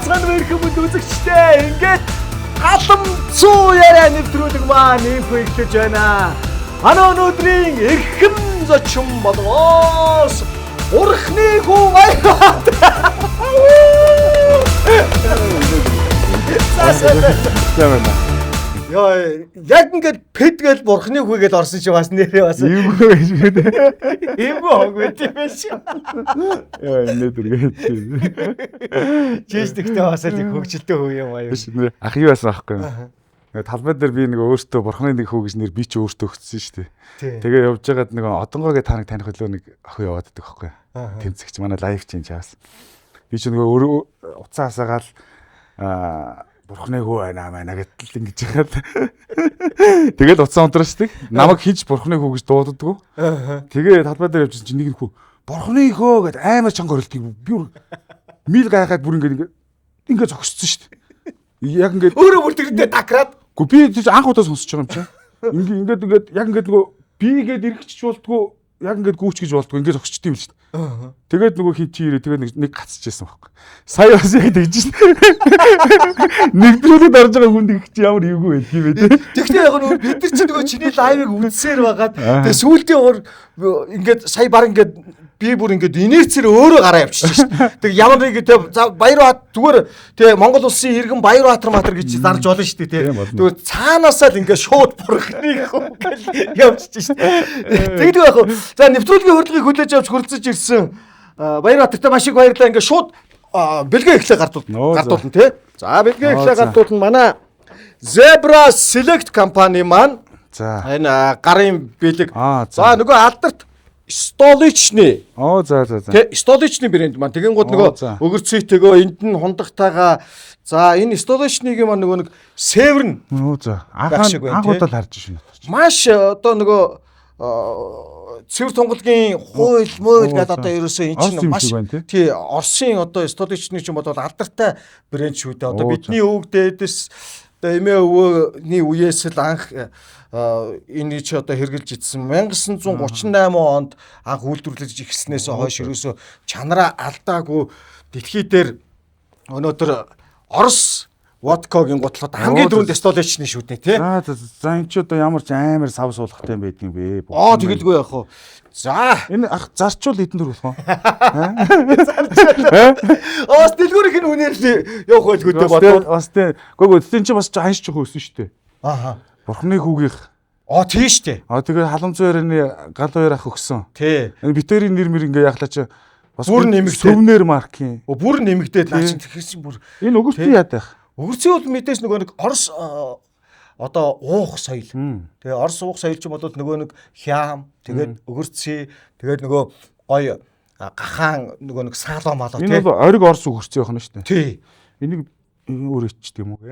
Байцгаана уу эрхэм хүнд үзэгчдээ. Ингээд халамцуу яриа нэвтрүүлэг маань инхүү эхлэж байна. Манай өнөөдрийн эрхэм зочин боловоос Бурхны хүү Баярбаатар. За сайн байна. Сайн байна. Йоо, яг ингээд пэд гээл бурхны хүү гэж орсон чи бас нэрээ бас Иймгүй байж үү. иймгүй хог байт юм биш. Яа, энэ дэргээд. Чиж тэгтээ бас л их хөгжилтэй хүү юм аа юу. Биш нэр ах юу байсан аахгүй юу? Нэг талбай дээр би нэг өөртөө бурхны нэг хүү гэж нэр би ч өөртөө өгсөн шүү дээ. Тэгээ явж байгаад нэг одонгоогоо та нэг таних хөлөө нэг охин яваад байдаг аахгүй юу? Тэмцэгч манай лайв чинь чаас. Би ч нөгөө өөрөө уцаа хасаагаал аа бурхны хүү байна маа гэдэл ингэж яхад. Тэгэл уцаа унтрашдаг. Намайг хинч бурхны хүү гэж дууддаггүй. Тэгээ талбай дээр явж чинь нэг хүү бурхны хөө гэд амар чанга орилтыг би бүр мил гайхаад бүр ингээд ингээд зогссон шүү дээ. Яг ингээд Өөрөө бүр тэрнтэй дакраад Гү би тийч анх удаа сонсож байгаа юм чинь. Ингээд ингээд яг ингээд нөгөө би гээд эргэжч болдгоо яг ингээд гүүч гэж болдгоо ингээд зогсчтой юм л шүү дээ. Тэгээд нөгөө хин чи ирээ тэгээд нэг гацчихсан байхгүй. Сая бас яг тэгж шин. Нэгдрүүлээд орж байгаа хүн тэг чи ямар эвгүй байх юм бэ те. Тэгтээ яг нөгөө бид нар чи нөгөө чиний лайвыг үзсээр байгаад тэгээ сүүлдээ өөр ингээд сая баг ингээд би бүр ингээд инерцээр өөрөө гараа явчихсан шүү дээ. Тэг ямар нэг тэ за Баярбаат зүгээр тэ Монгол улсын иргэн Баярбаатар матар гэж зарж болно шүү дээ тэ. Тийм болно. Тэгвэл цаанаасаа л ингээд шууд бурхны хүү гэл явчихсан шүү дээ. Тэгдэг байх уу. За нэвтрүүлгийн урилгыг хүлээж авч хүрэлцэж ирсэн Баярбаатартай маш их баярлалаа. Ингээд шууд бэлгээ эхлээ гардуул Нөө, за. гардуулна тэ. За бэлгээ Оо, эхлээ за. гардуулна манай Zebra Select компани маань За. энэ гарын бэлэг. Аа, За за. нөгөө алдарт Столичны Оо за за за. тэ Столичны брэнд маань тэгэн гууд Оо, нөгөө за. өгөрцөйтэйгөө энд нь хундагтайгаа за энэ Столичныг маань нөгөө нэг Северн Оо за. Байх Анх шиг байна, анх те. удаа л харж шин. маш одоо нөгөө цэвэр тунгалгийн хууль муйл Оо, гэдэг за. одоо ерөөсөө энэ Орос чинь юм маш шиг байна, тий? тий Оросын одоо Столичны ч юм бол алдартай брэнд шүү дээ. Одоо Оо, за. бидний өвөг дээдэс одоо эмээ өвөөний үеэс л анх энэ чи одоо хэрглэж ицсэн 1938 онд анх үйлдвэрлэж эхэлснээс хойш ерөөсөө чанараа алдаагүй дэлхий дээр өнөөдөр Орос водкогийн гутлаад хамгийн Оо, за. түрүүнд Столичны шүү дээ тий. За за за энэ ч одоо ямар ч амар сав суулгатай юм байдгийг бэ. Аа тэгэлгүй яах вэ? За. Энэ ах зарчвал эдэн төр болох уу? Аас дэлгүүрийнх нь үнээр л явах байлгүй дээ бодвол. Бас тэ. Гүг гү энэ чи бас ханш чухал өсөн шүү дээ. Ааха. Бурхны хүүгийнх. Аа тийм шүү дээ. Аа тэгээ халамцуу ярианы гал хоёр ах өгсөн. Тий. Энэ битэрийн нэр мэр ингээ яхлаа чи бас Бүр нэмэгдээд. Сөвнэр маркийн. Өө бүр нэмэгдээд наа чинь тэгэхээр чинь бүр Энэ өгөртөө яад байх. өгөрцийн бол мэдээж нөгөө нэг Орос одоо уух соёл. Мм. Тэгээ Орос уух соёл чинь бол нөгөө нэг хям, тэгээд өгөрций, тэгээд нөгөө гоё гахаан нөгөө нэг саалаа малаа Энэ тий. бол ориг орс өгөрцөө явах нь шүү дээ. Тий. Энийг өөр ичдэг юм уу?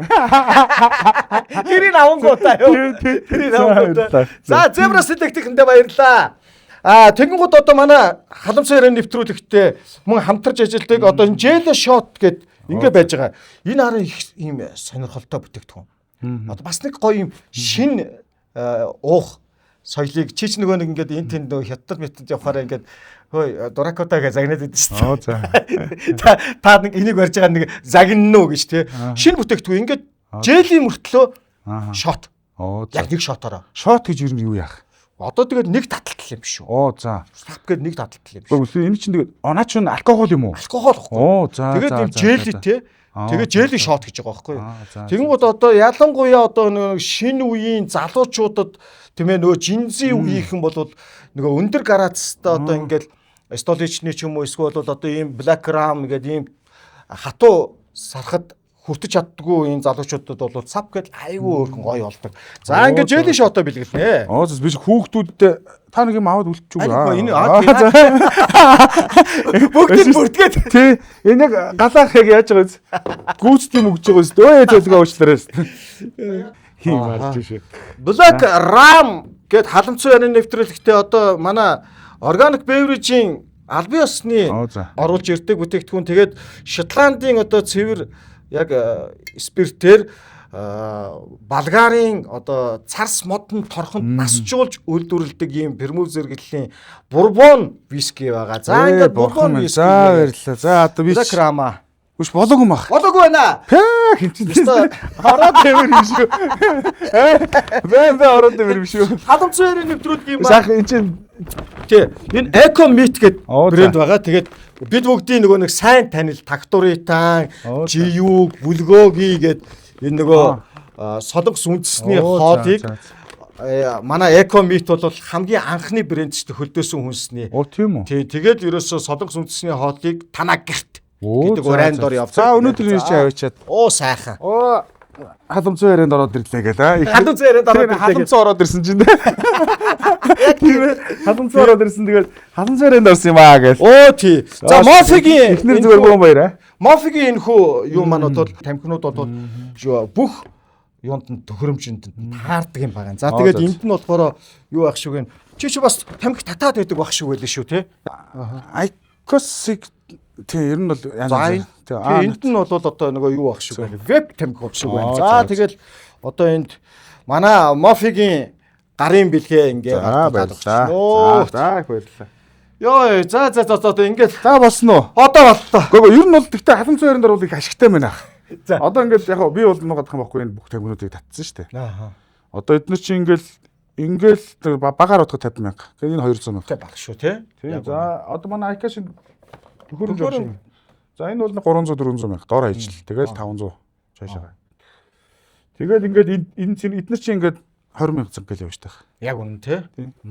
Тэрийг авангуудаа юу. Тий, тий. Тэрийг За, авангуудаа. баярлалаа. За, Zebra Select-ийнхэндээ баярлалаа. Аа, тэгэнгүүт одоо манай халамцсан яриа нэвтрүүлэгтээ мөн хамтарч ажилладаг одоо энэ Jello Shot гэд ингээ байж байгаа. Энэ харин их ийм сонирхолтой бүтээгдэхүүн. Одоо бас нэг гоё юм шин уух соёлыг чи ч нөгөө нэг ингээд энэ тэнд нөгөө хятад метод явахаараа ингээд хөөе дуракота гэж загнаад идэв шүү дээ. Аа за. Та нэг энийг барьж байгаа нэг загнана уу гэж тий. Шинэ бүтээгдэхүүн ингээд желийн мөртлөө Аа. шот. Оо за. Яг нэг шотоороо. Шот гэж юу нь юу яах? Одоо тэгээд нэг таталтал юм биш үү? Оо за. Сап гээд нэг таталтал юм биш. Үгүй энэ чинь тэгээд онаа чинь алкогол юм уу? Алкогол ихгүй. Оо за. Тэгээд за, юм за, жели за. тий. Аа, Тэгээд за, жели за. шот гэж байгаа байхгүй юу? Аа, за, Тэгэнгүүт одоо ялангуяа одоо нэг шинэ үеийн залуучуудад тийм ээ нөгөө жинзийн үеийнхэн бол нөгөө өндөр градустай одоо ингээл столичны ч юм уу эсвэл бол одоо ийм black ram гэдэг ийм хатуу сархад хүртэж чаддгүй ийм залуучуудад бол сап гэдэл айгүй өөрхөн гоё болдог. За Оо, ингээд за. жели шотоо бэлгэлнэ. Оо за би чи хүүхдүүдтэй та нэг юм аваад үлдчихв Аль энэ аа бүгд нь бүртгээд Тий. Энэ яг галаах яг яаж байгаа вэ? Гүйцэд юм өгч байгаа шүү дээ. Өө зөөлгөө уучлаарай шүү. Хин марж шээ. Black Ram гэд халамцуу ярианы нэвтрүүлэгтээ одоо манай Organic Beverage-ийн албан ёсны Оо, за. оруулж ирдэг бүтээгдэхүүн тэгээд Шотландын одоо цэвэр яг спиртээр Болгарын одоо царс модон торхонд насжуулж үйлдвэрлэдэг ийм пермүв зэрэглэлийн бурбон виски байгаа. За ингээд бурбон виски. За баярлалаа. За одоо би Black Ram. Үш болоогүй мах. Болоогүй байна. Пэ хинчин. Ороод тавир юм шүү. Бэ ороод тавир юм шүү. Халамцсан хоёрын нэвтрүүлэг юм аа. Сайхан эн чин тий. Энэ Eco Meat гэдэг брэнд байгаа. Тэгээд бид бүгдийн нөгөө нэг сайн танил Тактуритан, GU, Бүлгөөги гэдэг энэ нөгөө солонгос үндэсний хоолыг манай Eco Meat бол хамгийн анхны брэнд шүү дээ, хөлдөөсөн хүнсний. Оо тийм үү. Тий, тэгээд ерөөсөө солонгос үндэсний хоолыг танаа гэрт гэдэг урайн дор явдаг. За өнөөдөр энэ чи аваачаад. Оо сайхан. Оо халамцсан ярианд ороод ирлээ гээл. Халамцсан ярианд ороод ирлээ. Халамцсан ороод ирсэн чинь. Тийм ээ. Халамцсан ороод ирсэн тэгээд халамцсан ярианд орсон юм аа гээл. Оо тий. За Мофигийн эхнэр зүгээр бөөн баяр. Мофигийн энэ хүү юу маань бол тамхинууд бол бүх юунд нь төхөөрөмжөнд нь таардаг юм байна. За тэгээд энд нь болохоор юу ах шиг вэ? Чи бас тамхи татаад байдаг байх шиг байлээ шүү тий. Айкосыг тий ер нь бол янз янз. Тий энд нь бол одоо нөгөө юу ах шиг байна. Веб тамхи байх шиг байна. За тэгэл одоо энд манай Мофигийн гарын бэлгээ ингээ гаргаж байна. За их баярлалаа. Йоо за за за одоо ингээд за болсон уу? Одоо боллоо. Гөө ер нь бол тэгтээ халамцсан ярианд орвол их ашигтай байна ах. За одоо ингээд яг би бол нугадах юм байхгүй энэ бүх тамхинуудыг татсан шүү дээ. Аа. Одоо эдгээр чинь ингээл багаар бодоход 50 мянга. Тэгээ энэ 200 мянга. Тэг баг шүү тий. Тий. За одоо манай Айка шин төхөөрөмж шиг. За энэ бол 300 400 мянга дор хаяжл. Тэгэл 500 цаашаа. Тэгээд ингээд энэ эднэр чинь ингээд 20 мянга зэг гэл явж таах. Яг үнэн тий.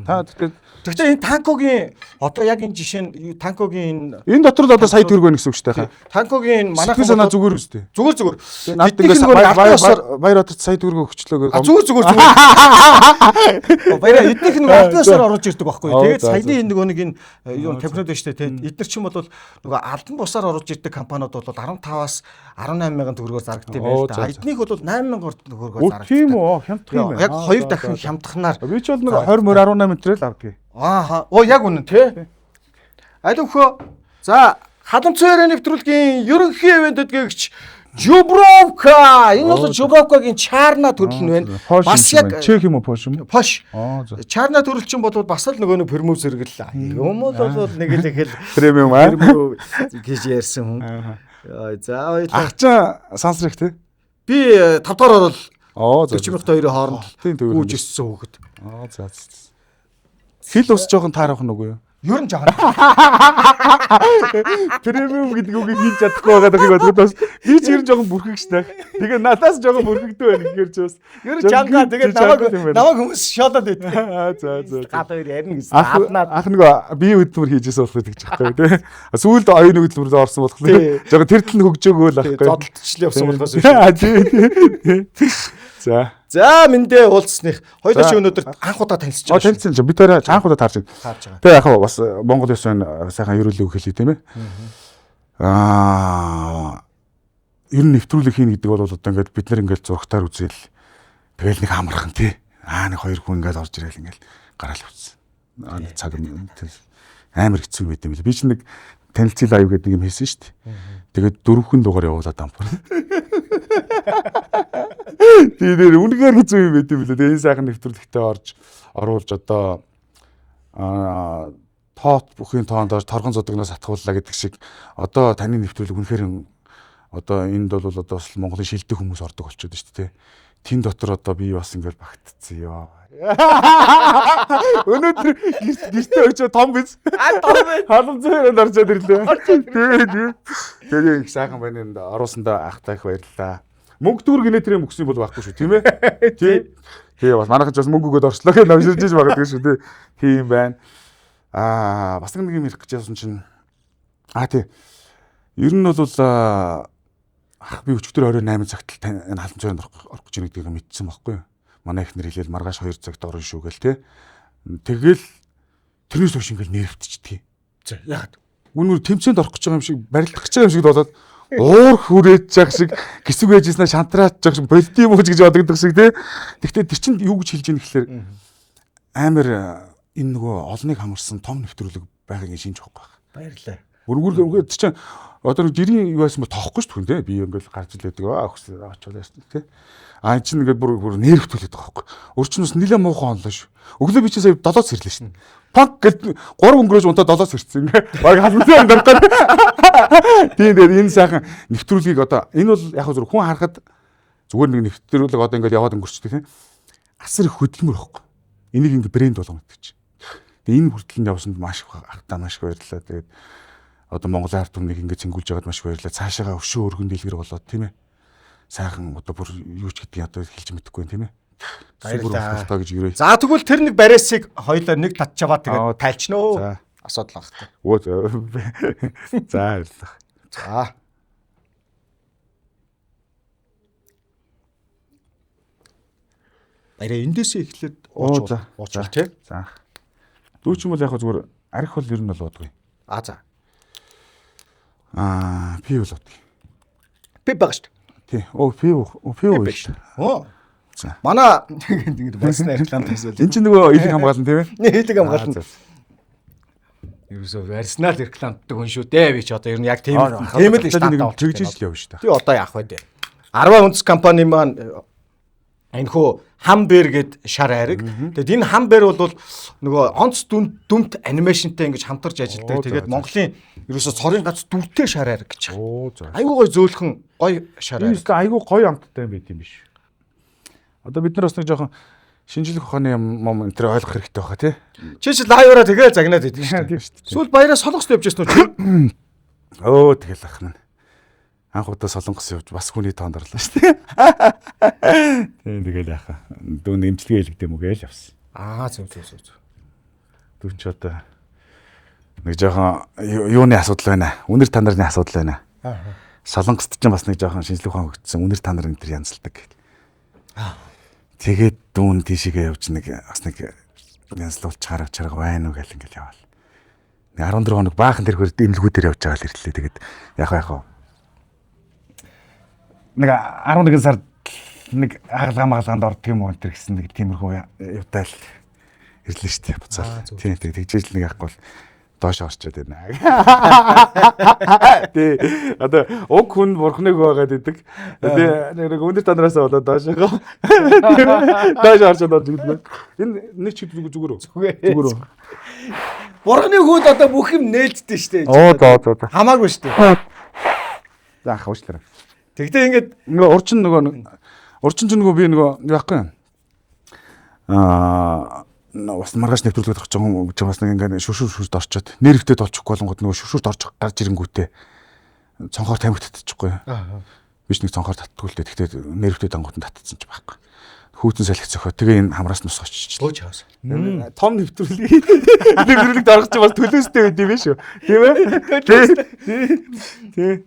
Та тэгтээ энэ Танкогийн одоо яг энэ жишээ нь Танкогийн энэ дотор л одоо сая төгрөг байна гэсэн үг шүү дээ. Танкогийн манай санаа зүгээр үстэй. Зүгээр. Надад ингээд баяр хотод сая төгрөг өгчлөө гэх. Зүгээр. Баяраа эднийх нөгөө албан ёсоор оруулж ирдэг байхгүй. Тэгээд саяны энэ нөгөө нэг энэ юу тамхинууд байна шүү дээ. Эднэр чинь бол нөгөө албан бусаар оруулж ирдэг компаниуд бол 15-аас 18 мянган төгрөгөөр зарагддаг юм байна л да. Эднийх бол 8 мянган төгрөгөөр зарагддаг. Тийм үү? Хямдах юм байна. Яг 2 дахин хямдханаар. Би ч бол нэг 20 18 метрэл авдгийг. Аа. Оо яг үнэн тий. Аль өхөө. За халамцсан яриа нэвтрүүлгийн ерөнхий ивент эдгэгч Жубровка. Энэ бол Жубровкагийн Чарна төрөл нь байна. Бас яг чех юм уу Польш юм уу? Польш. Чарна төрөл чинь бол бас л нөгөө нэг премиум зэрэглэл. Юм бол нэг л их л премиум аа гэж ярьсан хүн. За баярлалаа. Ах чинь сансрах тий. Би 5 дахь орол 40,002-ийн хооронд гүйж өссөн хүүхэд. Аа за. Хил ус жоохон таарах нь үгүй юу? Ер нь жоохон. Премиум гэдэг үгийг хэлж чадахгүй байгаа даа бодоход бас би ч ер нь жоохон бүрхэг шнэ. Тэгээ надаас жоохон бүрхэгдүү байна гэхээр ч бас. Ер нь чангаа тэгээ намайг хүмүүс шоолоод байдаг. Аа за за. Гал хоёр ярина гэсэн. Ах нөгөө бие хөдөлмөр хийжсэн болохоор тэгж байхгүй тий. Сүүлд оюун хөдөлмөрлөө орсон болохоор жоохон тэр тал нь хөгжөөгөө л байхгүй. Зодтолчлоо явсан болохоос биш. Тий. За. За мэндэ уулзсных хоёулаа чи өнөөдөр анх удаа танилцж байгаа. Танилцсан чинь бид хоёроо анх удаа таарч байна. Тэгээ яг бас Монгол ёс байна сайхан ерөөлөг хэлье тийм ээ. Аа ер нь нэвтрүүлэг хийнэ гэдэг бол одоо ингээд бид нар ингээд зурагтаар үзээл тэгэл нэг амархан тий. Аа нэг хоёр хүн ингээд орж ирээл ингээд гараал явцсан. Аа цаг амар хэцүү байт юм бил. Би чинь нэг танилцъя лайв гэдэг нэг юм хийсэн шүү дээ. Тэгээд дөрвөн дугаар явуулаад ампар. Тэр үнэхээр хэцүү юм байт юм билээ. Тэгээ энэ сайхан нэвтрүүлэгтээ орж оруулж одоо тоот бүхийн тоонд орж торгон зодогноос атгууллаа гэдэг шиг одоо таны нэвтрүүлэг үнэхээр одоо энд бол одоо бас Монголын шилдэг хүмүүс ордог болчиход шүү дээ. Тэн дотор одоо би бас ингээл багтцсан ёо. Өнөөдөр гэртээ очиж том биз. Том биз. Халамцсан ярианд орчод ирлээ. Тэгээ. Тэгээ их сайхан байна энд оруулсандаа ахтай их баярлалаа. Мөнгө төгрөг инээ тэр юм өгсөн бол байхгүй шүү тийм ээ. Тий. Тэгээ бас манайхан ч бас мөнгө өгөөд орчлоо гэж намширж иж магадгүй шүү тий. Тийм байна. Аа бас нэг юм ярих гэж яасан чинь аа тий. Ер нь бол ах би өчигдөр 28 цагт энэ халамцсан орох гэж байна гэдгийг мэдсэн байхгүй юу? Манай эхнэр хэлээл маргааш 2 цагт орно шүү гэл те. Тэгэл тэрнээс хойш ингээл нервтчихдэг. За яагаад? Үнээр тэмцээнд орох гэж байгаа юм шиг барилдах гэж байгаа юм шиг болоод уур хүрээж явах шиг гисэг байжснаа шантраач явах шиг болд юм уу гэж бодогдох шиг те. Тэгтээ тэр чинь юу гэж хэлж ийн гэхэлэр амар энэ нөгөө олныг хамарсан том нэвтрүүлэг байгааг шинж байхгүй. Баярлалаа. Бүргүр тэр чинь одоо жирийн юу байсан бол тоохгүй шүү дээ тий. Би ингээл гарч ил байдаг аа өгсөн очоод яасан тий. А эн чинь ингээд бүр нервтүүлээд байгаа байхгүй. Өөр чинь бас нэлээ муухан онлоо шүү. Өглөө би чинь сая 7-д сэрлээ шүү. Пак гэл 3 өнгөрөөж унтаа 7-оос ирсэн ингээ. Бараг халамжтай амьдрах. Тийм тэгээд энэ сайхан нэвтрүүлгийг одоо энэ бол яг зөв хүн харахад зүгээр нэг нэвтрүүлэг одоо ингээд яваад өнгөрчдөг тийм. Асар их хөдөлмөр байхгүй. Энийг ингээ брэнд болгоно гэдэг чинь. Тэгээд энэ хүртэл нь явсанд маш их ахтаа маш их баярлалаа. Тэгээд одоо Монголын ард түмнийг ингээ цэнгүүлж байгаад маш их баярлалаа. Цаашаага өшөө өргөн дэлгэр болоод тийм ээ. Сайхан одоо бүр юу ч гэдгийг одоо хэлж мэдэхгүй байх тийм ээ. Баярлалаа. Гэж юрээ. За тэгвэл тэр нэг бариасыг хоёлаа нэг татчаваа тэгээд тайлчна оо. За. Асуудал байхгүй. Өө за баярлалаа. За. Баяраа эндээсээ эхлээд уучвал тий. За. Дүү ч юм бол яг зүгээр арх бол ер нь бол уудгүй. А за. Аа, пив бол уудгүй. Пив байгаа шүү дээ. Тий. Оо, пив, пив шүү дээ. Оо. За. Манай ингэж барьсан реклам тавьсан. Энд чинь нөгөө илэг хамгаалан тийм ээ? Илэг хамгаалан. Ерөөсөө барьснаа л рекламддаг хүн шүү дээ. Би ч одоо ер нь яг тийм тийм л штантаа болчих л явна шүү дээ. Тий одоо яах вэ дээ. 10 үндэс компани маань энэхүү Хамбер гэд шар айраг. Тэгэд энэ Хамбер бол нөгөө онц дүмт анимашнтай ингэж хамтарч ажилладаг. Тэгээд Монголын ерөөсөө цорын гац дүртэй шар айраг гэж. Айгуу гой зөөлхөн гоё шар айраг. Энэ айгуу гоё амттай юм байт юм биш. Одоо бид нар бас нэг жоохон шинжлэх ухааны юм энэ төр ойлгох хэрэгтэй байхаа тий. Чи чи лайваараа тэгэл загнаад идэв шүү дээ. Сүүл баяраа Солонгост явж байсан уу чи? Өө тэгэл ах минь. Анх удаа Солонгос явж бас хүний тоонд орлоо шүү дээ. Тийм тэгэл яхаа. Дүүн эмчилгээ хийлэгдэм үү гээл явсан. Аа зөв зөв зөв. Дүүн ч одоо нэг жоохон юуны асуудал байна. Үнэр танарны асуудал байна. Аа. Солонгост ч бас нэг жоохон шинжлэх ухаан хөгжсөн. Үнэр танар энэ төр янзалдаг. Аа. Тэгээд дүүн тийшээгээ явж нэг бас нэг янзлуулж харав чарга байна уу гэл ингээл яваал. Нэг 14 хоног баахан тэр хөр эмнэлгүүдээр явж байгаа л ирлээ. Тэгээд яг яг нэг 11 сард нэг хагалгаа магалгаанд ордог юм уу энэ гэсэн нэг тиймэрхүү юутай л ирлээ шүү дээ буцаал. Тийм тийм тэгжээж л нэг яахгүй бол доош орчоод байна. Тий. Одоо уг хүн бурхныг байгаад идэг. Тий нэг өндөр танараас болоод доош байгаа. Доош орчоод орж ирлээ. Энэ нэг ч зүгээр үү? Зүгээр үү? Бурхны хүүд одоо бүх юм нээлттэй шүү дээ. Оо доо доо. Хамаагүй шүү дээ. За ах уучлаарай. Тэгтээ ингээд нөгөө урчин нөгөө урчин ч нөгөө би нөгөө яахгүй. Аа бас маргааш нэвтрүүлгээд авах гэж бас нэг ингээд шүршүрт орчоод нервтэй толчихгүй болонгод нөгөө шүршүрт орж гарч ирэнгүүтээ цонхоор тамхи татчихгүй. Аа. Биш нэг цонхоор татдгүй л дээ. Тэгтээ нервтэй дангууд нь татцсан ч байхгүй. Хүүтэн салхи цохоо. Тэгээ энэ хамраас нус очиж. Бууж хаас. Том нэвтрүүлэг. Нэвтрүүлэгт орох чи бас төлөөстэй байд юм биш үү? Тийм ээ? Тий.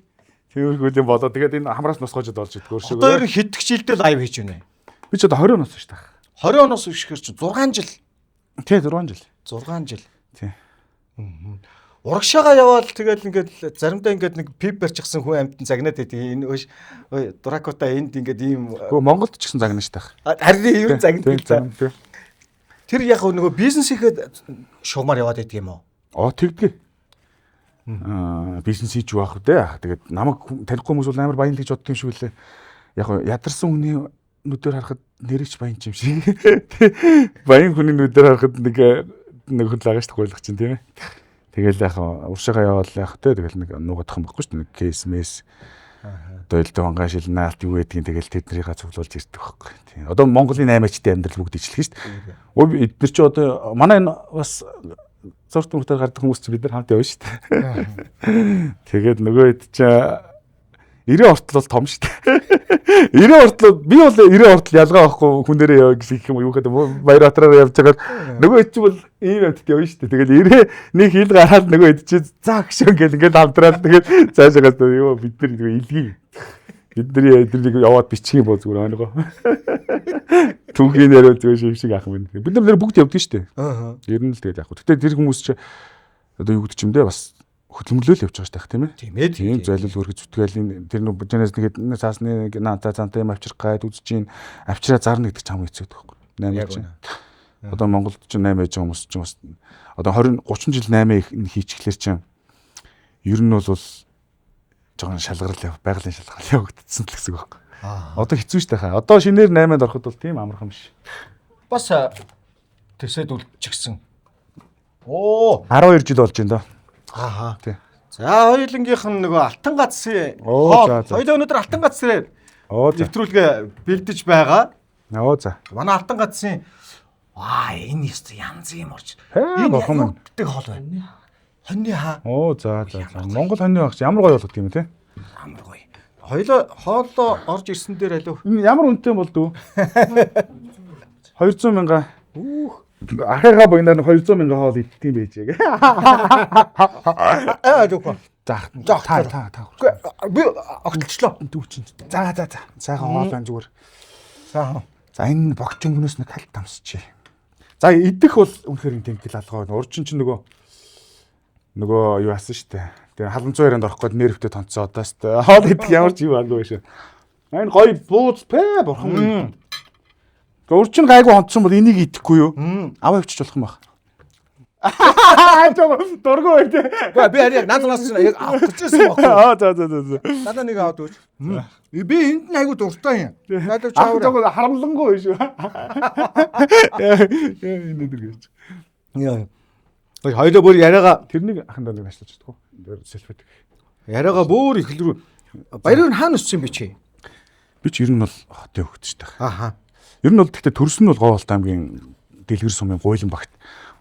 Тиймэрхүү юм болоо. Тэгээд энэ хамраас нусгоожод олж идэх өөр шиг. Одоо ер нь хэдэх жилдээ лайв хийж байна. Би ч одоо 20 оноос шүү дээ. 20 оноос ихээр чи 6 жил. Тий 6 жил. 6 жил. Тий. Урагшаага яваал тэгэл ингээд заримдаа ингээд нэг пип барьчихсан хүн амьтан загнаад байдаг. Энэ өөш Дракута энд ингээд ийм Гөө Монголд ч гэсэн загна шүү дээ. Харин ер нь загнадаг л. Тэр яг нөгөө бизнес ихэд шугамар яваад байдаг юм уу? Оо тэгдэг. Аа бизнес хийж байх үү. Тэгээд намайг танихгүй хүмүүс бол амар баян л гэж боддог юм шиг үлээ. Яг ядарсан хүний нүдээр харахад нэрэж баян юм шиг. Баян хүний нүдээр харахад нэг хүн л байгаа шүү дээ гуйлах чинь тийм ээ. Тэгэл яг уршаага яваал яг те тэгэл нэг нуугадах юм баггүй шүү дээ. Нэг кейс мэс. Одоо элдв вангаа шилнаалт юу гэдгийг тэгэл тэднийхээ цуглуулж ирдэг байхгүй. Тийм. Одоо Монголын 8 ачтай амьдрал бүгд ижилхэн шүү дээ. Өө эдгээр чи одоо манай энэ бас зурт мөртөр гардаг хүмүүс чи бид нар хамт явна шүү дээ. Тэгээд нөгөө хэд чи 90 ортол бол том шүү дээ. 90 ортол би бол 90 ортол ялгаа байхгүй хүн дээрээ яваа гэх юм уу юу гэдэг Баяр батраараа явж байгаа нөгөө хэд чи бол ийм амьтад явна шүү дээ. Тэгэл 90 нэг хил гараад нөгөө хэд чи за гшөө гэл ингээл хамтраад тэгээд цаашаагаас юу бид нар нөгөө илгий. Бидний эднийг яваад бичих юм бол зүгээр ойлгоо. Түүхийн яриа зүгээр шиг шиг ах юм. Бид нар бүгд явдаг шүү дээ. Аа. Ер нь л тэгэл яг. Гэтэ тэр хүмүүс чи одоо юу гэдэг ч юм дээ бас хөдөлмөрлөөл явж байгаа шүү дээ тийм ээ. Тийм ээ. Тийм зайлуул өргөж зүтгээлийн тэр нүү жанаас нэг цаасны наата цаантай юм авчрах гайд үзэж чинь авчраа зарна гэдэг чинь хамгийн хэцүү байхгүй. 8 чинь. Одоо Монголд чинь 8 байж байгаа хүмүүс чинь бас одоо 20 30 жил 8 хийчихлээр чинь ер нь бол жоохон шалгарл яв, байгалийн шалгарл явагдсан л гэсэн үг байхгүй. Одоо хэцүү шүү дээ хаа. Одоо шинээр 8-нд ороход бол тийм амархан биш. Бас төсөөд үлдчихсэн Оо. 12 жил болж байна доо. Ааха. Тий. За хоёулангийнх нь нөгөө алтан гацсын Оо, за, за. Хоёулаа өнөөдөр алтан гацсаар Оо за. нэвтрүүлгээ бэлдэж байгаа. Оо за. Манай алтан гацсын аа энэ ёстой янз юм орж. Хээ, Энэ бурхан юу минь. гэдэг хоол байна? Хоньны хаа Оо за за за. Монгол хоньны багч ямар гоё болгох юм те. амар гоё. Хоёулаа хоолоо орж ирсэн дээр алив. Энэ ямар үнэтэй бол дүү? 200 мянга. Үүх. Ахыгаа буйнаар нь 200 мянга хоол иддэг юм байжээ. Аа алив. За За, та та та. Үгүй би огтлчлоо. Дүү чинь. За за за. Сайхан хоол байна зүгээр. Сайхан. За энэ богч өнгөнөөс нэг хальт тамсчээ. За идэх бол үнэхээр энэ тэнхэл алгаа байна. Урчин чинь нөгөө юу асан штэ. Тэгээ халамцуу ярианд орох гээд нервтэй тонцсон одоо штэ. Хоол идэх ямар ч юм алгүй шээ. Энэ гоё бууз пэ бурхан минь. Тэгээ урчин гайгүй онцсон бол энийг идэхгүй юу? Аваа авчиж болох юм баг. Аа жоо дургу бай тээ. Үгүй би харин яг наад нас чинь яг авах гэжсэн байхгүй. Аа за за за за. Надаа нэг аваад өгч. Би энд нь айгу дуртай юм. Надад Ах чаавар. жоо харамлангүй шүү. Энэ дэр гэж. Яа. Хоёулаа бүр яриагаа Тэрнийг ахандаа нэг ажиллаж чаддгүй. Тэр селфи. яриагаа бүр ихэл рүү баярыг нь хаана өссөн бэ чи? Би ч ер нь бол хотын хөгт шүү дээ. Ааха. Ер нь бол гэхдээ төрсөн нь бол Говьолт аймгийн Дэлгэр сумын Гуйлан багт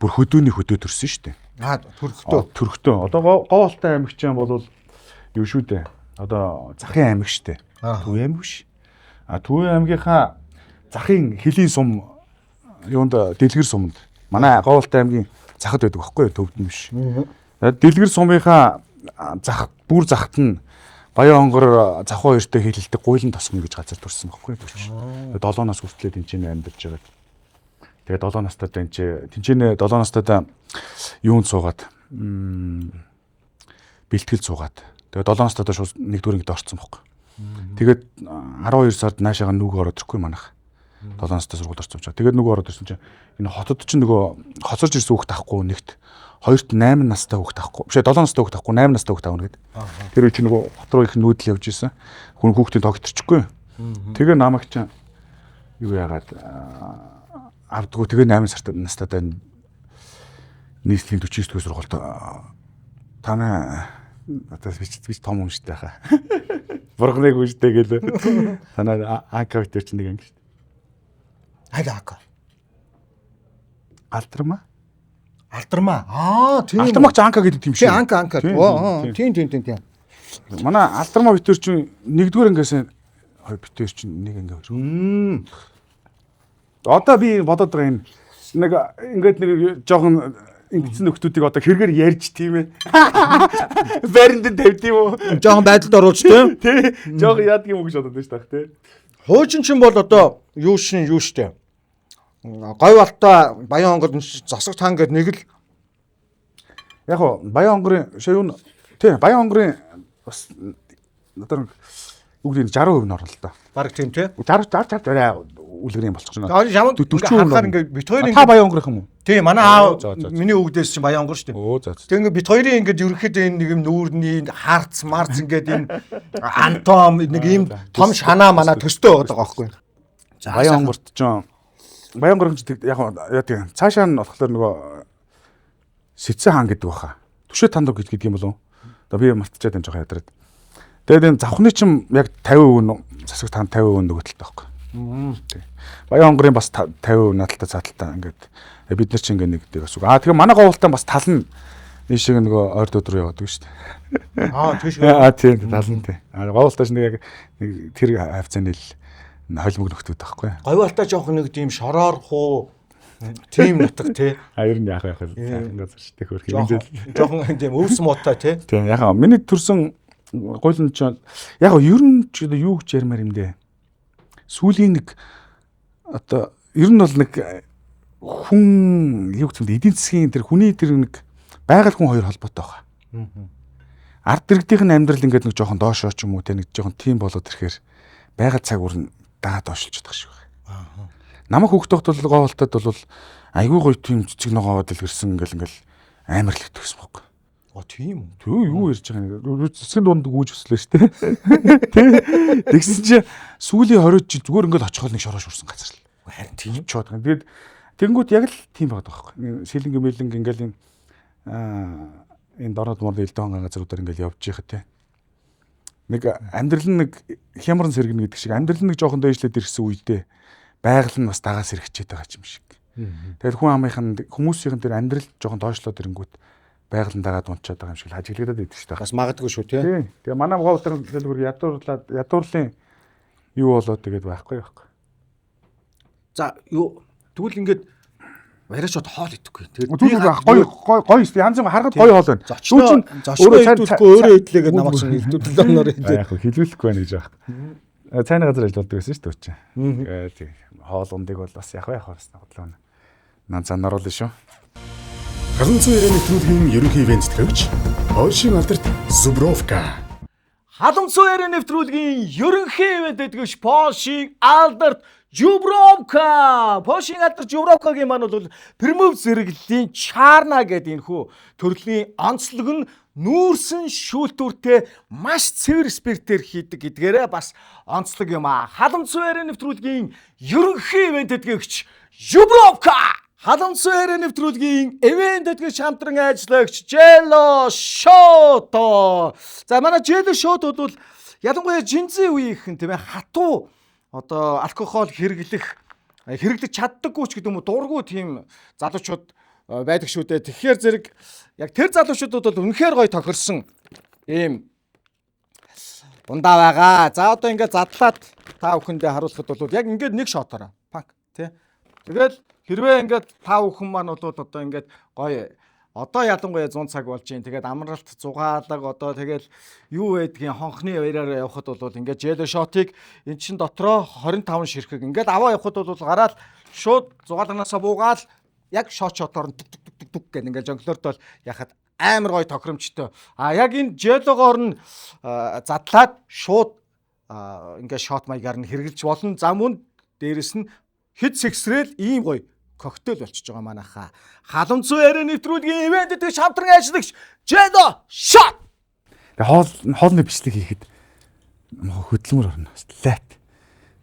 бүр хөдөөний хөдөө төрсөн шүү дээ. Аа төрхтөө. Төрхтөө. Одоо Говьолт аймагч юм бол юу шүү дээ. Одоо Захын аймаг шүү дээ. Аа. Төв аймаг биш. А Төв аймгийнхаа Захын хөлийн сум юунд Дэлгэр суманд манай Говьолт аймгийн захад байдаг байхгүй юу? Төвд нь биш. Дэлгэр сумынхаа зах бүр захт нь Баян онгор завхаа хоёртой хилэлдэг гуйлан тосгоно гэж газар төрсэн байхгүй юу? Төрч. Тэгээд 7 нас хүртлээр тэнцэнэ амьдарч байгаа. Тэгээд 7 настайд энэ чи тэнцэнэ 7 настайд юунд суугаад бэлтгэл суугаад. Тэгээд 7 настайд шууд нэгдүгээр ангид орсон байхгүй. Тэгээд 12 сард наашаага нүг ороод ирэхгүй манайх. 7 настай сургуульд орсон юм чинь. Тэгээд нүг ороод ирсэн чинь энэ хотод чинь нөгөө хоцорж ирсэн хүүхд авахгүй нэгт. Хоёрт 8 настай хүүхд авахгүй. Биш ээ 7 настай хүүхд авахгүй 8 настай хүүхд авна гэд. Тэр үе чинь нөгөө хот руу их нүүдэл явж исэн. Хүн хүүхдийн тогтчихгүй. Тэгээ намайг чинь юу яагаад авдггүй. Тэгээ 8 сартай настайдаа нийслэлийн 49 дугаар сургуульд танай одоо би том юм штэ хаа. Бурхныг үжтэй гэлээ. Танай АК битэр чинь нэг анги штэ. Аль АК. Алдармаа. Алдармаа. Аа тийм. Алдармаа ч Анка гэдэг юм шиг. Тийм Анка Анка. Оо тийм тийм тийм тийм. Манай Алдармаа битэр чинь нэгдүгээр ангиас хоёр битэр чинь нэг анги хоёр. Одоо би бодоод байгаа юм нэг ингээд нэг жоохон ингэсэн нөхдүүдийг одоо хэрэгээр ярьж тийм ээ. Баринд нь тавьд юм уу? Жохон байдалд оруулж тийм. Тий. Жоохон яадаг юм уу гэж бодод байна шүү дээ тий. Хуучин чинь бол одоо юу шин юу штэ. Говь алтаа Баян онгод засаг таан гэдэг нэг л Яг го Баян онгорын шээ юу тий Баян онгорын бас одоо нэг юу гэдэг 60% нь орно л да. баг тийм тий. 60 60 60 арай үлгэрийн болчих чинь. Тэгээ шамд 40% харахаар ингээ бит хоёр Та ингээ Баян онгорын юм уу? тий манай аав За, за, за. миний өвгдээс чинь Баян онгор штэ. Өө за. за. Тэгээ ингээ бит хоёрын ингээд ерөнхийдөө энэ нэг юм нүүрний харц марц ингээд энэ антом нэг ийм том шанаа манаа төстэй байгаа байхгүй. За Баян онгорт ч Баян онгорын ч яг яа тийм цаашаа нь болохоор нөгөө Сэцэн хаан гэдэг баха. Түшээ тандав гэж гэдэг юм болов уу? Одоо би мартчихад энэ жоохон ядраад. Тэгээд энэ завхны чим яг 50% нь засаг таан 50% нөгөө талтай байхгүй. Тий. Баян онгорын бас 50% наадaltaй цааталтай ингээд бид нар чи ингээд нэг дээр бас үг. Аа тэгээ манай говьлтаа бас тал нь ийшээ нөгөө ойр дөд рүү яваад байгаа шүү дээ. Аа тийш. Аа тийм тал нь тий. Аа говьлтаа ч нэг яг нэг тэр хавцааны л холимог нөхдүүд байхгүй. Говь алтаа жоох нэг тийм шороор хуу тийм нутаг тий. А ер нь яах яах сайхан газар шүү дээ хөрх юм Жохон жохон тийм өвс муутай тий. Тийм яг миний төрсөн гуйлан ч яг ер нь ч юу гэж ярмаар юм дээ. Сүүлийн нэг одоо ер нь бол нэг хүн юу гэх юм бэ эдийн засгийн тэр хүний тэр нэг байгаль хүн хоёр холбоотой байгаа. Ард иргэдийнх нь амьдрал ингээд нэг жоохон доошоо ч юм уу те нэг жоохон тийм болоод ирэхээр байгаль цаг үр нь даа доошлж чадах шиг байна. Намайг хүүхд тогт бол говьлтод бол айгүй гоё тийм цэцэг ногоо аваад илгэрсэн ингээл ингээл амар л итгэсэн байхгүй. Оо тийм үү. Төө юу ярьж байгаа юм. Цэцгийн дунд гүйж өслөө шүү дээ. Тэ. Тэгсэн чи сүүлийн 20 жил зүгээр ингээл очихол нэг шороо шурсан газар л. Харин тийм. Чод. Тэгээд тэгэнгүүт яг л тийм байгаад байгаа байхгүй. Сэлэнг мэлэнг ингээл юм энэ дорнод морд Элдэн газруудаар ингээл явж байхад те. Нэг амьдрал нь нэг хямран сэргэнэ гэдэг шиг амьдрал нь нэг жоохон дээшлээд ирсэн үедээ байгаль нь бас дагаа сэргэчээд байгаа юм шиг. Тэгэл хүн амынх нь хүмүүсийн тэр амьдрал жоохон доошлоод ирэнгүүт байгаль нь дагаад унчаад байгаа юм шиг л ажиглагдаад байдаг шүү дээ. Бас магадгүй шүү тий. Тэгээ манай говьтар дэлгүр ядуурлаад ядуурлын юу болоод тэгээд байхгүй байхгүй. За юу тэгвэл ингээд Варишод хоол идэхгүй. Тэгээд би гоё гоё гоё янз бүр харахад гоё хоол байна. Зочноо зочноо идүүлэхгүй өөрөө идлээ гэдэг намайг чинь илдүү 7 хоноор идээд. Яг хилүүлэхгүй байна гэж байна. Цайны газар ажилладаг байсан шүү дээ чинь. Тэгээд хоол ундыг бол бас яг яг бас бодлоо. Нан цан оруулна шүү. Халамцуу яриа нэвтрүүлгийн ерөнхий ивент тэтгэгч Польшийн алдарт Зубровка. Халамцуу яриа нэвтрүүлгийн ерөнхий ивент тэтгэгч Польшийн алдарт Жубровка. Польшийн алдар Жубровкагийн маань бол Примов зэрэглэлийн Чарна гэдэг энэхүү төрлийн онцлог нь нүүрсэн шүүлтүүртэй маш цэвэр спиртээр хийдэг гэдгээрээ бас онцлог юм аа. Халамцуу яриа нэвтрүүлгийн ерөнхий ивент тэтгэгч Жубровка. Халамцуу яриа нэвтрүүлгийн ивент тэтгэгч хамтран ажиллагч Jello Shot. За манай Jello Shot бол ялангуяа жинзээ үеийнхэн тийм хатуу одоо алкогол хэрэглэж чаддаггүй ч гэдэг юм уу дургүй тийм залуучууд байдаг шүү дээ. Тэгэхээр зэрэг яг тэр залуучуудад бол үнэхээр гоё тохирсон ийм ундаа байгаа. За одоо ингээд задлаад та бүхэндээ харуулахад бол яг ингээд нэг шотоороо панк тий. Тэгэл хэрвээ ингээд та бүхэн маань бол одоо ингээд гоё одоо ялангуяа 100 цаг болж байна. Тэгээд амралт зугаалга одоо тэгэл юу байдгийг хонхны баяраар явхад бол ингээд Jello shot-ыг эн чин дотроо 25 ширхэг ингээд аваа явхад бол гараал шууд зугаалганаасаа буугаал яг шотоор нь түк түк түк түк гэх ингээд жонглордол яхад амар гоё тохиромжтой. А яг энэ Jello-гоор нь задлаад шууд ингээд шот маягаар нь хэрэгжилж болно. За мөн дээрэс нь хэд сэгсрээл ийм гоё коктейл болчихж байгаа манайхаа. Халамцуу яриа нэвтрүүлгийн ивент гэдэг шамтран ажиллагч Jello Shot. Тэгээ хоолны бичлэг хийхэд хөдөлмөр орно. Лайт.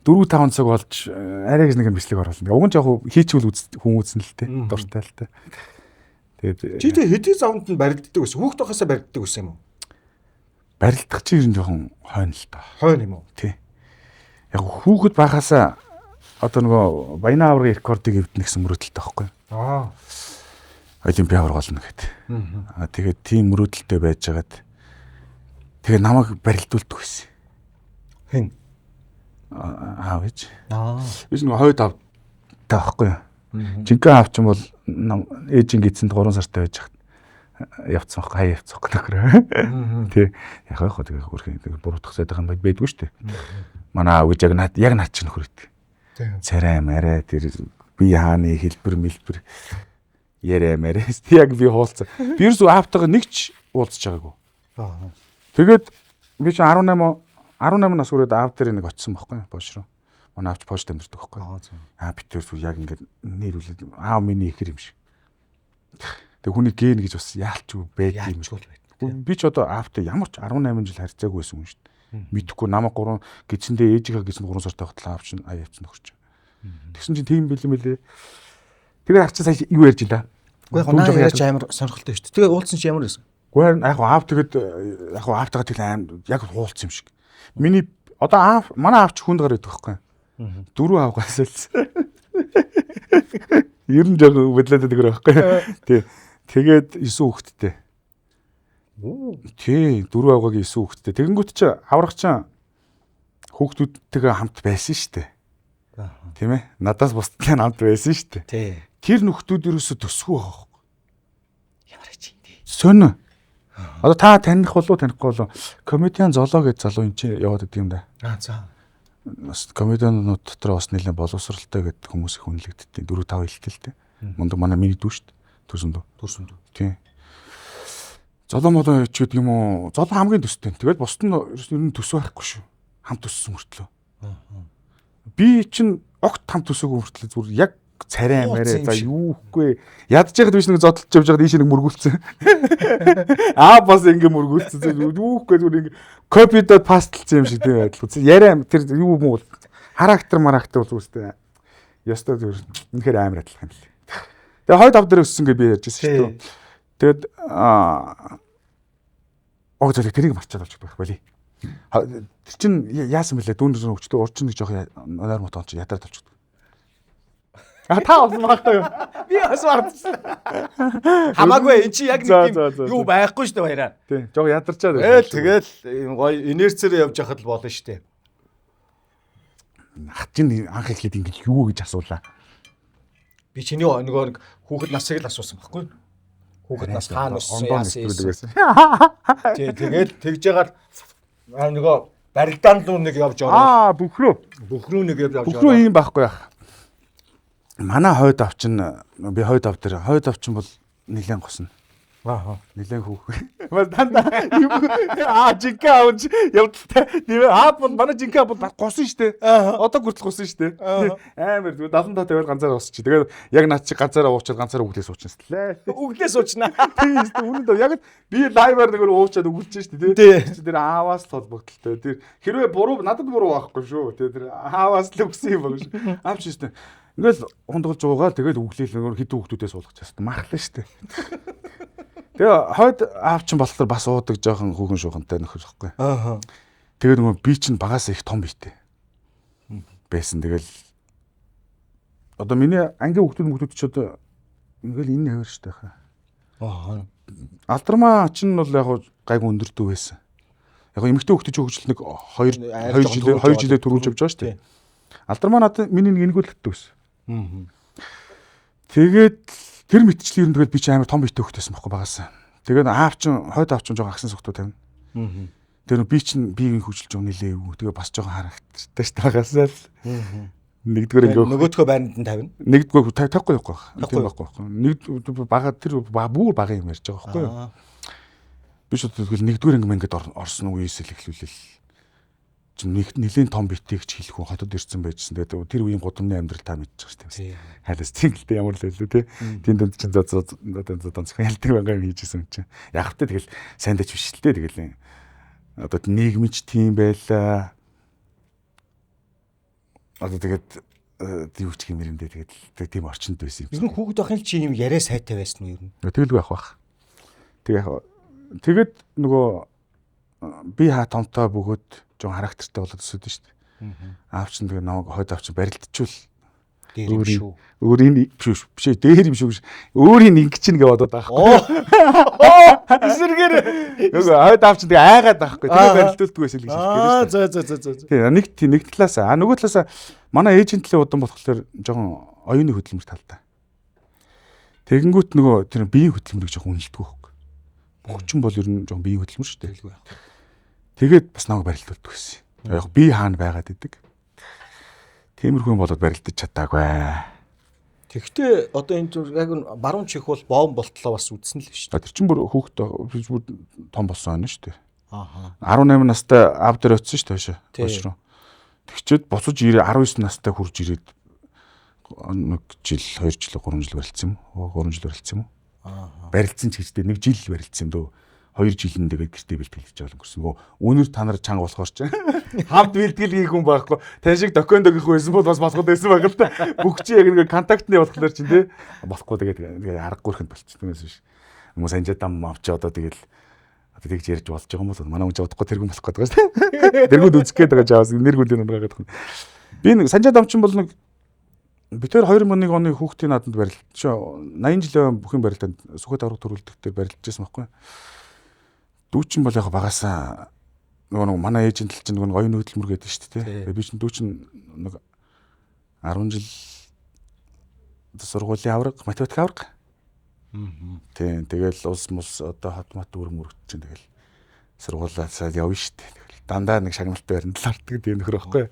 4-5 цаг болж арай гэж нэг бичлэг оруулна. Уг нь яг хийчихвэл хүн үзнэ л те. Дуртай л те. Тэгээд чи тэ хэдий заванд нь барилддаг байсан? Хүүхд байхасаа барилддаг байсан юм уу? Барилдах чи ер нь жоохон хойно л та. Хойно юм уу? Тий. Яг хүүхэд байхасаа одоо нөгөө Баян аврагын рекордыг эвдэнэ гэсэн мөрөөдөлтэй байхгүй. Аа. Олимпийн аварга болно гэд. Аа тэгээд тийм мөрөөдөлтэй байжгаад тэгээд намайг барилдуулдаг байсан. Хэн? Аав ээж. Аа. Би нөгөө хойд автай байхгүй. Жинхэнэ аав чинь бол ээжийн гидсэнд 3 сартай байж хат явцсан байхгүй, хаяа явцсан байхгүй нөхөр. Тий. Яг яг тэгээд хөрхийн буруутгах сайд байгаа юм байдгүй шүү дээ. Манай аав гэж яг наад чинь нөхөр идэг. Царай марай тэр би хааны хэлбэр мэлбэр яриа марай яг би хуулцсан. Би ерөөсөө аавтайгаа нэг ч уулзч байгаагүй. Аа. Тэгээд би чинь 18 нас хүрээд аав дээр нэг очисон байхгүй Польш руу. Манай аавч Польшд амьдардаг байхгүй. Аа би тэр зүг яг ингээд нэрүүлээд аав миний ихэр юм шиг. Тэг хүний ген гэж бас яалч юу байдаг юм. Би ч одоо аавтай ямар ч 18 жил харьцаагүй байсан юм шүү дээ. Мэдхгүй намайг 3 гидсэндээ ээжийнхаа гидсэнд 3 сартай байхад аав чинь аяа явцсан нөхөрч. Тэгсэн чинь тийм бэлэн мэлээ. Тэгээд арчин сая юу ярьж ин да. Үгүй яг наа яриач амар сонирхолтой шүү дээ. Тэгээ уулзсан чи ямар байсан? Үгүй харин яг аав тэгээд яг аавтайгаа тэгэл аим яг уулзсан юм шиг. Миний одоо аав манай аав ч хүнд гар идэх байхгүй. 4 аавгаас элсэн. Ер нь жоохон бодлоод байдаг байхгүй. Тий. Тэгээд 9 хүүхэдтэй. Тий, 4 авгагийн 9 хүүхэдтэй. Тэгэнгүүт чи аврах чинь хүүхдүүдтэйгээ хамт байсан шүү дээ. Тийм ээ. Надаас бусдтай хамт байсан шүү дээ. Тий. Тэр нөхдүүд ерөөсө төсгүй байгаа байхгүй. Ямар ч юм тий. Сонь. Одоо та таних болов танихгүй болов комедиан Золоо гэж залуу энэ чи яваад идэв юм да. Аа за. Бас комедианууд дотор бас нэлээд боловсралтай гэдэг хүмүүс их үнэлэгддэг. 4 5 хэлтэй л дээ. Мундаг манай миний дүү шүү дээ. Төрсөн дүү. Төрсөн дүү. Тий. Золоо молоо ч гэдэг юм уу? Золоо хамгийн төстэй. Тэгээд бусд нь ер нь төс байхгүй шүү. Хамт төссөн мөртлөө. Би чинь огт хамт төсөөгүй мөртлөө зүгээр яг царай мэрэ за юу ихгүй. Ядж яхад биш нэг зодтолж явж байхад ийш нэг мөргүүлсэн. Аа бас ингэ мөргүүлсэн. Юу ихгүй зүгээр ингэ копидод пасталсан юм шиг тийм байдал. Яриа тэр юу юм бол характер марактер бол зүгтээ. Ёстой зүгээр үнэхээр амар адилхан л. Тэгээ хойд ав дээр өссөн гэж би ярьж байсан шүү дээ. Тэгээд ог зөвлөг тэрийг марчаад олчих байх байли. Тэр чин яасан бэлээ дүүнер хөвчтөө урчин нэг жоох нойр мот онч ядраад олчихдаг. А та бас магадгүй юу? Би бас мартсан. Хамаагүй эн чи яг нэг тийм юу байхгүй шүү дээ баяраа. Тий, жоох ядарчаад байна. Тэгэл юм гоё инерцээр явж байхад л болно шүү дээ. Хат чин анх эхлээд ингэж юу гэж асуулаа. Би чиний нөгөө нэг хүүхэд насыг л асуусан байхгүй юу? Хүүхэд нас хаана өссөн яасан юм. Тий, тэгэл тэгж яагаад нөгөө барилдаан руу нэг явж ороо. Аа, бүхрөө. Бүхрөө нэг явж ороо. Бүхрөө ийм байхгүй яах. Манай хойд авчин би хойд ав дээр хойд авчин бол нилээн госно. Аа. Нилээн хүүх. Бас дандаа юм жинхэнэ авч явдалтай. Аа бол манай жинхэнэ бол госон штэ. Одоо хүртэл госон штэ. Амар зүгээр 75 тавиал ганцаараа усчих. Тэгээд яг над чи ганцаараа уучаад ганцаараа өглөө суучихсан лээ. Өглөө суучна. Тийм штэ. Үнэн дээр яг л би лайваар нэг уучаад өглөж штэ тий. Тэр ааваас л холбогдолтой. Тэр хэрвээ буруу надад буруу байхгүй шүү. Тэр ааваас л өгсөн юм баг шүү. Аавч штэ. Ингээл хундагалж уугаал тэгэл өглөөл нөгөө хэдэн хүүхдүүдээ суулгах чаасан. Махлаа штэ. Тэгээ хойд аав чинь болохоор бас уудаг жоохон хүүхэн шуухантай нөхөр байхгүй. Аа. Тэгээ нөгөө би чинь багаас их том биетэй байсан. Тэгэл одоо миний ангийн хүүхдүүд чи одоо ингээл энэ хавар штэ хаа. Аа. Алдармаа чинь бол яг гайгүй өндөрдөг байсан. Яг эмэгтэй хүүхдүүд хөгжил нэг 2 жилээ төрүүлж явж байгаа штэ. Алдармаа надад миний нэг энэгүүлэлттэй байсан. Аа. Тэгээд тэр мэтчлэн ер нь тэгэл би чи амар том биетэй хөхтэйсэн байхгүй багасаа. Тэгээд аав чин хойд аав чин жоохон агсан сүхтүү тавина. Аа. Тэр би чин биеийн хөгжил жоохон нилээ эвгүй. Тэгээ бас жоохон харагдчихтай шүү дээ багасаа л. Аа. Нэгдүгээр ингээ нөгөөдхөө байранд нь тавина. Нэгдүгээр тавихгүй явахгүй байх. Тийм байхгүй байхгүй. Нэг бага тэр бүр бага юм ярьж байгаа байхгүй юу? Би ч тэгэл нэгдүгээр анги ингээд орсон үеэс л эхлүүлэл чинь нэг нэлийн том битийг ч хэлэх үү хотод ирсэн байжсэн. Тэгээд тэр үеийн гудамны амьдрал та мэдчих шүү дээ. Хайлаас тийм л ямар л байлээ те. Тийм дунд чинь зоо зоо ялдаг байгаа юм хийжсэн юм чинь. Яг тэ тэгэл сайн дэч биш л те тэгэл. Одоо нийгэмч тийм байлаа. Одоо тэгээд юу ч юм юм дээ тэгэл тийм орчинд байсан юм. Ер нь хүүхэд байхын л чи юм яриа сайтай байсан уу ер нь? Тэгэлгүй явах бах. Тэг яг тэгээд нөгөө би хаа томтой бөгөөд жоон характертай болоод өсөд нь шүү дээ. Аав чинь тэгээ намайг хойд аав чинь барилдчихвал дээр юм шүү. Өөрийн биш биш дээр юм шүү гэж өөрийн ингэ чинь гэж бодоод байгаа байхгүй. Эсэргээр нөгөө хойд аав чинь тэгээ айгаад байгаа байхгүй. Тэгээ барилдуулдаггүй байсан л гэж хэлэх гээд шүү дээ. За за за за. Тэгээ нэг талаас а нөгөө талаас манай эйжент талын удам болохоор жоон оюуны хөдөлмөр талтай. Тэгэнгүүт нөгөө тэр биеийн хөдөлмөрийг жоон үнэлдэг байхгүй. Хүчин бол ер нь жоон биеийн хөдөлмөр шүү дээ. Тэгээд бас намайг барилдуулдаг байсан. Яг би хаана байгаад идэг. Тиймэрхүү юм болоод барилдаж чадаагүй. Тэгэхдээ одоо энэ яг баруун чих бол бомб болтлоо бас үдсэн л шүү дээ. Тэр чинь бүр хүүхэд бүр том болсон байна шүү дээ. Ааха. 18 настай аав дээр очсон шүү дээ хойш. Хойш руу. Тэгчээд буцаж 19 настай хурж ирээд нэг жил, 2 жил, 3 жил барилцсан юм уу? 3 жил барилцсан юм уу? Ааха. Барилцсан ч гэжтэй нэг жил барилцсан юм дөө. 2 жилэн тэгээд гэртээ бэлтгэл хийж байгаа өнгөрсөн. Нөгөө үнэр та нар чанга болохоор ч хамт бэлтгэл хийх хүн байхгүй. Тань шиг докондогийнх байсан бол бас болоход байсан байх л та. Бүх чи яг нэг контактны болохоор чинь тий болохгүй тэгээд аргагүй ихэнд болчихсон юм биш. Хүмүүс санжаа дам авч одоо тэгэл одоо тэгж ярьж болж байгаа юм бол манай хүн ч удахгүй тэргүүн болох гээд байгаа шүү дээ. Тэргүүд үзэх гээд байгаа жаас нэр хүлийн унгаад байгаа. Би нэг санжаа дам чинь бол нэг би тэр 2001 оны хүүхдийн наадамд барилт 80 жилийн бүхэн барилтанд Сүхэд авраг төрүүлдэг дээр барилдаж байсан байхгүй. Дүүчин бол яг багасаа нөгөө нэг манай эйжент л чинь нөгөө оюун хөдөлмөр гэдэг шүү дээ. Би чинь дүүчин нэг 10 жил сургуулийн авраг, математик авраг. Тийм тэгэл улс мус одоо хот мот үр мөрөгт чинь тэгэл сургуулиасаа явна шүү дээ. Тэгэл дандаа нэг шагналтай баринд л артдаг тийм нөхөр байхгүй.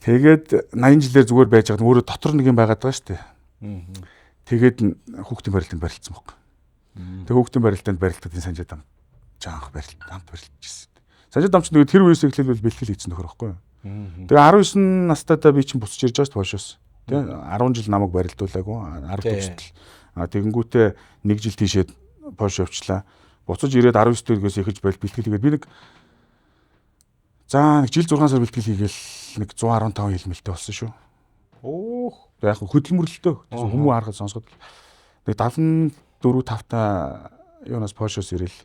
Тэгээд 80 жилээр зүгээр байж байгаа өөрөө дотор нэг юм байгаад байгаа шүү дээ. Тэгээд хүүхдийн барилтанд барилцсан байхгүй. Тэг хүүхдийн барилтанд барилтад санжаа дам чанх барилт хамт барилдчихсэн. Санжаа дам ч нэг тэр үеэс эхлээл бэлтгэл хийсэн нөхөр байхгүй юу. Тэгээ 19 настайдаа би чинь буцаж ирж байгаа шүү дээ хойшоос. Тэ 10 жил намайг барилдуулаагүй 10 төгсдөл. А тэгэнгүүтээ нэг жил тийшээ Польш явчлаа. Буцаж ирээд 19 дээрээс эхэлж бэлтгэл хийгээд би нэг за нэг жил 6 сар бэлтгэл хийгээл нэг 115 хилмэлтэй болсон шүү. Өөх. Яг хөдөлмөрлөлтөө хүмүүс харахад сонсоход нэг 70 4 5 та юунаас Польшоос ирэл.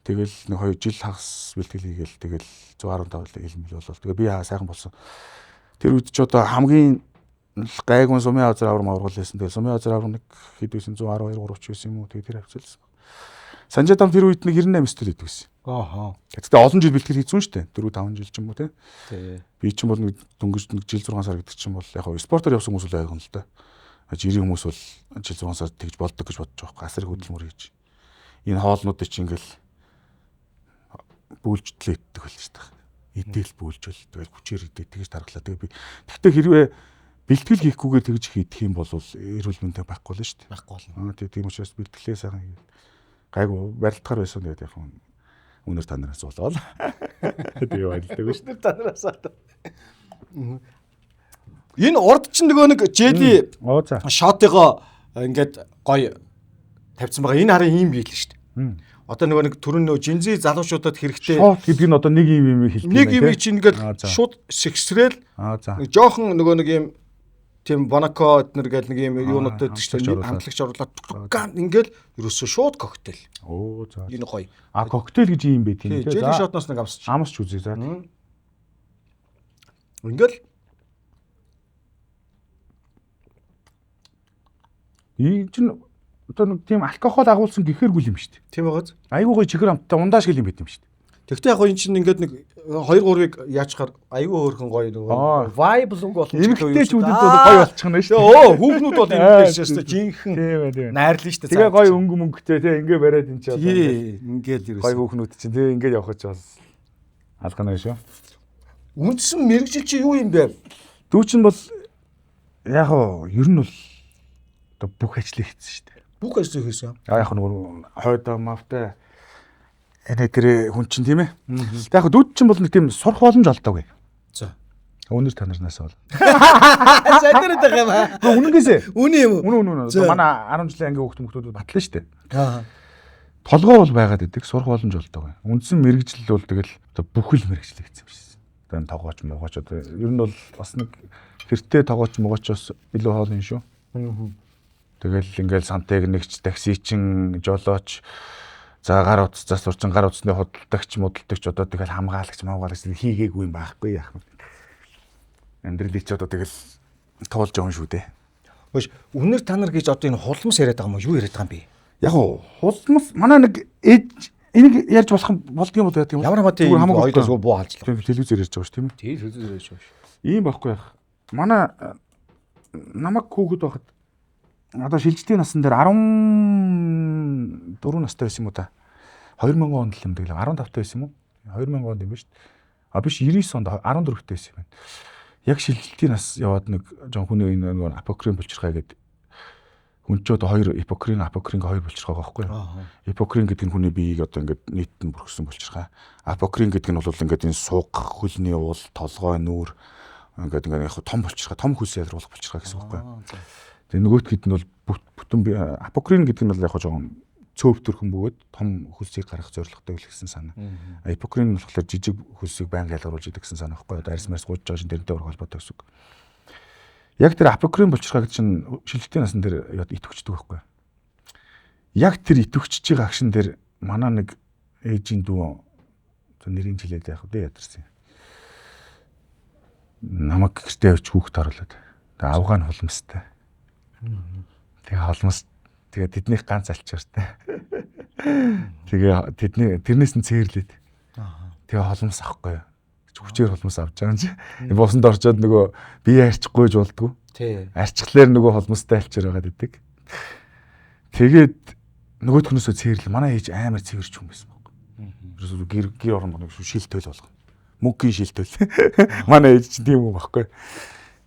Тэгэл нэг 2 жил хагас бэлтгэл хийгээл тэгэл 115 хэлмэл болол. Тэгээ би сайхан болсон. Тэр үед ч одоо хамгийн гайгүй сумын азар аврам аврал байсан. Тэгээ сумын азар аврам нэг хэд байсан 112 3 ч байсан юм уу. Тэгээ тэр хавцалсан. Санжаадам тэр үед нэг 98 стол идэг байсан. Ааха. Гэхдээ олон жил бэлтгэл хийсэн шүү дээ. 4 5 жил ч юм уу те. Тий. Би ч юм бол нэг дөнгөж нэг жил 6 сар гэдэг чинь бол яг хоо спортоор явсан хүмүүс л ойлгоно л да. Жирийн хүмүүс бол жил 6 сар тэгж болдог гэж бодож байгаа байхгүй. Асар их хөдөлмөр хийж. Энэ хоолнуудыг чинь ингээл бүүлжтлээ иддэг бол шүү дээ. Идээл бүүлжвэл тэгэл хүчээр идээ тэгж тархлаа. Тэгээ би тэгтээ хэрвээ бэлтгэл хийхгүйгээр тэгж хийдэх юм бол эрүүл мэндэ байхгүй л шүү дээ. Байхгүй болно. Аа тийм учраас бэлтгэлээ сайхан хийгээд гайгүй барилдахаар байсан. Тэгээд яг үнэр та нараас болоод тэгээ баярлдаг шүү дээ. Үнэр та нараас болоод. Энэ урд чинь нөгөө нэг жели шотыгоо ингээд гоё тавьсан байгаа. Энэ харин ийм биел шүү дээ. Одоо нөгөө нэг түрүүн нөгөө жинзи залуучуудад хэрэгтэй шот гэдэг нь одоо нэг юм юм хэлдэг. Нэг юм чинь ингээд шууд сэгсрээл жоохон нөгөө нэг юм тийм Бонако эднэр гэл нэг юм юунууд байдаг шүү дээ. Амтлагч оруулаад ингээл ерөөсөө шууд коктейл. Оо за. Энэ гоё. А коктейл гэж юм бэ тийм үү? Жели шотноос нэг амсч. Амсч үзье за. Ингээл энэ чинь одоо нэг тийм алкогол агуулсан гэхэргүй юм шүү дээ. Тийм байгааз. Айгуу гоё чихэр амттай ундаа шиг юм байт юм шүү дээ. Тэгвэл яг энэ чинь ингээд нэг 2 3-ыг яачхаар айгүй хөөрхөн гоё нөгөө vibe луг болно. Эмэгтэйчүүдэд бол гоё болчихно шүү дээ. Өө хүүхнүүд бол эмэгтэй шүү дээ. Жинхэнэ найрлаа шүү дээ. Тэгээ гоё өнгө мөнгөтэй тий ингээ бариад энэ чинь одоо ингээл ерөөсөө гоё хүүхнүүд чинь тий ингээд явах гэж бас алгана шүү. Үндсэн мэрэгжил чи юу юм бэ? Дүү чинь бол яг оо ер нь бол одоо бүх ажлыг хийсэн шүү дээ. Бүх ажлыг хийсэн. Яг нөгөө хойдоо мавтай энэ тэр хүн чинь тийм ээ. Яг дүүд чинь бол нэг тийм сурах боломж олдоогүй. За. Өнөр та нарнаас бол. Сайн дээр байгаа юм аа. Үнэнгээсээ. Үнэн юм уу? Үнэн үнэн. Манай 10 жилийн ангийн хүүхд мөхтүүд батлаа шүү дээ. Аа. Толгой бол байгаад идэг, сурах боломж олдоогүй. Үндсэн мэрэгжил бол тэгэл одоо бүхэл мэрэгжил гэсэн юм шээ. Одоо энэ тогооч могооч одоо ер нь бол бас нэг хэртэ тогооч могооч бас илүү хоол юм шүү. Тэгэл ингээл сантехникч, таксичин, жолооч за гар утсаас сурчин гар утасны худалдагч, мудалдагч одоо тэгэл хамгаалагч, мавгаалагч хийгээгүй юм байхгүй яах вэ? Амьдралыг ч одоо тэгэл туулж явна шүү дээ. Хөөш үнэр та нар гэж одоо энэ хулмас яриад байгаа юм уу? Юу яриад байгаа юм бэ? Яг уу хулмас манай нэг ээж энийг ярьж болох болдго юм бол яадаг юм. Ямар хамаатай хоёулаас буу халжлаа. Тийм телевизээр ярьж байгаа шүү тийм ээ. Тийм телевизээр ярьж байгаа шүү. Ийм байхгүй яах. Манай намайг хүүхэд байхад одоо шилжилтийн насан дээр 14 настай байсан юм уу та? 2000 онд л юм дэглээ. 15 та байсан юм уу? 2000 онд юм ба шүү дээ. А биш 99 онд 14 та байсан юм байна. Яг шилжилтийн нас яваад нэг жон хүний энэ нэг апокрин булчирхай гэдэг хүн ч одоо хоёр эпокрин апокрин хоёр булчирхай байгаа байхгүй юу? Эпокрин гэдэг нь хүний биеийг одоо ингээд нийт нь бүрхсэн булчирхай. Апокрин гэдэг нь бол ингээд энэ суг, хөлний уул, толгой, нүүр ингээд ингээд яг том булчирхай, том хөлс ялруулах булчирхай гэсэн үг байхгүй юу? Тэгээ нөгөөтгөд нь бол бүтэн апокрин гэдэг нь бол яг жоохон цөөвтөрхөн бөгөөд том хөлсийг гаргах зорилготой гэсэн санаа. Эпокрин нь болохоор жижиг хөлсийг байнга ялгаруулж идэг гэсэн санаа байхгүй юу? Одоо арьс марс гуйж байгаа шин тэрнтэй өөр холбоотой гэсэн үг. Яг тэр апокрин булчирхай гэдэг чинь шилжилтийн насан дээр идэвхждэг байхгүй юу? Яг тэр идэвхжиж байгаа агшин дээр манай нэг ээжийн дүү нэрийн жилээд яах вэ ядарсан. Намайг гэртээ явж хүүхд оруулаад. Тэгээ авгаа нь хулмастай. Тэгээ холмос тэгээ тэднийх ганц алчаартай. Тэгээ тэдний тэрнээс нь цээрлээд. Тэгээ холмос авахгүй юу? Хүчээр холмос авч байгаа юм чи. Босонд орчоод нөгөө би арчихгүй ж болдгоо. Тий. Арчихлаар нөгөө холмостой алчаар байгаад идэг. Тэгээд нөгөөтхнөөсөө цээрлээ. Манай ээж амар цэвэрч хүн байсан байхгүй. Ерөөсөө гэр гэр орон нэг шил тойл болгоно. Мөнгөний шил тойл. Манай ээж чинь тийм хүн байхгүй.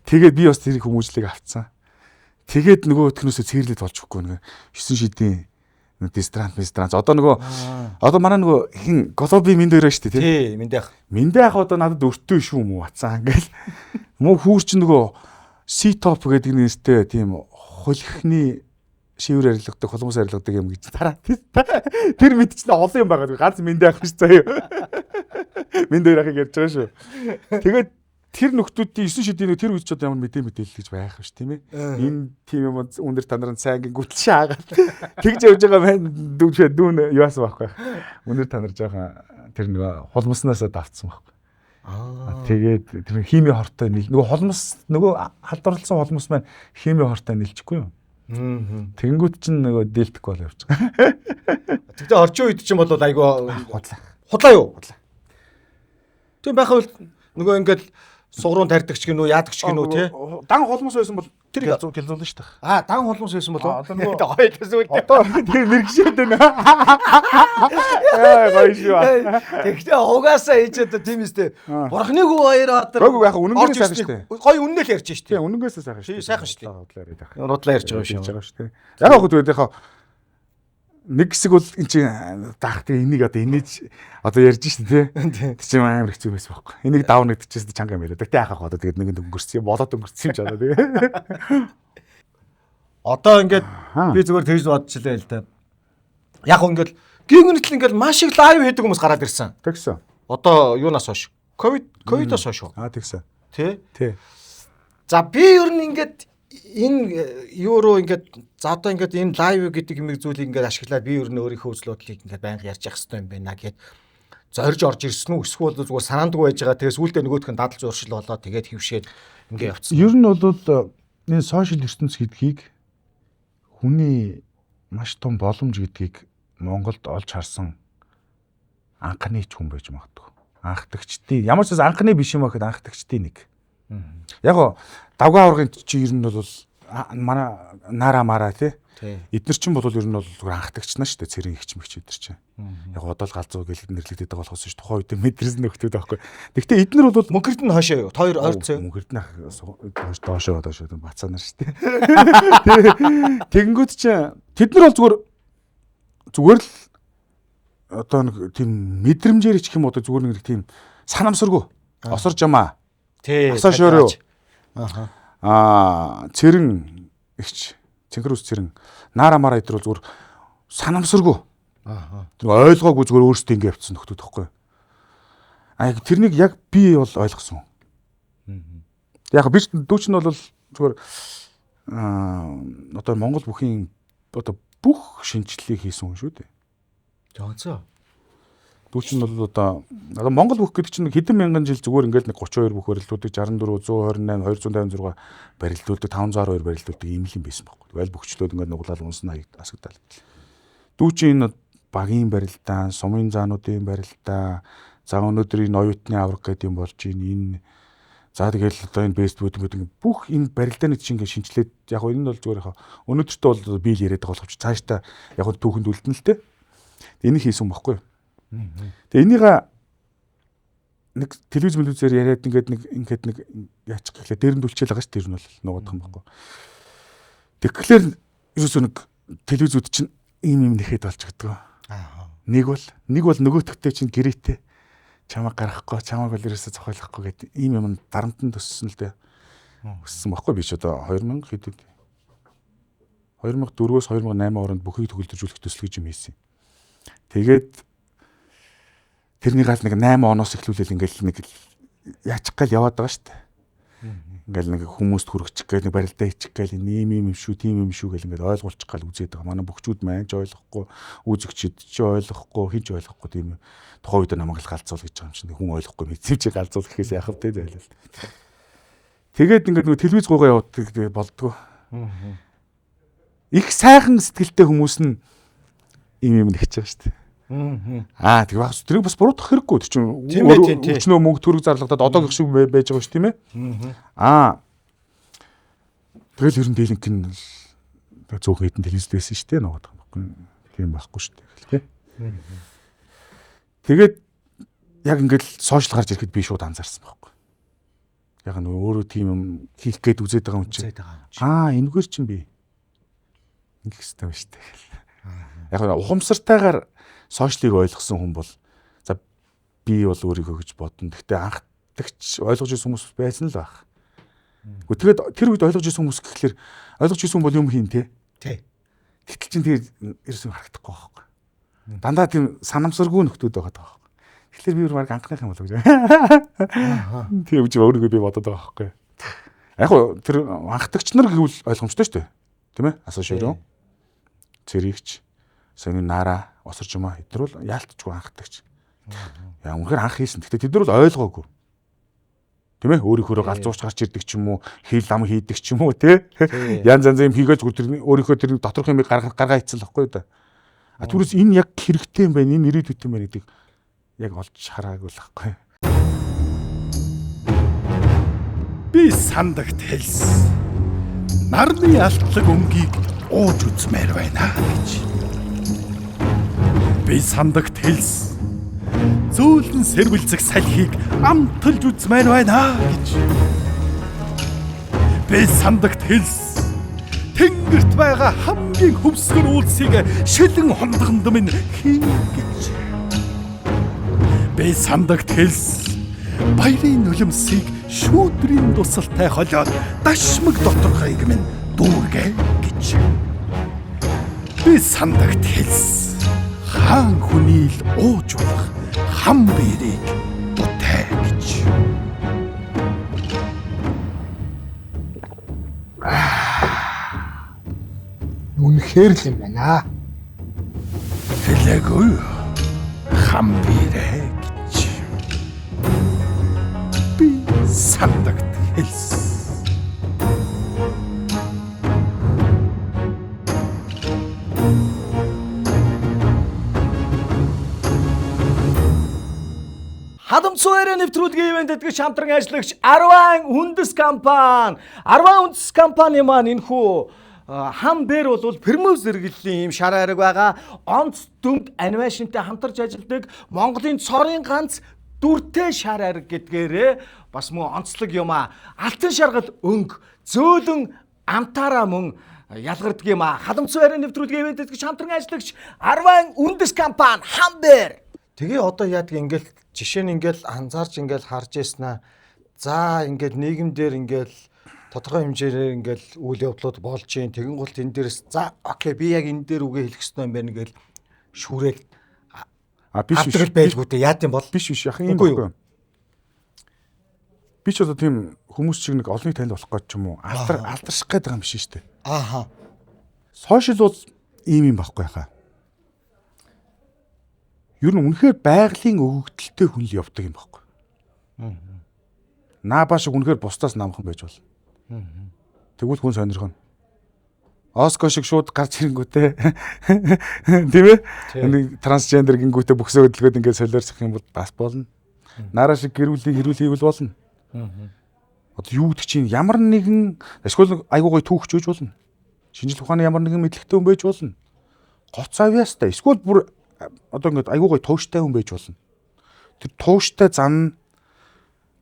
Тэгээд би бас тэр хүмүүжлийг авцсан. Тэгээд нөгөө өтгөнөөсөө цээрлээд болж өгөхгүй нэг 9 шидийн дистрант мистрант одоо нөгөө одоо манай нөгөө хин Голоби минд хоёроо шүү дээ тий миндэх миндэх одоо надад өртөө шүү юм уу атсан ингээл мөн хүүр чинь нөгөө C top гэдэг нэртэй тийм хулхны шивэр арилгадаг холомос арилгадаг юм гэж тараа тэр мэд чинь олон юм байгаа ганц миндэх биш заяа минд хоёр ахыг ярьж байгаа шүү. Тэгээд Тэр нөхдүүдийн 9 шидийн тэр үед ч одоо ямар мэдээлэл гэж байх биш тийм ээ. Энэ тийм юм өндөр танарын сайн гүтэл шаагаад тэгж явж байгаа байна. Дүүн юуасан байхгүй. Өндөр танар жоохон тэр нөгөө хулмаснаасаа давцсан байхгүй. Тэгээд тэр хими хортой нөгөө холмос нөгөө халдварласан холмос маань хими хортой нэлчихгүй юу? Тэгэнгүүт чинь нөгөө дээлтэхгүй бол явж байгаа. Тэгтээ орчин үед чинь бол айгүй худлаа юу? Худлаа. Тийм байхад бол нөгөө ингээд сугруун тарьдаг ч гинүү яадаг ч гинүү тий. Дан холмос байсан бол тэр гялзуулна шүү дээ. Аа дан холмос байсан болов. Одоо нөгөө хоёулаас үл. Одоо тэр мэрэгшээд байна. Аа гоё шүү. Тэгтээ угаасаа хийж одоо тийм үстэй. Бурхны хүү хоёр баатар. Гойг яг үнэнгээсээ сайхан шүү дээ. Гоё үнэнээ л ярьж шүү дээ. Тийм үнэнгээсээ сайхан шүү дээ. Сайхан шүү дээ. Худлаа яриад байх. Худлаа ярьж байгаа шүү дээ. Яг хөө тэгээд яг нэг хэсэг бол эн чинь даах тэгээ энийг одоо энийж одоо ярьж шин тий. Тэр чинь амар хэцүү байсан байхгүй. Энийг давна гэдэг чинь чанга юм яриад. Тэгтээ яхах одоо тэгээд нэг өнгөрсөн юм болоод өнгөрсөн юм ч одоо тэгээ. Одоо ингээд би зүгээр тэгж бодчихлаа л да. Яг ингээд гингэнтэл ингээд маш их лайв хийдэг хүмүүс гараад ирсэн. Тэгсэн. Одоо юунаас хойш? Ковидоос хойш уу? Аа тэгсэн. Тий. Тий. За би ер нь ингээд энэ юу руу ингээд за одоо ингээд энэ лайв гэдэг юм зүйлийг ингээд ашиглаад би ер нь өөрийнхөө үзэл бодлыг ингээд байнга ярьж явах хэрэгтэй юм байна гэд зорж орж ирсэн үү эсвэл зүгээр санаандгүй байж байгаа. Тэгээ сүүлдээ нөгөөх нь дадал зуршил болоод тэгээд хөвшээд ингээд явцсан. Ер нь бол энэ сошиал ертөнц гэдгийг хүний маш том боломж гэдгийг Монголд олж харсан анхны ч хүн байж магадгүй. Анхдагчдын ямар ч анхны биш юм аа гэхэд анхдагчдын нэг. Яг го давгаа аврагын чи ер нь бол манай нара мара тий. Эднэр чинь бол ер нь бол зүгээр анхдагч нар шүү дээ. Цэрэн ихч мэгч эднэр чинь. Яг одоо л галзуу гэл нэрлэгдээд байгаа болохоос ш тухайн үед мэдэрсэн нөхдүүд байхгүй. Гэхдээ эднэр бол Мөнхөрд нь хойшоо юу? Хоёр ойрцоо. Мөнхөрд нь доошоо доошоо бацаа нар шүү дээ. Тэгэнгүүт чинь тэд нар бол зүгээр л одоо нэг тийм мэдрэмжээр ичих юм одоо зүгээр нэг тийм санамсаргүй осор жамаа. Тий. Асаа шөөрөө. Аа цэрэн ихч цэнхэр ус цэрэн нара мара эдэр бол зүгээр санамсаргүй. Тэр ойлгоогүй зүгээр өөрсдөө ингэ явцсан нөхдүүд байхгүй. А яг тэрнийг яг би бол ойлгосон. Яг би ч дүүч нь бол зүгээр одоо Монгол бүхийн одоо бүх шинжилгээг хийсэн хүн шүү дээ. Жонцоо. Дүүч нь бол одоо Монгол бүх гэдэг чинь хэдэн мянган жил зүгээр ингээл нэг 32 бүх барилдуудыг 64, 128, 256 барилдуулдаг, 512 барилдуулдаг ийм л юм байсан байхгүй. Тэгэл бөхчлөөд ингээд нуглал унсна асагдаал. Дүүчин энэ багийн барилдаан, сумын заануудын барилдаа, за өнөөдөр энэ оюутны авраг гэдэг юм болж ийн энэ за тэгэл одоо энэ бэстбүүд гэдэг бүх энэ барилдааныг чинь ингээд шинжилээд яг энэ нь бол зүгээр яг өнөөдөртөө бол би л яриад байгаа болохч цаашдаа яг түүхэнд үлдэнэ л те. Энийг хийсэн байхгүй. Тэгээ энийг нэг телевиз мэлвизээр яриад ингээд нэг яачих гэхлээр дээр нь түлчээл байгаа шүү дээ. Тэр нь бол нуугдах юм байхгүй. Тэгэхээр ерөөсөө нэг телевизүүд чинь ийм юм нэхэд болж өгдөг. Аа. Нэг бол нөгөөтгтэй чинь гэрээтэй чамайг гаргахгүй, чамайг бол ерөөсөө цохиолохгүй гэдэг ийм юм дарамтан төссөн л дээ. Өссөн байхгүй би ч одоо 2000 хэдэд 2004-өөс 2008 хооронд бүхийг төгөлдржүүлэх төсөл гэж юм хийсэн. Тэгээд тэрний гал нэг 8 оноос эхлүүлэл ингээл нэг яачих гал яваад байгаа шүү дээ. Ингээл нэг хүмүүст хүрчих гээл нэг барилдаа хийчих гээл ийм юм шүү, тийм юм шүү гэл ингээл ойлгуулчих гал үзээд байгаа. Манай бөхчүүд маань ч ойлгохгүй, үзэгчд ч ойлгохгүй, хин ч ойлгохгүй тийм юм. Тухайн үед намайг л галзуул гэж байгаа юм чинь хүн ойлгохгүй мэдсэн чи галзуул гэхээс яах вэ зайлал. Тэгээд ингээд нөгөө телевиз гуйгаа явуулдаг болдгоо. Их сайхан сэтгэлтэй хүмүүс нь ийм юм нэгч байгаа шүү дээ. Аа тэг бас тэрийг бас буруутгах хэрэггүй тэр чинь өчнөө мөнгө төрөг зарлагдаад одоогийнх шиг байж байгаа шүү тийм ээ. Аа тэгэл ер нь дийлэнх нь зөөхөн хэдэн телевиз байсан шүү дээ нуугаад байгаа юм байхгүй. Тийм байхгүй шүү дээ тий. Тэгээд яг ингээд сошиал гарч ирэхэд би шууд анзаарсан байхгүй. Яг нь өөрөө тийм юм хийх гээд үзээд байгаа юм чинь. Аа энэгээр чинь би ингэх хэрэгтэй байна шүү дээ. Яг ухамсартайгаар сошиалыг ойлгосон хүн бол за би бол өөрийгөө гэж бодно. Гэхдээ анхдагч ойлгож ирсэн хүмүүс байсан л байх. Гэхдээ тэгээд тэр үед ойлгож ирсэн хүмүүс гэхлээр ойлгож ирсэн хүн бол юм хийн те. Тий. Гэтэл чинь тэр ерөөсөө харагдахгүй байхгүй. Дандаа тийм санамсаргүй нөхдүүд байгаа байхгүй. Тэгэхээр би бүр баг анхных юм болов гэж. Тийм үгүй өөрийгөө би бодоод байгаа байхгүй. Яг гоо тэр анхдагч нар гэвэл ойлгомжтой шүү дээ. Тийм ээ? Асан шөрөн. Цэрэгч, сонин нараа, осорч юм аа. Эдгээр бол яалтчгүй анхдагч. Яа үнэхээр анх хийсэн. Гэхдээ тэд нар бол ойлгоогүй. Тийм ээ? Өөрийнхөө галзуурч гарч ирдэг ч юм уу, хил ам хийдэг ч юм уу, тий? Янз янз юм хийгээд зүгээр тэр өөрийнхөө тэр доторх юмыг гаргаа хийцэн л байхгүй да. А түүнээс энэ яг хэрэгтэй юм байна, энэ ирээдүйт юм байна гэдэг яг олж хараагүй л байхгүй. Би сандагт хэлсэн. Нарны алтлаг өмгийг ууж үзмээр байна гэж. Би сандагт хэлсэн. Зөөлөн сэрвэлзэх салхийг амталж үзмээр байна гэж. Би сандагт хэлсэн. Тэнгэрт байгаа хамгийн хөвсгөр үйлсийг шилэн хондгонд минь хий гэж. Би сандагт хэлсэн. Баярын нулимсыг шүүдрийн дусалтай холиод дашмаг доторхойг минь дүүргэ гэж. Би сандагт хэлсэн. Хаан хүний л ууж болох хам биерийг бутай гэж. Үнэхээр л юм байна. Хэлээгүй хам биерээ гэж. Би сандагт хэлсэн. Халамцуу яриа нэвтрүүлгийн ивент тэтгэгч хамтран ажиллагч Арван үндэс компани. Арван үндэс компани маань энэхүү хам бэр бол Пермөв зэрэглэлийн ийм шар хайраг байгаа. Онц дүмд анимашнтай хамтарч ажилладаг Монголын цорын ганц дүртэй шар хайраг гэдгээрээ бас мөн онцлог юм аа. Алтан шаргал өнгө, зөөлөн амтаараа мөн ялгардаг юм аа. Халамцуу яриа нэвтрүүлгийн ивент тэтгэгч хамтран ажиллагч Арван үндэс компани хам бэр. Тэгээ одоо яадаг ингээл жишээ нь ингээл анзаарч ингээл харж яснаа. За ингээл нийгэмдэр ингээл тодорхой хэмжээгээр ингээл үйл явдлууд болж гин. Тэгэн гол энэ дээрс за окей би яг энэ дээр үгээ хэлэх ёстой юм байна гээл шүүрэл А биш биш. авдрал байлгүй дээ. Яад юм бол Биш биш яхан юм Үгүй юу? байхгүй. Би ч одоо тийм хүмүүс шиг нэг олонний танил болох гэж юм уу? Алдарших гээд байгаа юм биш шүү дээ. Ааха. Сошиал бол ийм юм байхгүй хаа. Ер нь үнэхээр байгалийн өгөгдөлтэй хүн л явдаг юм байхгүй. Наа шиг үнэхээр бусдаас намхан байж болно. Тэгвэл хүн сонирхоно. Оско шиг шууд гарч ирэнгүүтээ тийм ээ? Нэг трансгендер гингүүтээ бүхсээ хөдөлгөөд ингээд солиорсох юм бол бас болно. Нараа шиг гэр бүлийн хэрүүл хийвэл болно. Одоо юу гэдэг чинь ямар нэгэн эсвэл айгуу гой түүхч байж болно. Шинжлэх ухааны ямар нэгэн мэдлэгтэй хүн байж болно. Гоц авьяастай эсвэл бүр одоо ингээд айгуу гой тууштай хүн байж болно. Тэр тууштай зан нь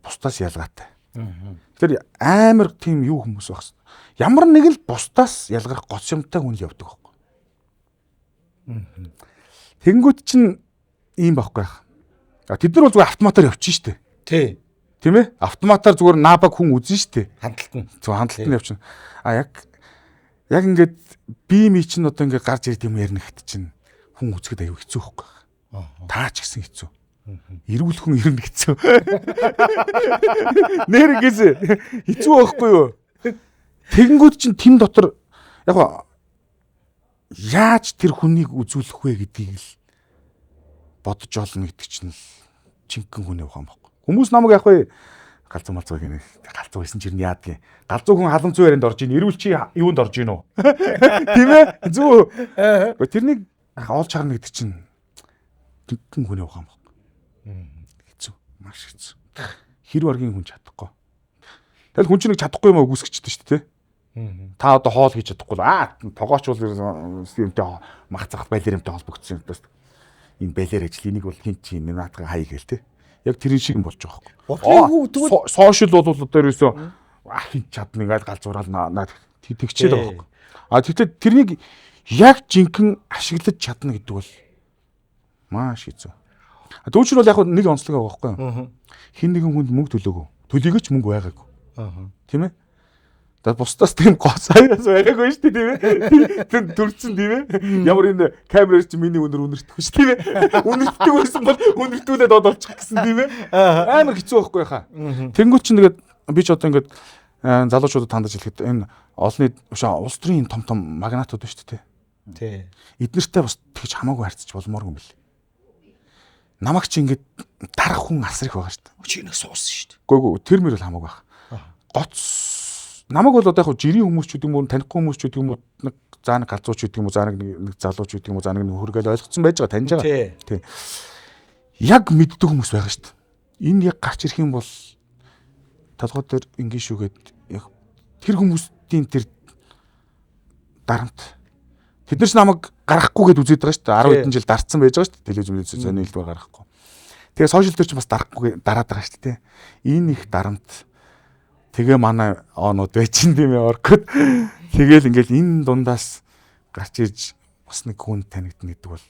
бусдаас ялгаатай. Тэгэхээр амар тийм юу хүмүүс байх. Ямар нэг л бусдаас ялгарх гоц юмтай хүн л явдаг байхгүй. Тэнгүүт чинь ийм байхгүй байх. А тэд нар бол зүгээр автоматар явчих штэ. Тий. Тийм ээ? Автоматар зүгээр наабаг хүн үзэн штэ. Хандлт нь. Зөв хандлт нь явчихна. А яг ингээд би ми чинь одоо ингээд гарч ирд юм ярина гэхэд чинь хүн үзэхэд аюу хэцүү байхгүй. Таа ч гэсэн хэцүү. Эрүүл хүн ирнэ хэцүү. Нэр ингээс хэцүү байхгүй юу? Тэгэнгүүт чинь тэм дотор яг яаж тэр хүнийг үзүүлэх вэ гэдгийг л бодож олно гэдэг чинь л жинхэнэ хүний ухаан байхгүй. Хүмүүс намайг яг вэ галзуу малзуу гинэ. Галзуу байсан чинь яадгийн. Галзуу хүн халамцуу ярианд орж ийн. Эрүүл чи юунд орж ийн үү? Тийм ээ? Зүг. Тэрнийг олж харна гэдэг чинь жинхэнэ хүний ухаан байхгүй. Хэцүү. Маш хэцүү. Хэр баргийн хүн чадахгүй. Тэгэл хүн чинь нэг чадахгүй юм үгүйсгэжтэй шүү дээ. Та одоо хоол хийж чадахгүй л тогооч бол юмтай мах цах балер юмтай холбогдсон юм бас. Энэ балер ажил энийг бол хин чи наатгаа хай гээл те. Яг тэрэн шиг юм болж байгаа байхгүй. Сошиал бол одоо ерөөсөө хин чадна ингээл галзуурал наа тэгчээд байгаа байхгүй. А тэгтээ тэрнийг яг жинхэнэ ашиглаж чадна гэдэг бол маш хэцүү. Дүүчр бол яг нэг онцлог байгаа байхгүй юу? Хин нэгэн хүнд мөнгө төлөөгөө. Төлөөгөөч мөнгө байгаагүй. Тийм ээ? За бусдаас тийм гоц аяас байгаагүй шүү дээ тийм ээ. Тэр төрцөн тийм ээ. Ямар энэ камераар чи миний үнэр үнэртэхгүй шүү тийм ээ. Үнэртдэг байсан бол үнэртүүлээд од олчих гэсэн тийм ээ. Амар хэцүү байхгүй хаа. Тэнгүүт чинь тэгээд би ч одоо ингээд залуучуудад хандаж хэлэхэд энэ олонний улс төрийн том том магнатууд шүү дээ. Тий. Эднэртэй бас тэгж хамаагүй харьцаж болмооргүй юм бэл. Намайг чи ингээд дарах хүн асар их байгаа шүү дээ. Чи нэг суусан шүү дээ. Гүйгүй тэр мөр бол хамаагүй байх. Гоц намайг бол одоо яг жирийн хүмүүс ч гэдэг юм уу, танихгүй хүмүүс ч гэдэг юм уу, нэг заа нэг галзууч гэдэг юм уу, заа нэг залууч гэдэг юм уу, заа нэг хөргөл ойлгоцсон байж байгаа, таньж байгаа. Тий. Яг мэддэг хүмүүс байгаа шүү дээ. Энэ яг гарч ирэх юм бол толгой дээр ингэ шүүгээд яг тэр хүмүүсийн тэр дарамт тэд нар ч намайг гаргахгүй гэд үзээд байгаа шүү дээ. 10 хэдэн жил дарцсан байж байгаа шүү дээ. Телевиз мэлвиз сони хэлдвэр гаргахгүй. Тэгээ сошиал дээр ч бас дарахгүй дараад байгаа шүү дээ. Энэ их дарамт. Тэгээ манай онууд байж ин тийм ээ оркод. Тэгээл ингээл энэ дундаас гарч ирж бас нэг хүн танигдна гэдэг бол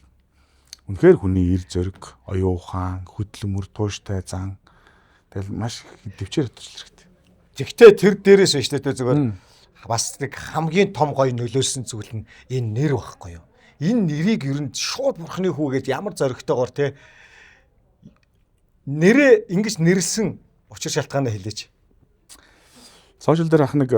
үнэхээр хүний ир зөрг, оюун ухаан, хөдөлмөр, тууштай зан тэгэл маш төвчээр татвар хэрэгтэй. Тэгтээ тэр дээрээс биш үү зүгээр бас нэг хамгийн том гоё нөлөөлсөн зүйл нь энэ нэр байхгүй юу? Энэ нэрийг ер нь шууд бурхны хүү гэж ямар зоригтойгоор те нэрээ ингэж нэрлсэн учир шалтгаанаа хэлээч. Сошиал дээр ах нэг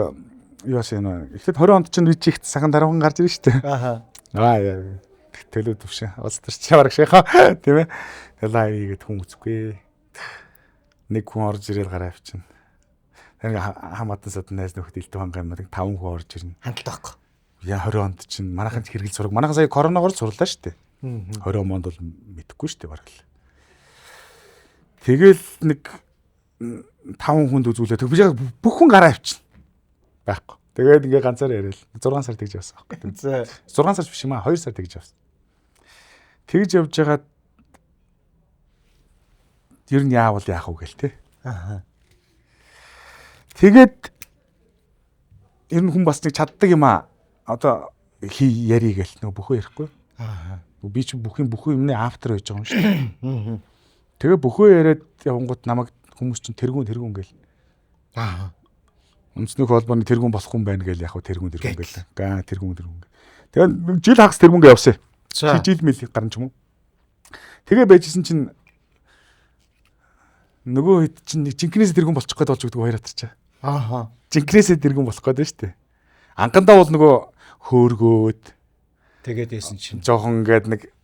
юу асан юм. Эхлээд 20 онд чинь би чихт сайхан дараахан гарч ирнэ шүү дээ. Аха. Аа яа. Төлөө төвшин. Улс төр чи бараг шихаа тийм ээ. Тэгэл лайв хийгээд хүн үзэхгүй. Нэг хүн орж ирэл гараа авчина. Тэр хамаатан садан найз нөхөд элдв ханга юм нэг 5 хүн орж ирнэ. Хяналт байхгүй. Яа 20 онд чинь манайхан ч хэрэгэл сураг. Манайхан сая коронавигоор сурлаа шүү дээ. 20 онд бол мэдэхгүй шүү дээ бараг л. Тэгэл нэг 5 хүнд үзүүлээ. Тэг би яг бүх хүн гараа авчина. Байхгүй. Тэгээд ингээ ганцаар яриад 6 сар тэгж явсан байхгүй. 6 сар биш юм аа 2 сар тэгж явсан. Тэгж явж байгаад ер нь яавал яах вэ гээл те. Аа. Тэгээд ер нь хүн бас нэг чаддаг юм аа. Одоо хий яри гээл нөгөө бүхөө ярихгүй. Аа. Би чи бүх юм бүх юмны автор байж байгаа юм шүү дээ. Тэгээ бүхөө яриад явангууд намайг хүмүүс чинь тэргүүн гэл. Аа. Үндэсний холбооны тэргүүн болох хүн байна гээл яг хөө тэргүүн гэл. Гаа тэргүүн гэл. Тэгээ жил хагас тэргүүнгээ явсан. Жил мэл гарan ч юм уу. Тэгээ байжсэн чинь нөгөө хэд чинь нэг жинкнээс тэргүүн болчих гээд болж өгдөг хоёр хатарчаа. Аа. Жинкнээсээ тэргүүн болох гээд байна шүү дээ. Анхандаа бол нөгөө хөөргөөд тэгээд байсан чинь жоохон ингээд нэг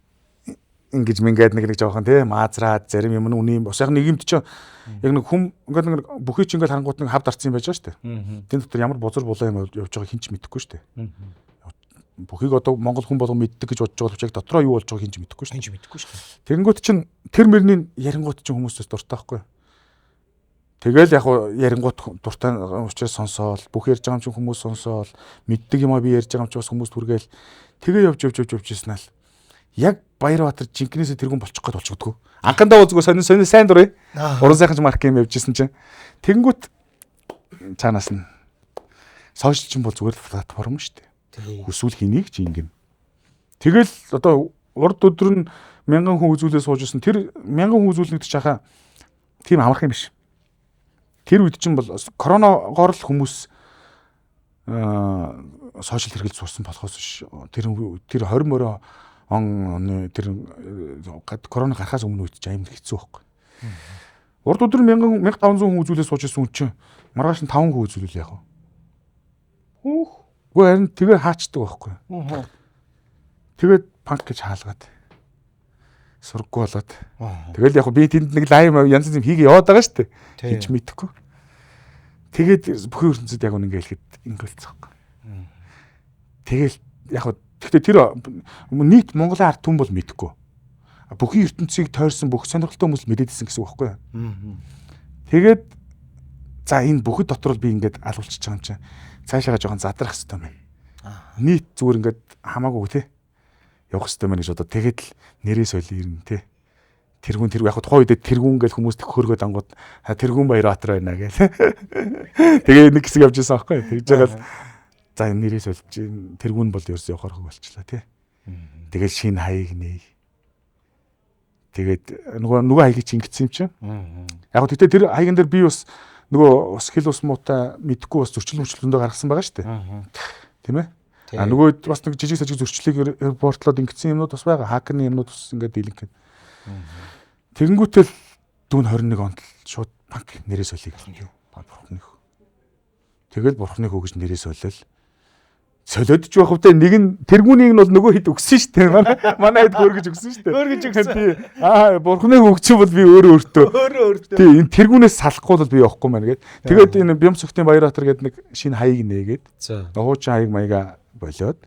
ингэж мингээд нэг жоохон тий маазраад зарим юм үний бас яг нэг юмд чи яг нэг хүм ингээд нэг бүхий чи ингээд харангуут нэг хавд арцсан юм байж байгаа шүү дээ. Тэн дотор ямар бузар булаа юм явж байгаа хин ч мэдэхгүй шүү дээ. Бүхийг одоо Монгол хүн болгон мэддэг гэж бодож байгаа боловч яг дотроо юу болж байгааг хин ч мэдэхгүй шүү дээ. Хин ч мэдэхгүй шүү дээ. Тэгэнгүүт чин тэр мөрний ярингуут чин хүмүүсээс дуртай байхгүй. Тэгэл яг ярингуут дуртай учраас сонсоол бүх ярьж байгаа юм чинь хүмүүс сонсоол мэддэг юм а би ярьж байгаа юм чи бас хүмүүс түргээл тэгээ явж явж явж явж ирсэн л яг Баярбаатар жинкнээсээ тэргүүн болчих гээд болчихдгоо. Анхандаа бол зүгээр сонин сайн дурын. Уран сайхан ч марк юм явж исэн чинь. Тэнгүүт цаанаас нь сошиал чинь бол зүгээр л платформ шүү дээ. Хүсвэл хэнийг ч ингэн. Тэгэл одоо урд өдөр нь 1000 хүн үзүүлээ сууж исэн. Тэр 1000 хүн үзүүлнэ гэдэг чинь хаа тийм амарх юм биш. Тэр үед чинь бол коронавигоор л хүмүүс сошиал хэрэглэж сурсан болохоос биш. Тэр 20 мөрөө он тэр корона гарахаас өмнө үед чинь амар хэцүү байхгүй. Урд өдөр 1500 хүн үзүүлээ сууж исэн хүн чинь маргааш нь 5 хүн үзүүлэл яах вэ? Хөөх. Үгүй харин тэгээ хаачдаг байхгүй. Тэгээд панк гэж хаалгаад сурггүй болоод. Тэгэл яг би тэнд нэг лайв янз янз юм хийгээ яваад байгаа шүү дээ. Хинч мэдэхгүй. Тэгээд бүхэн ертөнцид яг үнэ ингээ хэлэхэд ингэлцэх байхгүй. Тэгэл яг гэхдээ тэр нийт Монголын ард түмэн бол мэдэхгүй. Бүхэн ертөнцийг тойрсон бүх сонирхолтой хүмүүс мэдээдсэн гэсэн үг байхгүй юу? Тэгээд за энэ бүхэд дотор бол би ингээд алгуулчихж байгаа юм чинь цаашаага жоохон задрах хэрэгтэй юм байна. Нийт зүгээр ингээд хамаагүй те явах хэрэгтэй байна гэж бодоод тэгээд л нэрээ соёл ирнэ те. Тэргүүн тэр яг тухайн үед тэргүүн гэж хүмүүс хөргөө дангууд тэргүүн Баярбаатар байна гэл. Тэгээ нэг хэсэг явж байсан байхгүй юу? Тэгж байгаа л за энэ нэрээ сольж тэргүүн бол ерөөсөө явахаар хөг болчлаа тий. Тэгээд шинэ хаяг нээ. Тэгээд нөгөө хаягийг чи ингэсэн юм чинь. Яг гэхдээ тэр хаяган дээр би бас Нөгөө бас хил ус муутай мэдхгүй бас зөрчил мөрчлөндөө гаргасан байгаа шүү дээ. Тийм ээ? А нөгөө бас нэг жижиг сажиг зөрчлийг репортлоод ингэсэн юмнууд бас байгаа. Хакерны юмнууд бас ингээд дийлэнх. Тэгэнгүүтэл дүүн 21 онд шууд банк нэрээ солиё гэсэн юм. Бурхны хүү. Тэгэл бурхны хүү гэж нэрээ солиол. Солиод ч явах втэй нэг нь тэргүүнийг нь бол нөгөө хэд өгсөн шүү дээ. Манай хэд хөөргөж өгсөн шүү дээ. Хөөргөж өгсөн. Тий. Аа бурхны хүү өгч бол би өөрөө өөртөө. Өөрөө өөртөө. Тий энэ тэргүүнээс салахгүй бол би явахгүй мэн гэд. Тэгээд энэ Бямсогтын Баярбаатар гэдэг нэг шинэ хаяг нээгээд. Хуучин хаяг маяга болиод.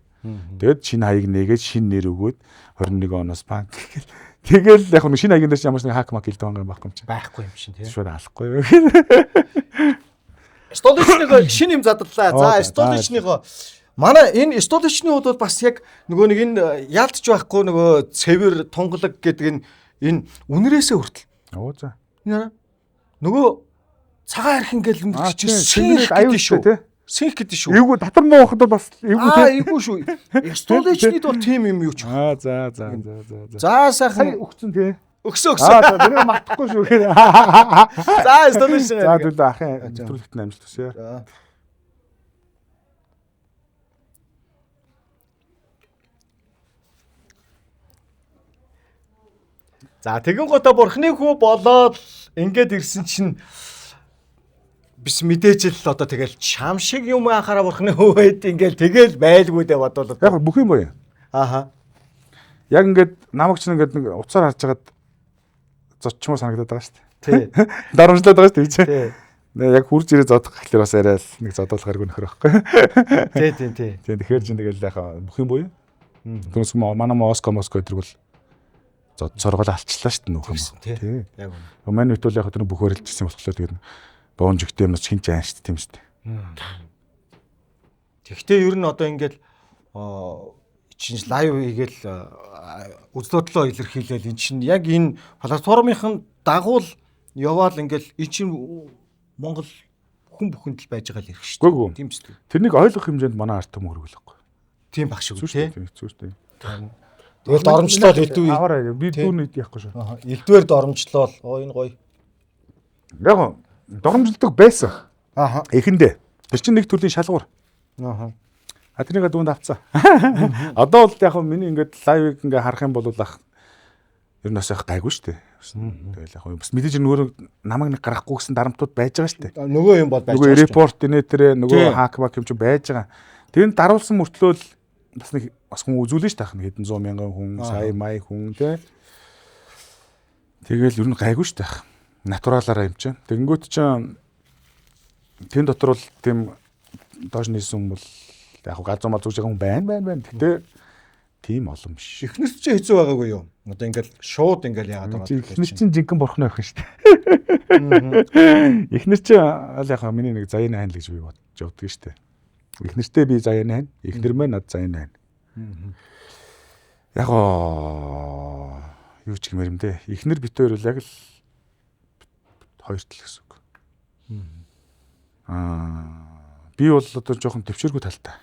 Тэгээд шинэ хаяг нээгээд шинэ нэр өгөөд 21 оноос банк гэл. Тэгэл яг нэг шинэ хаягийн дээр ямар ч нэг хак мак илдэх юм байхгүй юм чинь. Байхгүй юм шин тий. Шууд алахгүй юу. Столичныгоо шинэ юм задлаа. За столичныгоо манай энэ столичны хувьд бол бас яг нөгөө нэг энэ яалтч байхгүй нөгөө цэвэр тунгалаг гэдэг нь энэ үнэрээсээ хүртэл. Оо за. Нөгөө цагаан арх ингээл өмдөх чинь синх аюул гэдэг шүү. тий. Синх гэдэг шүү. Эвгүй дотор муу хахад бас эвгүй тий. Эвгүй шүү. Столичныд бол тийм юм юу ч. Аа за за за за. За сайхан өгцөн тий. Өгсөн өгсөн. Аа за тэрийг мартахгүй шүү. За столичны. За түлээ ахын нэвтрүүлэгт амжилт хүсье. За. За тэгэн гутаа бурхны хүү болоод ингээд ирсэн чинь бис мэдээж л одоо тэгэл чам шиг юм анхаараа бурхны хүү байд ингээл тэгэл байлгүй дээ бодвол. Яг бүх юм боё. Ааха. Яг ингээд намайг ч ингээд нэг уцаар харж хагаад зодчмоор санагдаад байгаа шүү дээ. Тий. Дарамжлаад байгаа шүү дээ. Тий. Яг хурж ирээ зодох гэхлээр бас арай л нэг зодоолохаргүй нөхөр байхгүй. Тий, тий, тий. Тий, тэгэхээр чинь тэгэл яг бүх юм боё. Түүнээс манай Моско Моско өдрөг бол зод соргол алчлаа шүү дээ нөх юм. Тий. Яг үнэ. Манай үед бол яг тэр бүх өрөлжсэн болохоор тэгээд боонжигтэй юмнаас хин ч аан шүү дээ тийм шүү дээ. Тэгвэл ер нь одоо ингээл чинь лайв хийгээл үзлөдлөө илэрхийлэл эн чинь яг энэ платформын дагуул яваал ингээл эн чинь Монгол хүн бүхэнд л байж байгаа л ирэх шүү дээ. Тийм шүү дээ. Тэрнийг ойлгох хэмжээнд манай ард түмэн хөргөлөхгүй. Тийм баг шиг үү тий. Зүг шүү дээ. Тэгэл доромжлол элдв аваарай. Би дүүн ид яахгүй шүү. Элдвэр доромжлол. Оо энэ гоё. Яг доромжлдог байсан. Ааха. Эхэндээ. Тэр чинь нэг төрлийн шалгуур. Ааха. А тэрнийг дүүнд авцаа. Одоо бол яг миний ингээд лайвыг ингээд харах юм бол ах ер нь бас яг гайгүй шүү дээ. Тэгэл яг бас мэдээж нөгөө намайг нэг гаргахгүй гэсэн дарамтууд байж байгаа шүү дээ. Нөгөө юм бол байж байгаа. Нөгөө репорт инээ тэрэ нөгөө хак мак юм чи байж байгаа. Тэр нь даруулсан мөртлөө л бас нэг бас хүн үзүүлнэ шүү дээ. Хэдэн зуун мянган хүн, сая мая хүн тий. Тэгэл ер нь гайгүй шүү дээ. Натуралаараа юм чинь. Тэгэнгүүт чинь тэн дотор бол тийм доош нийсэн хүн бол яг галзуу мал зүүж байгаа хүн байна. Гэтэ тийм олон биш. Эхнэр чинь хэцүү байгаагүй юу? Одоо ингээл шууд ингээл яагаад байгаа юм. Эхнэр чинь жинхэнэ бурхны охин шүү дээ. Эхнэр чинь аль яг миний нэг заяаны хань л гэж би бодож явдаг шүү дээ. Эхнэртэй би заяаны хань, эхнэр мэн над заяаны хань. Яг юу ч гэмээр юм дээ. Эхнэр бит хоёр бол яг л хоёр тал гэсэн үг. Аа би бол одоо жоохон төвчээргүй талтай.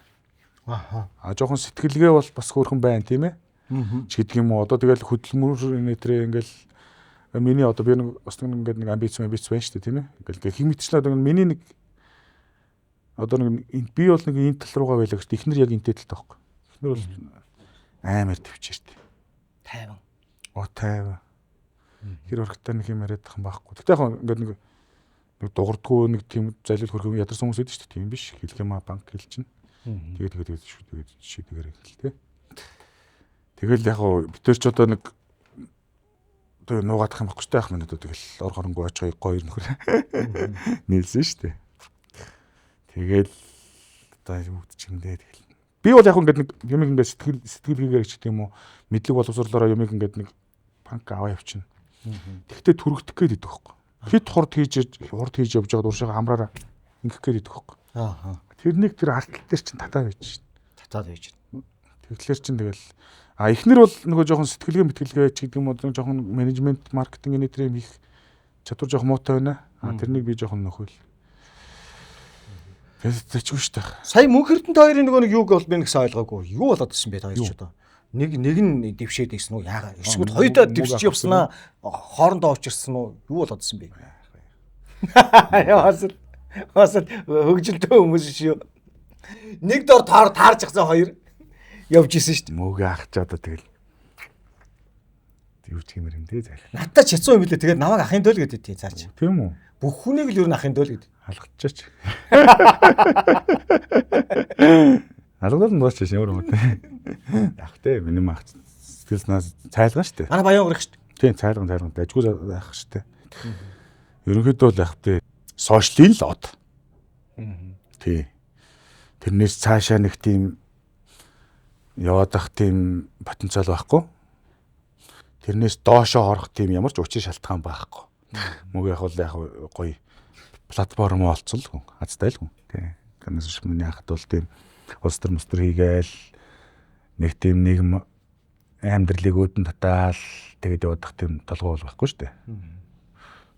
Аха. А жоохон сэтгэлгээ бол бас хөөрхөн байна тийм ээ. Ч гэдэг юм уу. Одоо тэгэл хөдөлмөр энэ ингээл миний одоо би нэг бас нэг ингээд нэг амбиц байна шүү дээ тийм ээ. Ингээл хин мэтчлээ одоо миний нэг одоо нэг би бол нэг энэ тал руугаа байлаа гэж эхнэр яг энтэй талтай байхгүй. Эхнэр бол амар төвчээртэй. 50. Оо 50. Хэр өрхтэй нэг юм яриад тах юм байхгүй. Гэтэ яг ингээд нэг дугардгүй нэг тийм залил хөрхөн ядарсан хүмүүс байдаг шүү дээ. Тийм биш. Хэлэх юм а банк хэлчин. Тэгээд тэгээд шүү тэгээд шийдэгэр хэл тээ. Тэгэл яг бид тэр ч одоо нэг одоо нуугаадах юм баггүй шүү дээ. Ах минь одоо тэгэл ор хоронгүй очих гоё нөхөр нийлсэн шүү дээ. Тэгэл одоо юу гэдэг юм дээ тэгэл. Би бол яг ингээд нэг юм ингээд сэтгэл хийгээр ч гэдэг юм уу мэдлэг боловсрлоороо юмыг ингээд нэг банк аваа явчихна. Тэгтээ түргдэх гээд идэх байхгүй. Хит хурд хийж явж байгаад уршигаа хамраараа ингэх гээд идэх байхгүй. Аа. Тэрнийг тэр артал дээр чинь татаад байж шин. Татаад байж. Тэгэхээр чинь тэгэл а эхнэр бол нөгөө жоохон сэтгэлгээ мэтгэлгээ ч гэдэг юм уу жоохон менежмент маркетинг энэ төр юм хийх чадвар жоохон муутай байна. А тэрнийг би жоохон нөхөл. Тэгээд зэчгүй шүү дээ. Сая Мөнх Эрдэнэт хоёрын нөгөө нэг юуг бол би нэгсэн ойлгоогүй. Юу болоод ирсэн бэ та хоёр ч одоо. Нэг нь дэвшээд ирсэн үү? Яагаад? Эсвэл хоёулаа дэвшиж явснаа хоорондоо учирсан уу? Юу болоод ирсэн бэ? Бас бас хөгжилтэй хүмүүс шүү. Нэг дор таар таарч гацсан хоёр явж исэн шүү дээ. Мөөгөө ах ч одоо тэгэл юу ч гэмээр юм те зайл. Надтай ч хэцүү юм билээ. Тэгээд намайг ахын дөл гэдэг тий цаач. Тийм үү? Бүх хүнийг л ер нь ахын дөл гэдэг. Алгачаач. Алгадал нь бооч шин өөр юм те. Ах те миний мах сэтгэл санаа цайлган штэ. Манай баян урах штэ. Тийм цайлган цайлган дажгүй ах штэ. Ерөнхийдөө л ах те сошиалын л од. Тий. Тэрнээс цаашаа нэг тийм яваад ах тийм потенциал байхгүй. Тэрнээс доошоо орох тийм ямар ч учир шалтгаан байхгүй. Мөг яг бол яг гоё платформ олцсон л хүн. Азтай л хүн. Тий. Тэрнээс биш миний хахад бол тийм улс төр мустэр хийгээл нэг тийм нийгэм амьдралыг өөдөн татаал тэгээд явах тийм толгой бол байхгүй шүү дээ.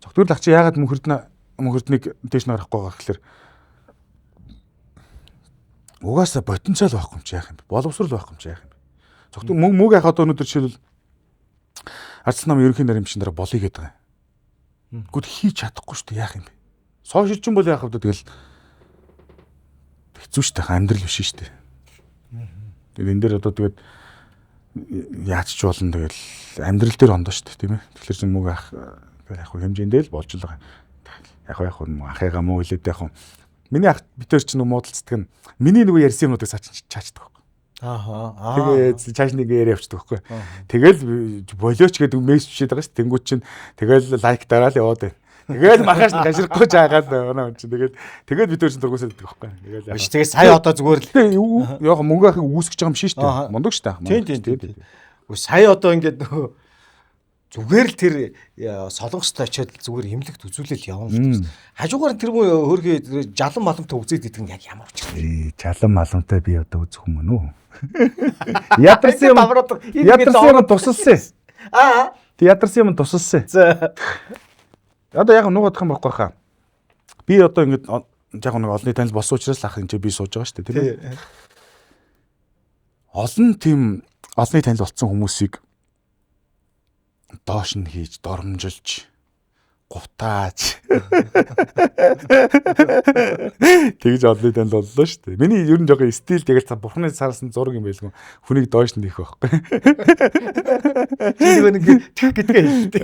Цогтгөр лах чи яагаад мөнхөрднийг дээш нь гарахгүй байгаа гэхэлэр угаасаа потенциал байхгүй юм чи яах юм бэ? Боловсрол байхгүй юм чи яах юм бэ? Цогтгөр мөг яхад өнөөдөр жишээлбэл Арц нам ерөнхий наримчин дараа болъё гэдэг байгаа. Гүт хийж чадахгүй шүү дээ яах юм бэ? Сошиал ч юм бол яах вэ тэгэл хэцүү шүү дээ амьдрал биш шүү дээ. Тэгээд энэ дээр одоо тэгээд яаж ч болно тэгэл амьдрал дээр ондоо шүү дээ тийм ээ. Тэгэхээр чинь мөг ах яг хэмжээндээ л болж л байгаа. Яг яг ахыгаа муу хэлээд яг миний ах битэр чинь муудалцдаг нь миний нөгөө ярьсан юмнуудыг цаачдаг. Аа. Тэгээд чааш нэг яриа явчихдаг байхгүй. Тэгэл болооч гэдэг мессеж бичээд байгаа шүү. Тэнгүүд чинь тэгэл лайк дараал яваад байна. Тэгэл маргааш нь гаширахгүй жаагаад байна хүн чинь. Тэгэл тэгээд бид өөр чинь дургуусаад идэх байхгүй. Тэгэл Биш тэгээ сая одоо зүгээр л яг мөнгө ахыг үүсгэж байгаа юм шиг шүү дээ. Мундаг шүү дээ. Тийм тийм. Үгүй сая одоо ингээд нөгөө зүгээр л тэр солонгост очиод зүгээр имлэгт үзүүлэл явна л гэсэн. Хажуугаар тэр муу хөөрхий жалан маламтай үзээд идэх нь яг ямар учиртай. Жалан маламтай би одоо үзэх юм уу? Ядарсан юм. Ядарсан юм тусалсан. Аа. Тэг ядарсан юм тусалсан. За. Одоо яг нуугадах юм байхгүй хаа. Би одоо ингэж яг нэг олонний танил болсон учраас л ах энэ би сууж байгаа шүү дээ, тийм ээ. Олон тийм олонний танил болсон хүмүүсийг доош нь хийж, доромжилж, гутааж тэгж олонний танил боллоо шүү дээ. Миний ер нь жоохон стил тэгэл цаа бурхны сарсан зураг юм байлгүй. Хүнийг доош нь хийх байхгүй. Чи нэг тэх гэдгээ хэлдэг.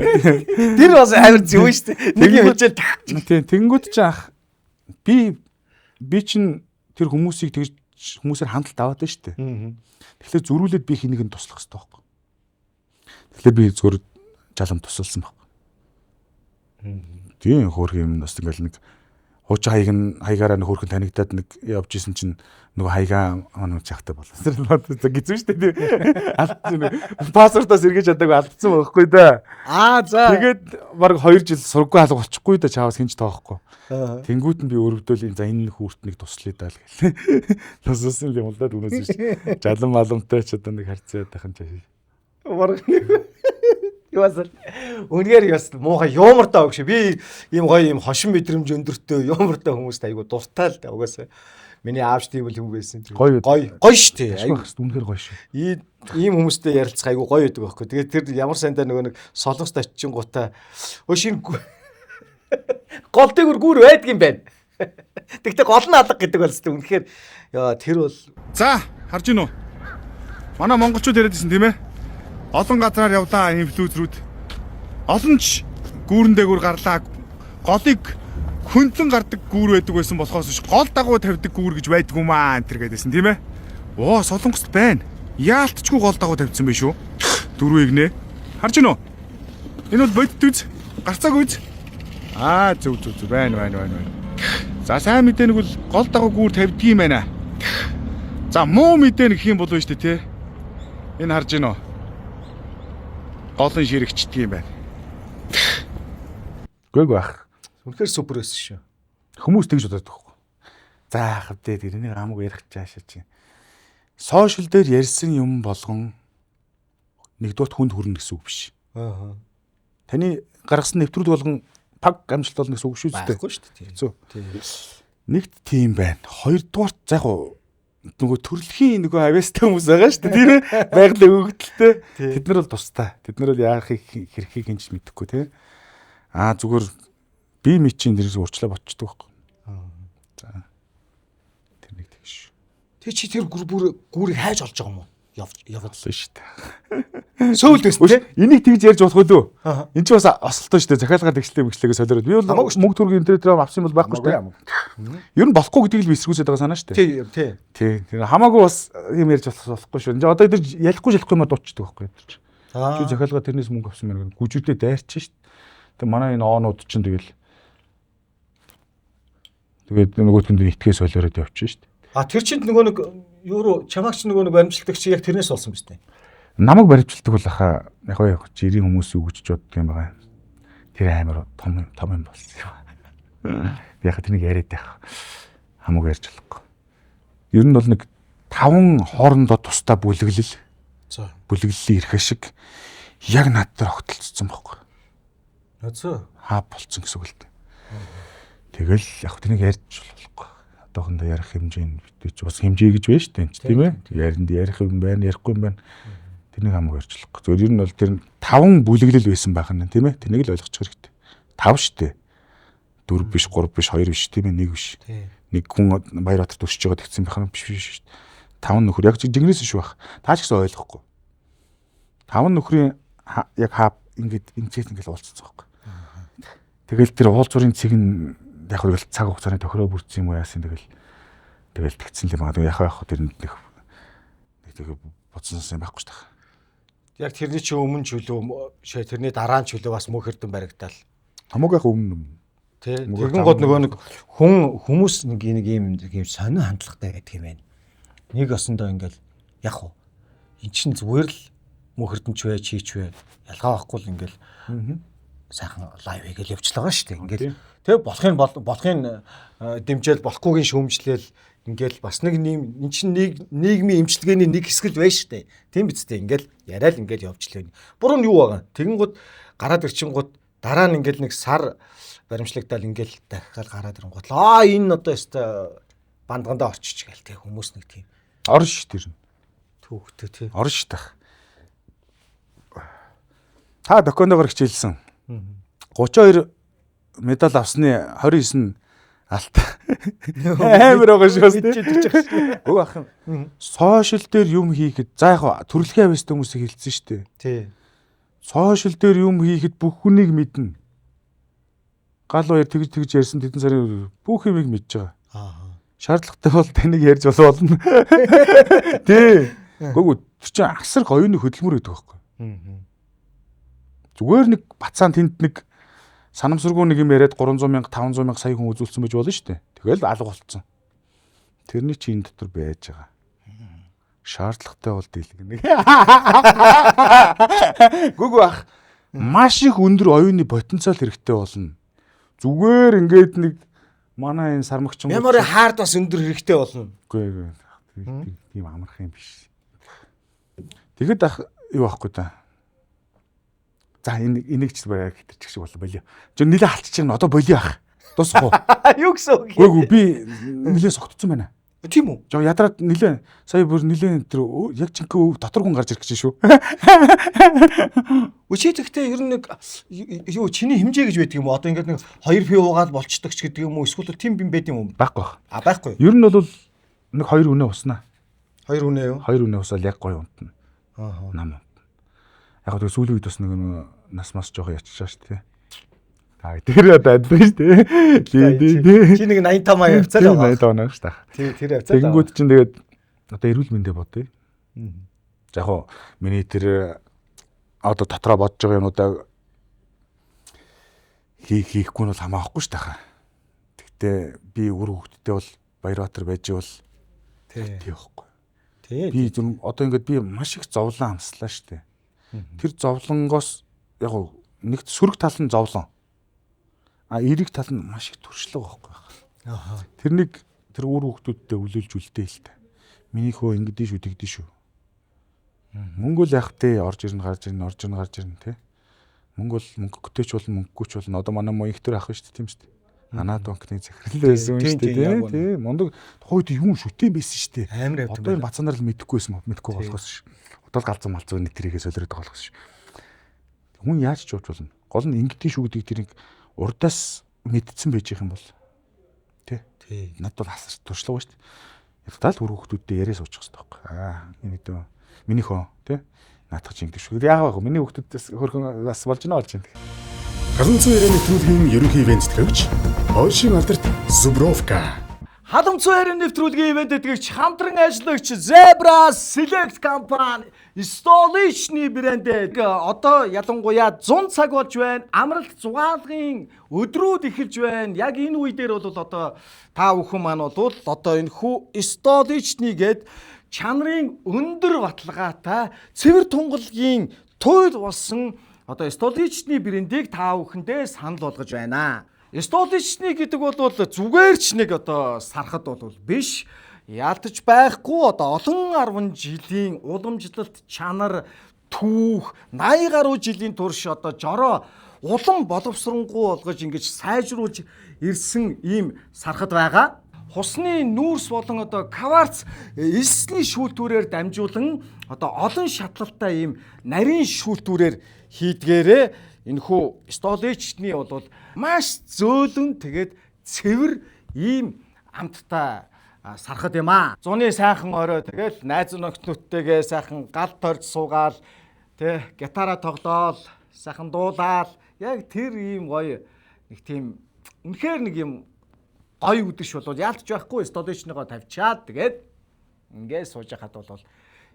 Тэр бас амар зөв шүү дээ. Нэг юм хичээл тэх. Тийм тэнгүүд чи ах би чин тэр хүмүүсийг тэгж хүмүүсээр хандлт аваад байна шүү дээ. Тэгэхээр зөрүүлээд би хэнийг нь туслах хэрэгтэй байхгүй. Тэгэхээр би зүгээр жалам тусалсан байхгүй. Тийм хөөрхөн юм бас ингээл нэг хуучин хаяг нь хаягаараа нэг хөөрхөн танигдаад нэг явж исэн чинь нөгөө хаягаа манай чахтай болсон. Гизүү шүү дээ. Алдсан нэг паспортоос эргэж чадаагүй алдсан байхгүй да. Аа за. Тэгээд баг 2 жил сурггүй алга болчихгүй да чаавас хинж тоохгүй. Тэнгүүт нь би өрөвдөл за энэ хүүрт нэг туслая даа л гэл. Тусалсан юм л да түүнээс биш. Жалан маламтай ч одоо нэг харьцаа ядах юм чаш. Бараг нэг Юуаас үнээр яс муухай юмортой өгш. Би ийм гоё ийм хошин мэдрэмж өндөртэй юмортой хүмүүст айгу дуртай л да угаасаа. Миний аавч тийм л хүн байсан. Гоё гоё гоё шүү дээ. Айгу үнэхээр гоё шүү. Ийм хүмүүстэй ярилцах айгу гоё байдаг байхгүй. Тэгээд тэр ямар сайндаа нөгөө нэг солонгост очингуудаа өө шинэ гол дээгүр гүр байдг юм байна. Тэгтээ гол нь алга гэдэг бол зү үнэхээр яа тэр бол за харж гинүү. Манай монголчууд яриад байсан тийм ээ. Олон газраар явлаа инфлюенсерүүд. Олон ч гүүрэн дээгүүр гарлаа. Голыг хөндлөн гардаг гүүр байдаг байсан болохоос биш гол дагуу тавьдаг гүүр гэж байдгүй маа энэ төр гэдээсэн тийм ээ. Оо Солонгост байна. Яалтчгүй гол дагуу тавьдсан байх шүү. Дөрвийг нэ. Харж гинөө. Энэ бол бодит үз. Гарцааг үз. Аа зөв зөв зөв байна байна байна. За сайн мэдээ нэг бол гол дагуу гүүр тавьдгүй юм байна. За муу мэдээ гэх юм болов шүү дээ тий. Энэ харж гинөө. Голын ширэгчдэг юм байна. Гүйг байх. Үнэхээр супер байсан шүү. Хүмүүс тэгж бодоод байхгүй. За яах вэ тэрнийг амг ярих чаашаа чи. Сошиал дээр ярьсан юм болгон нэгдүгээрт хүнд хүрнэ гэсэн үг биш. Аа. Таны гаргасан нэвтрүүлэг болгон паг амжилт болно гэсэн үг шүү дээ. Байхгүй шүү дээ. Хэцүү. Нэгт тийм байна. Хоёрдугаарт за яг нөгөө төрөлхийн нөгөө авьяастай хүмүүс байгаа шүү дээ тийм ээ. Байгалийн өгөгдөлтэй. Тэд нар бол тустай. Тэд нар бол яахыг хэрхийг хинч мэдэхгүй тийм. Аа зүгээр Би мичийн дээрээс өөрчлөө ботчдөг байхгүй. За. Тэр нэг тэгш. Тэг чи тэр бүр гүрийг хайж олж байгаа юм уу? Явж Болсон шүү дээ. Сөүлд байсан тий. Энийг тэгж ярьж болох үү? Энд чи бас осолтой шүү дээ. Захиалгаа тэгшлээ мэгшлээгээ солиороод. Би бол мөнгө төргийн интернет рүү авсан бол байхгүй шүү дээ. Ер нь болохгүй гэдгийг л би эсэргүүцээд байгаа санаа шүү дээ. Тий, тий. Тий. Тэр хамаагүй бас юм ярьж болохгүй шүү. Энд одоо эдгээр ялахгүй ялахгүй юмар дуучдаг байхгүй эдгээр чи. Чи захиалгаа тэрнээс мөнгө авсан мэн гүжирдээ дайрч шүү дээ. Тэг манай энэ оонууд чинь тэгэл тэгээд нөгөөтгөнд нь итгээ солиороод явчих шүү дээ. А тэр чинь нөгөө нэг юу руу чамаагч нөгөө нэг баримтлагч чи яг тэрнээс болсон биз дээ. Намайг баримтлагдаг бол хаа яг яг жирийн хүмүүс юу гэж боддог юм байгаа. Тэр амар том том юм болсон юм. Би яг тэрнийг яриад байх. Хамаагүй ярьж болохгүй. Ер нь бол нэг 5 хоорондоо тусдаа бүлэглэл. За. Бүлэглэлийн эрх ашиг яг над дээр огтлцсон байхгүй. Нөцөө. Хаа болцсон гэсэн үг л дээ. Тэгэл яг тэрнийг ярьж болохгүй. Одоохондоо ярих хэмжээ нь битээ чи бас хэмжээ гэж байна шүү дээ тийм ээ. Яринд ярих юм байна, ярихгүй юм байна. Тэрнийг хамаагүй ярьж болохгүй. Зөвхөн ер нь бол тэр 5 бүлэглэл байсан байх нь тийм ээ. Тэрнийг л ойлгочих хэрэгтэй. 5 шүү дээ. 4 биш, 3 биш, 2 биш тийм ээ, 1 биш. Нэг хүн Баярбаатарт өсөж байгаа тэгсэн байх нь биш биш шүү дээ. 5 нөхөр яг жингнээс шүү байх. Та ч гэсэн ойлгохгүй. 5 нөхрийн яг хаа ингээд эмчээс ингээд уулзсан байхгүй. Тэгэл тэр уулзуурын цэг нь яг хөргөл цаг хугацааны тохироо бүрдсэн юм уу яасан тэгэл тэгэл тэгсэн л юм аа. Яг яг тэрэнд нэг нэг бодсон юм байхгүй шүү дээ. Яг тэрний чи өмнө чөлөө шээ тэрний дараа нь чөлөө бас мөнх эрдэн баригдаал. Хамаагүй яг өмнө. Тэ. Тэгэн гол нөгөө нэг хүн хүмүүс нэг нэг юм сонин хандлагатай байдаг юм байна. Нэг осондоо ингээл яг уу эн чин зүгээр л мөнх эрдэн ч вэ чи ч вэ ялгаа байхгүй л ингээл сайхан лайв хийгээл явчлаа шүү дээ. Ингээл тэг болохын болохын дэмжээл болохгүйгийн шүүмжлээл ингээл бас нэг юм эн чин нийгмийн эмчилгээний нэг хэсэг л байна шүү дээ. Тийм биз дээ. Ингээл яриа л ингээл явчлаа. Буруу нь юу байгаа? Тэгэнгүүт гараад ирчингууд дараа нь ингээл нэг сар баримтлагдаал ингээл дахиад гараад ирэнгүүт аа энэ одоо өстой бандгандаа орчиж гээл тэг хүмүүс нэг тийм орно шүү тэр нь. Түүхтэй тий. Орно шүү дээ. Та докондогоор хичээлсэн. 32 медаль авсны 29 нь алт. Амар байгаа шүү дээ. Өг ах юм. Сошиал дээр юм хийхэд за яг төрөлхийн авьяастай хүмүүсийг хэлсэн шүү дээ. Тий. Сошиал дээр юм хийхэд бүх хүнийг мэднэ. Гал баяр тэгж тэгж ярьсан тэдэн сарын бүх юмыг мэдж байгаа. Аа. Шаардлагатай бол таныг ярьж болно. Тий. Гүг тэр чинь асар их оюуны хөдөлмөр гэдэг байхгүй. Зүгээр нэг бацаан тэнд нэг санамсаргүй нэг юм яриад 300 мянга 500 мянга сая хүн үзүүлсэн байж болно шүү дээ. Тэгэл алга болцсон. Тэрний чи энэ дотор байж байгаа. Шаардлагатай бол дийлэг нэг. Гүг бах маш их өндөр оюуны потенциал хэрэгтэй болно. Зүгээр ингээд нэг манай энэ сармагчин memory hard бас өндөр хэрэгтэй болно. Үгүй ээ. Тийм амарх юм биш. Тэгэхэд ах юу байхгүй да. За энийг ч барай хитэрчих шиг болоо болио. Жо нилээ халчиж байгаа нь одоо болио ах. Дуусах уу? Юу гэсэн үг? Үгүй би нилээ согтцсон байна. Тийм үү? Жо ядраад нилээ сая бүр нилээ тэр яг жинхэнэ дотор хүн гарч ирэх гэж шүү. Үгүй тэгтээ ер нь нэг юу чиний хэмжээ гэж байдаг юм уу? Одоо ингээд нэг 2 пи уугаад болчдөг ч гэдэг юм уу? Эсвэл тийм юм байд юм уу? Байхгүй бах. А байхгүй. Ер нь бол нэг 2 үнэ уснаа. 2 үнэ юу? 2 үнэ усаал яг гоё унтна. Аа. Нам унтна. Яг гоо сүүлийн үед бас нэг нас мас жоохон яччихаа шүү дээ. Та тэр аддаг шүү дээ. Тий, тий. Чи нэг 85 маяг явцаа л байгаа. 85 оноо шүү дээ. Тий, тэр явцаа. Тэгэнгүүт чинь тэгээд одоо эрүүл мэндэ бодъё. За яг хоо миний тэр одоо дотроо бодож байгаа юмудаа хийхгүй нь бол хамаахгүй шүү дээ. Тэгтээ би үр хөвгтдээ бол Баярбаатар байж бол тий байхгүй. Тий. Би зүр одоо ингээд би маш их зовлон амслаа шүү дээ. Тэр зовлонгоос яг нэг сөрөг тал нь зовлон. А эерэг тал нь маш их туршлага байхгүй. Аа. Тэрнийг тэр үр хөвгтүүддээ өвлүүлж үлдээл та. Миний хөө ингэдэж шүү тэгдэж шүү. Мөнгө л яг тэ орж ирнэ гарч ирнэ орж ирнэ гарч ирнэ тэ. Мөнгө бол мөнгөтэй ч болно мөнгөгүй ч болно. Одоо манай муу ихтер ах шүү дээ тийм шүү дээ. Анаад банкны захирал байсан шүү дээ тий. Мундаг тухайд юм шүтэн байсан шүү дээ. Амар явд. Одоо энэ бацаанаар л мэдэхгүй байсан мэдэхгүй болохоос ш. Одоо л галзуу малзуу нэг тэрийгээ солиороод байгаа болохоос ш. Хүн яаж ч явж болно. Гол нь ингэдэж шүү гэдэг тэрийг урдаас мэдсэн байж их юм бол тий. Надад бол асар туршлага шүү дээ. Ядтал үр хүүхдүүдтэй яриа суучих хэрэгтэй байхгүй. Аа энэ хэдэн миний хөө тий. Наадах чинь ингэдэг шүү. Яг яг миний хүүхдүүдээс хөрхөн бас болж гинэ болж гинэ. Халамцуу яриа нэвтрүүлгийн ерөнхий ивент тэтгэгч Ойшин алдарт Зубровка. Халамцуу яриа нэвтрүүлгийн ивент тэтгэгч хамтран ажиллагч Zebra Select Company Столичны брэнд одоо ялангуяа 100 цаг болж байна. Амралт зугаалгын өдрүүд эхэлж байна. Яг энэ үе дээр бол одоо та бүхэн маань бол одоо энэ хүү Столичны гээд чанарын өндөр баталгаатай цэвэр тунгалгийн туйл болсон одоо Столичны брендийг та бүхэндээ санал болгож байна. Столичны гэдэг бол зүгээр ч нэг одоо сархад бол биш. Яалтаж байхгүй одоо олон 10 жилийн уламжлалт чанар түүх 80 гаруй жилийн турш одоо жороо улам боловсронгуй болгож ингэж сайжруулж ирсэн ийм сархад байгаа. Хусны нүүрс болон одоо кварц элсний шүүлтүүрээр дамжуулан одоо олон шатлалтай ийм нарийн шүүлтүүрээр хийдгээрээ энэхүү Столичны бол маш зөөлөн тэгээд цэвэр ийм амттай сархад юм аа. Зуны сайхан орой тэгэл найз нөхдөдтэйгээ сайхан гал торж суугаал тэ гитараа тоглоол сайхан дуулаал яг тэр ийм гоё нэг тийм үнэхээр нэг юм гоё үдэш болвол яалтч байхгүй Столичныгоо тавьчаад тэгээд ингээд сууж хахад бол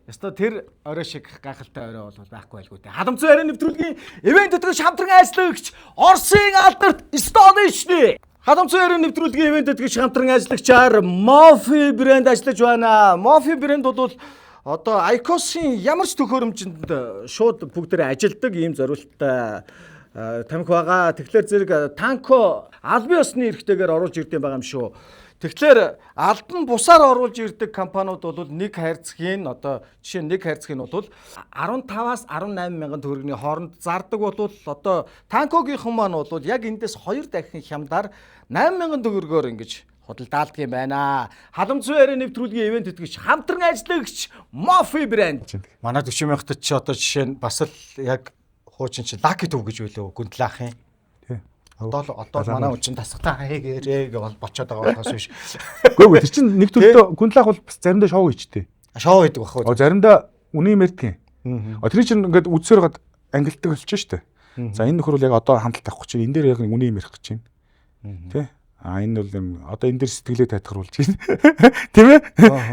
ёстой тэр орой шиг гайхалтай орой бол байхгүй байлгүй дээ. Халамцуу яриа нэвтрүүлгийн ивент тэтгэгч хамтран ажиллагч Орсын алдарт Столичны Халамцуу яриа нэвтрүүлгийн ивент тэтгэгч хамтран ажиллагчаар Mofi брэнд ажиллаж байна. Mofi брэнд бол одоо IQOS-ын ямар ч төхөөрөмжөнд шууд бүгдээрээ ажилдаг ийм зориулттай тамхи байгаа. Тэгэхээр зэрэг Танко албан ёсны эрхтэйгээр оруулж ирдэг байгаа юм шүү. Тэгэхээр албан бусаар оруулж ирдэг компаниуд бол нэг хайрцгийн одоо жишээ нь нэг хайрцаг нь бол 15-аас 18 мянган төгрөгийн хооронд зардаг бол одоо Танкогийнхан маань бол яг эндээс 2 дахин хямдаар 8 мянган төгрөгөөр ингэж худалдаалдаг юм байна. Халамцуу яриа нэвтрүүлгийн ивент тэтгэгч хамтран ажиллагч Mofi брэнд. Манай 40 мянгат чи одоо жишээ нь бас л яг хуучин чи Lucky төв гэж байлоо гүндлаахын. Одоо манай хүн чинь тасгатаа хийгээрээ гэж болчоод байгаа болохоос биш. Үгүй тэр чинь нэг төлдөө гүндлаах бол бас заримдаа шоу хийчтэй. Шоу хийдэг бах уу? Заримдаа үний мэрдгийн. Тэр чинь ингээд үдсээр гад ангилдаг болчих штэ. За энэ нөхөр бол яг одоо хандлт авах гэж байна. Энэ дээр яг үний юм ярих гэж байна. Тэ? А энэ бол юм одоо энэ дээр сэтгэлээ тайтгаруулж байна. Тийм ээ?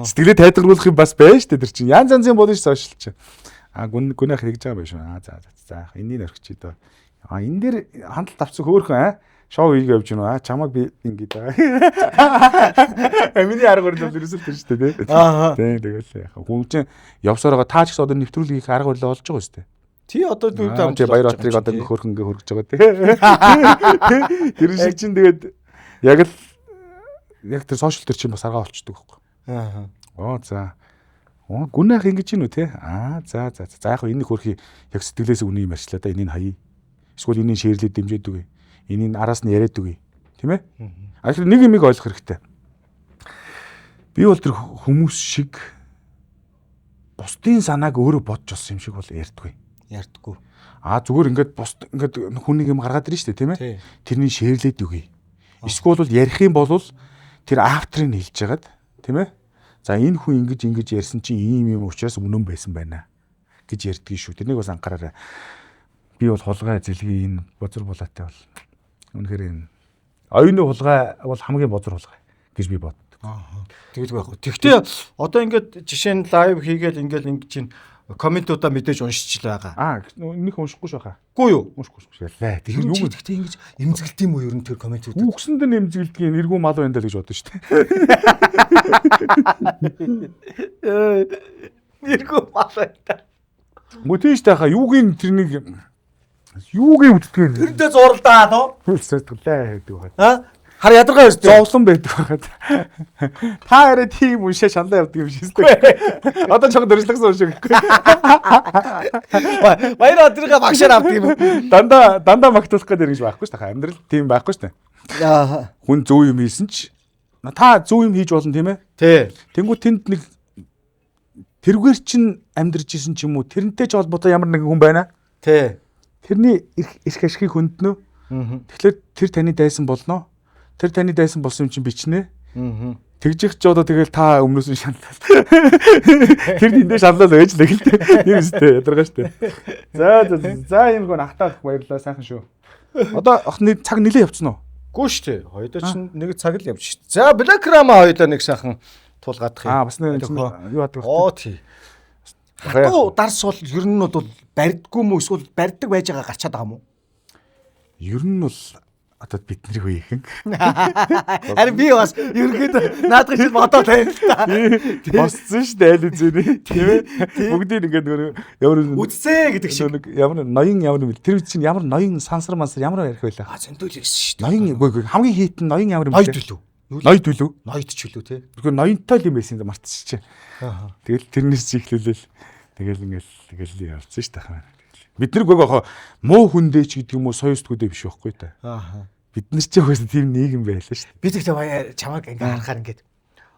Сэтгэлээ тайтгаруулах юм бас байна штэ тэр чинь. Янз янзын болно ш сошиал чинь. А гүнэх хэрэгж байгаа байх шүү. А за за энэнийг орхичих дөө. А энэ дээр хандлт авсан хөөхөн шоу хийгээ явж гинөө. А чамайг би ингэж байгаа. Миний арга барил бол ерөөсөө тэр шүү дээ тий. Аа. Тийм тэгэл яах. Хүн чинь явсаар байгаа таа ч гэсэн одоо нэвтрүүлэг хийх арга барил олж байгаа шүү дээ. Тий одоо дөрөв дамж баяр батрыг одоо ингээ хөөрхөн ингээ хөргөж байгаа тий. Тэр шиг чинь тэгээд яг л яг тэр сошиал төр чинь бас аргаа олчдөг байхгүй. Аа. Оо за. Оо гүнэх ингэж гинүү те. Аа за за за яг энэ хөрхи яг сэтгэлээс үний юм ярьчлаа да энийг хаяа. Эсвэл энийг шеэрлээд дэмжиж үгүй. Энийг араас нь яриад үгүй. Тийм ээ? А тэгэхээр нэг юмыг ойлгох хэрэгтэй. Би бол тэр хүмүүс шиг бусдын санааг өөрөө бодж болсон юм шиг бол ярьдгүй. Ярьдгүй. А зүгээр ингээд бусд ингээд хүнийг юм гаргаад ирнэ шүү дээ, тийм ээ? Тэрний шеэрлээд үгүй. Эсвэл бол ярих юм бол тэр авторыг хэлж хагаад, тийм ээ? За энэ хүн ингэж ингэж ярьсан чинь ийм юм учраас үнэн байсан байна гэж ярьдгийг шүү. Тэрнийг бас анхаараарай. Би бол хулгай зэлгийн энэ бозор булаатай бол үнэхээр энэ оюуны хулгай бол хамгийн бозор хулгай гэж би боддог. Аа. Тэгэлгүй байх. Тэгтээ одоо ингээд жишээ нь лайв хийгээл ингээд ингэж чинь комментуудаа мэдээж уншиж л байгаа. Аа нэг уншихгүй ш байхаа. Үгүй юу? Уншихгүй шээ. Тэгэхээр юу гэхдээ ингэж эмзэгэлт юм уу ер нь тэр комментууд? Үгсэнд нь эмзэгэлдгийг эргүү мал байна даа гэж бодсон шүү дээ. Эргүү мал байна даа. Мөн тийш таахаа юугийн тэрнийг юугийн үддгээр тэрнтэй зурлаа нөө. Сэтгэлээ гэдэг байхад. Аа? Хар ядаргаа өстэй. Зовлон байдаг байхад. Та арай тийм уншаа шалаа явдаг юм шиг өстэй. Одоо жоохон дөржлөгсөн юм шиг гэхгүй. Баяр өдрийнхээ багшаар авдаг юм. Дандаа магтуулах гэдэг юм байхгүй шүү дээ. Амьдрал тийм байхгүй шүү дээ. Аа. Хүн зөв юм хийсэн ч та зөв юм хийж болно тийм ээ? Тий. Тэнгүү тэнд нэг тэргээр чин амьдарч исэн ч юм уу тэрнтэй ч холбоотой ямар нэгэн хүн байна. Тий. Тэрний эрх ашигыг хөндлөнө. Тэгэхээр тэр таны дайсан болно. Тэр таны дайсан болсон юм чинь бичнэ. Тэгжих ч одоо тэгэл та өмнөөс нь шаналал. Тэр тэндээ шаналал байж л гэлтэй. Тийм үстэй ядаргаа штэ. За за за ийм гоо ахтаа баярлалаа сайхан шүү. Одоо ох нэг цаг нилээ явцсан уу? Гүү штэ. Хоёулаа чинь нэг цаг л явж штэ. За Black Rama хоёулаа нэг сайхан тулгаадах юм. Аа бас нэг юу яадаг вэ? Оо тий. Хатуу дарс бол ер нь бол барьдгүй мө эсвэл барьдаг байж байгаа гарчаад байгаа юм уу? Ер нь бол одоо бидний үеийнхэн. Харин би бас ерөнхийдөө наадах чинь бодоод байна л та. Босцсон шүү дээ аль хэзээ тийм ээ. Бүгдийг ингээд нөгөө ямар үдцээ гэдэг шиг нэг ямар ноён ямар юм бэл тэр үед чинь ямар ноён сансар мансар ямар ярих байлаа. А зөндөл ирсэн шүү дээ. Ноён үгүй хамгийн хийт нь ноён ямар юм бэл. Ноёд үлээ. Ноёд үлээ. Ноёд ч үлээ тий. Тэгэхээр ноёнтой л юм байсан юм мартчихжээ. Аа. Тэгэл тэрнээс чи эхлүүлээл тэгэл ингээл тэгэл явцсан шүү дээ. Бид нар үгүй яг муу хүндээ ч гэдэг юм уу соёл сэтгүүдээ биш байхгүй та. Аа. Бид нар ч угаасаа тийм нийгэм байлаа шүү дээ. Би тэгтээ чамайг ингээ харахаар ингээд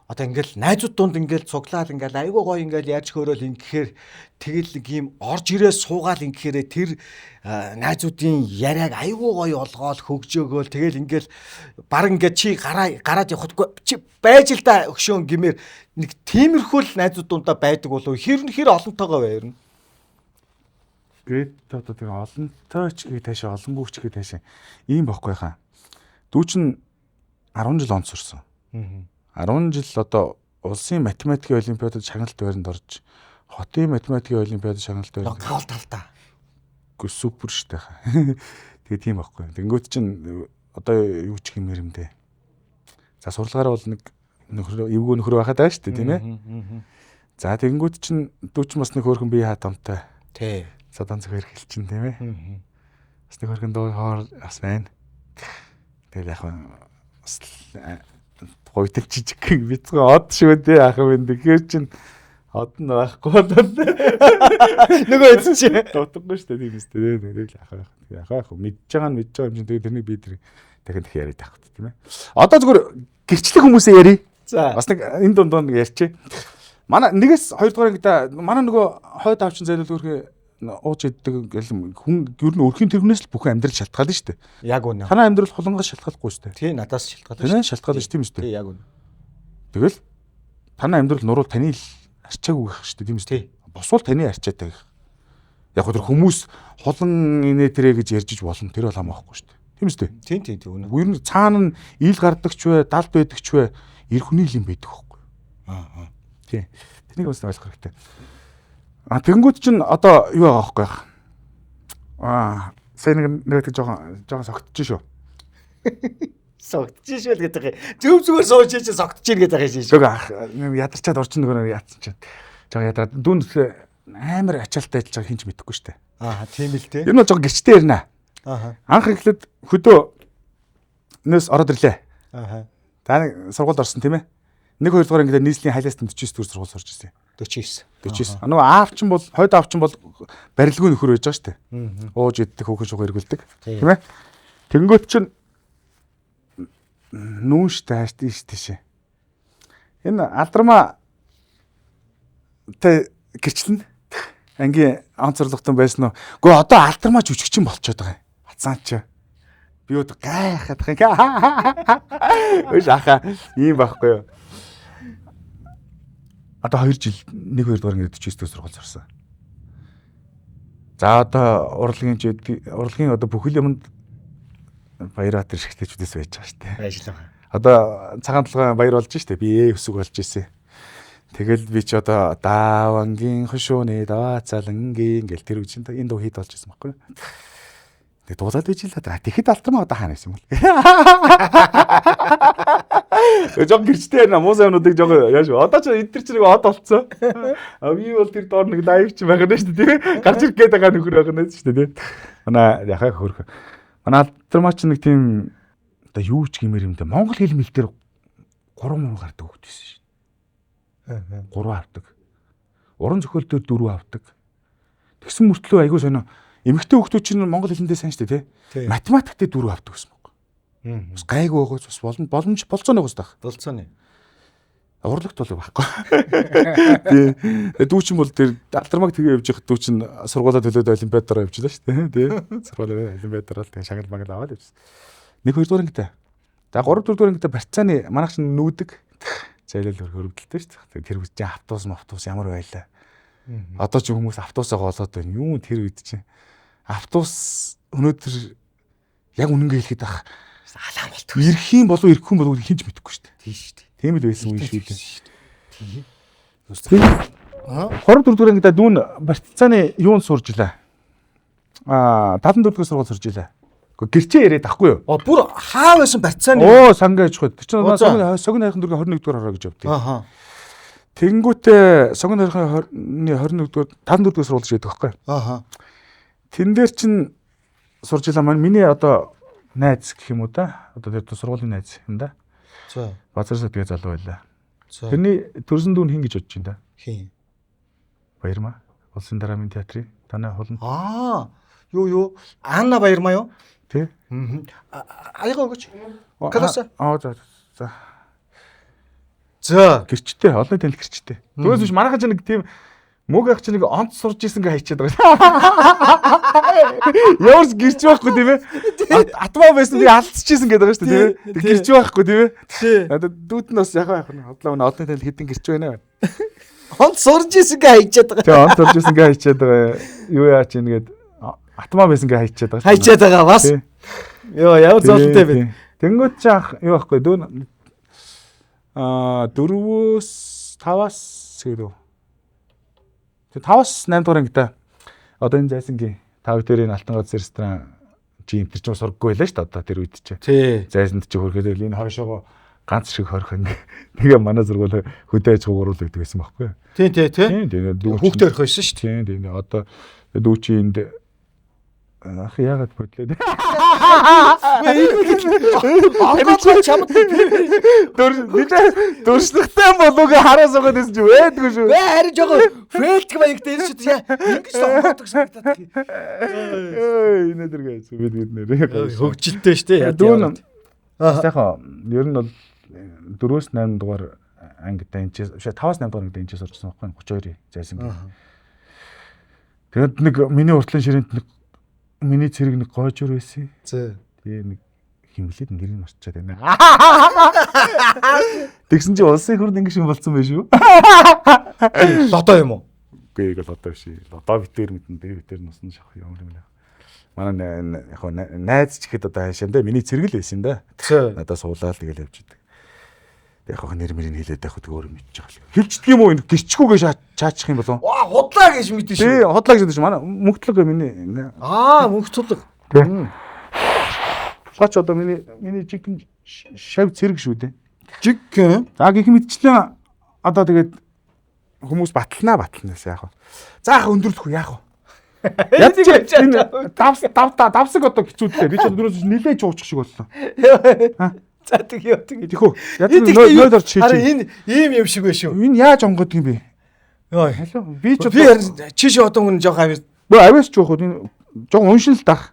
одоо ингээл найзууд дунд ингээл цуглаал ингээл айгуу гоё ингээл яаж хөөрөөл ингэхээр тэгэл нэг юм орж ирээ суугаал ингэхээрээ тэр найзуудын яриаг айгуу гоё олгоол хөгжөөгөөл тэгэл ингээл баг ингээд чи гараад явахдаггүй чи байж л да өгшөөн гимээр нэг тиймэрхүү л найзууд дундаа байдаг болов хэр нь хэр олонтойгоо бай ер нь. Гээд одоо тэр олонтой ч гээ таашаа олонгүй ч гээ таашаа ийм бохгүй хаа. Дүү чинь 10 жил онц сурсан. 10 жил одоо улсын математикийн олимпиадад шагналт байранд орж, хотын математикийн олимпиадад шагналт байранд гол талдаа. Үгүй супер штэ хаа. Тэгээ тийм бохгүй. Тэнгүүт чинь одоо юу ч хэмээр юм дээ. За сурлагаараа бол нэг нөхөр эвгүй нөхөр байхад байгаа штэ тийм ээ. За тэгэнгүүт чинь дүү чинь бас нэг хөөрхөн бие хатамтай. Тий. Садан зөвхөр хэлчин тийм ээ. Бас нэг хөөрхөн дуу хоор бас байна. Тэгэл яг бас гойтол жижиг бицгэн од шүү дээ ах юм. Тэгэхээр чин од нь байхгүй болол. Нөгөө эзэн чи дутаггүй шүү дээ тийм үстэй. Тэгэл ах ах ах мэдж байгаа нь мэдж байгаа юм чинь тэгээ тэрнийг би тэр дахин дахин яриад байх хэрэгтэй тийм ээ. Одоо зүгээр гэрчлэх хүмүүсээ ярий. За. Бас нэг энэ дунд нэг ярьчих. Манай нэгээс хоёрдугаар ангида манай нөгөө хойд авчин зайлуул өөрхөн ууж иддэг хүн ер нь өрхийн тэргүүнээс л бүхэн амьдрал шалтгаална шүү дээ. Яг үнэ. Танай амьдрал хулангаас шалтгааллахгүй шүү дээ. Тий, надаас шалтгаална шүү. Тий, шалтгаална шүү тийм үү? Тий, яг үнэ. Тэгэл танай амьдрал нуруу таны л арчаагүй гэх шүү дээ тийм үү? Тий. Босвол таны арчаатай гэх. Яг тэр хүмүүс хулан инээ тэрэ гэж ярьж иж болно. Тэр бол хамаахгүй шүү дээ. Тийм үү? Тий, тий, тий үнэ. Ер нь цаана нь ил гардагч вэ, далд байдаг ч вэ, эр хүний л юм байдаг байхгүй. Аа. Тий. Тэнийг бас ойлгох хэрэгтэй. А тэгэнгүүт чинь одоо юу байгаа байхгүй яах. Аа, сайн нэг нэг жоохон согтчих шүү. Согтчих шүү л гэдэг юм. Зөв зүгээр сууж чи согтчих гэдэг юм шиг. Тэг ах ядарчаад орчин нөгөө яатсан чинь. Жоохон ядраад дүүн амар ачаалттай ажиллаж байгаа хинч мэдэхгүй шүү дээ. Аа, тийм л дээ. Ер нь бол жоохон гэрчтэй ярина. Аа. Анх эхлээд хөдөөнөөс ороод ирлээ. Аа. За нэг сургуульд орсон тийм ээ. 1 2 дугаар ангид нийслэлийн хайлаас 49 дүүр сургууль сурч ирсэн. 49. 49. Нөгөө аав чинь бол хойд аав чинь бол барилгүй нөхөр байж байгаа шүү дээ. Ууж иддэг, хөөхөн шуг эргүүлдэг. Тийм ээ. Тэнгөт чинь нүүн штэ хааш тийш тийшээ. Энэ алдармаа тэ гэрчлэн ангийн онцорлогтон байсан уу? Гэхдээ одоо алдармаа жүжигчин болчиход байгаа юм. Бацаан чи. Би өд гайхаад байгаа юм. Өш ахаа ийм байхгүй юу? Одоо 2 жил 1 2 дугаар ингээд 49 дэх сургууль сурсан. За одоо урлагийн урлагийн одоо бүхэл юмд Баярбаатар шигтэйчүүдээс байж байгаа шүү дээ. Байж л байгаа. Одоо цагаан толгойн баяр болж штэ. Би өсөг болж ирсэн. Тэгэл би ч одоо даавангийн хошууны даваацалангийн гэл тэр үеийн энэ дуу хийд болж ирсэн байхгүй юу? Тэг дуулаад байж л да. Тэгэхэд алтармаа одоо хаана байсан юм бол. Жог гэрчтэй байна. Муу саймнуудыг жог яаж вэ? Одоо ч эд тэр чинь нэг од болцсон. А би бол тэр доор нэг лайв чи байх нь шүү дээ, тийм ээ. Гарч ирэх гээд байгаа нөхөр байх нь шүү дээ, тийм. Манай яхаа хөрх. Манай алтармаа ч нэг тийм одоо юу ч гэмээр юм дээ. Монгол хэл мэл дээр 3 муу гардаг хөлт байсан шүү дээ. 3 авдаг. Уран зохиол дээр 4 авдаг. Тэгсэн мөртлөө айгүй сонио эмэгтэй хүүхдүүд чинь монгол хэлэндээ сайн шүү дээ, тий. Математик дээр 4 авдаг гэсэн юм. Бас гайгүй байгаач бас боломж болцоо нэг ус таах. Болцоо нэ. Урлагт бол байхгүй. Тий. Дүү чинь бол тэр алдармаг тэгээ явж байхад дүү чинь сургуулаа төлөөд олимпиадаар явж лээ шүү дээ. Тий. Сургуулаа олимпиадаар л тэгээ шагнал магнал аваад явчихсан. 1 2 дугаар ангитай. За 3 4 дугаар ангитай барьцааны манайх чинь нүүдэг. Зайлал хөрөвдөлтэй шүү дээ. Тэр үед чинь автобус ямар байлаа. Одоо ч хүмүүс автобусаа голоод байна. Юу тэр үед чинь автобус өнөөдөр яг үнэнгээ хэлэхэд ах алаан болтгүй. Ирэх юм болов ирэхгүй болов хинч мэдэхгүй шүү дээ. Тийм шүү дээ. Тийм л байсан үе шүү дээ. Тийм. 3 4 дугаар ангидаа дүүн барьцааны юунд сурж илаа? 74 дугаар сургууль сурж илаа. Гэхдээ гэрчээ яриад ахгүй юу? Оо бүр хаа байсан барьцааны? Оо сангийн аж ахуйд. Тэр чинь согн хайрхан дүүргийн 21 дугаар хороо гэж явдаг. Ааха. Тэнгүүтээ согн хайрхан 21 дугаар 74 дугаар сургууль гэж байдаг байхгүй юу? Ааха. Тэн дээр чинь сурж илаа маань миний одоо найз гэх юм уу да? Одоо тэр сургуулийн найз юм да. За. Базар садгийн залуу байлаа. За. Тэрний төрсөн дүүн хин гэж бодож байна да? Хин. Баярмаа. Улсын драмын театрын танай хулан. Аа. Юу? Анна Баярмаа юу? Тий. Аяга өгөөч. Каласа. Аа за за. За. Гэрчтэй, олон танил гэрчтэй. Тэгээс биш манайхан ч нэг тийм мөг ах чи нэг онц сурж исэн гэ хайчаад байгаа. Ямар ч гэрч байхгүй тийм ээ. Атмаа байсан би алдчихсан гэдэг байгаа шүү дээ тийм ээ. Гэрч байхгүй тийм ээ. Одоо дүүд нь бас яхаа яах нь хотлоо өнө олон танил хэдэн гэрч байна. Онц сурж исэн гэ хайчаад байгаа. Тийм онц сурж исэн гэ хайчаад байгаа. Юу яач ингэгээд атмаа байсан гэ хайчаад байгаа. Хайчаад байгаа бас. Йоо ямар золтой бэ. Тэнгүүд чи ах юу байхгүй дүүн 4-өөс 5-аас гэдэг. Тэг 5-аас 8 дугаар ангита одоо энэ зайсангийн тав дээр энэ Алтан гац ресторан чи энэ төр ч сургаггүй байлаа шүү дээ одоо тэр үед чи. Тий. Зайсанд чи хөрөхөд энэ хойшоогоо ганц шиг хорих ингээ. Тэгээ манай сургууль хөдөө аж ахуй гурвал гэдэг байсан байхгүй юу? Тий, тий, тий. Тийм. Хүүхдээ орхих байсан шүү дээ. Тийм, тийм. Одоо дүү чи энд ах яагаад бодлоо. Онгойлгоо чамд дөршлөгтэй болов гэ хараа суугаад байсан чи байдгүй шүү. Бэ харин жоо фэлтг маягтай энэ шүү дээ. Ингэж л онгойлгох санагдаад. Эй энэ дэр гэж бид нэр. Хөгжилтэй шүү дээ. Дүүн сайхан ер нь бол 4-өөс 8 дугаар ангид энэ чи 5-аас 8 дугаар ангид энэ чи сурчсан байхгүй 32 зайсан гэх. Тэгээд нэг миний уртлын ширээнд нэг миний цэрэг нэг гойжур байсан. Зөө. Тэгээ нэг химлээд нэрийг марчаад байна. Тэгсэн чи улсын хүрд ингэ шин болцсон байх шүү. Лодоо юм уу? Үгүй ээ лодоо биш. Лодоо битээр мэдэн дээр битээр нусан шах юм юм лээ. Манай яг найз ч гэхэд одоо хаашаа энэ миний цэрэг л байсан да. Надаа суулаад тэгэл явж идэг. Яг хаа нэр мөрийг хэлээд байх үү өөр мэдчих байгаа. Хэлждэг юм уу энэ гэрчгүүгээ чаачих юм болов? Аа худлаа гэж мэдэн шүү. Тий, худлаа гэж мэдэн шүү. Манай мөнгөтлөг миний Аа мөнгөтлөг. Цаач одоо миний жинхэнэ шав цэрэг шүү дээ. Жинхэнэ. За гэх мэтчлэн одоо тэгээд хүмүүс баталнаас яах вэ? За яах өндөрлөх үү яах вэ? Яг чи энэ давсаг одоо хэцүү дээ. Би ч одоо дөрөөс нилээж уучих шиг боллоо. За тэг юу тэг. Тэхүү. Яг нойд орж шийдэж. Харин энэ ийм юм шиг байх шүү. Энэ яаж онгодог юм бэ? Йоо. Би ч би чи чи одоо хүн жоох авьяас. Бөө авьяас ч жоох энэ жоох уншин л дах.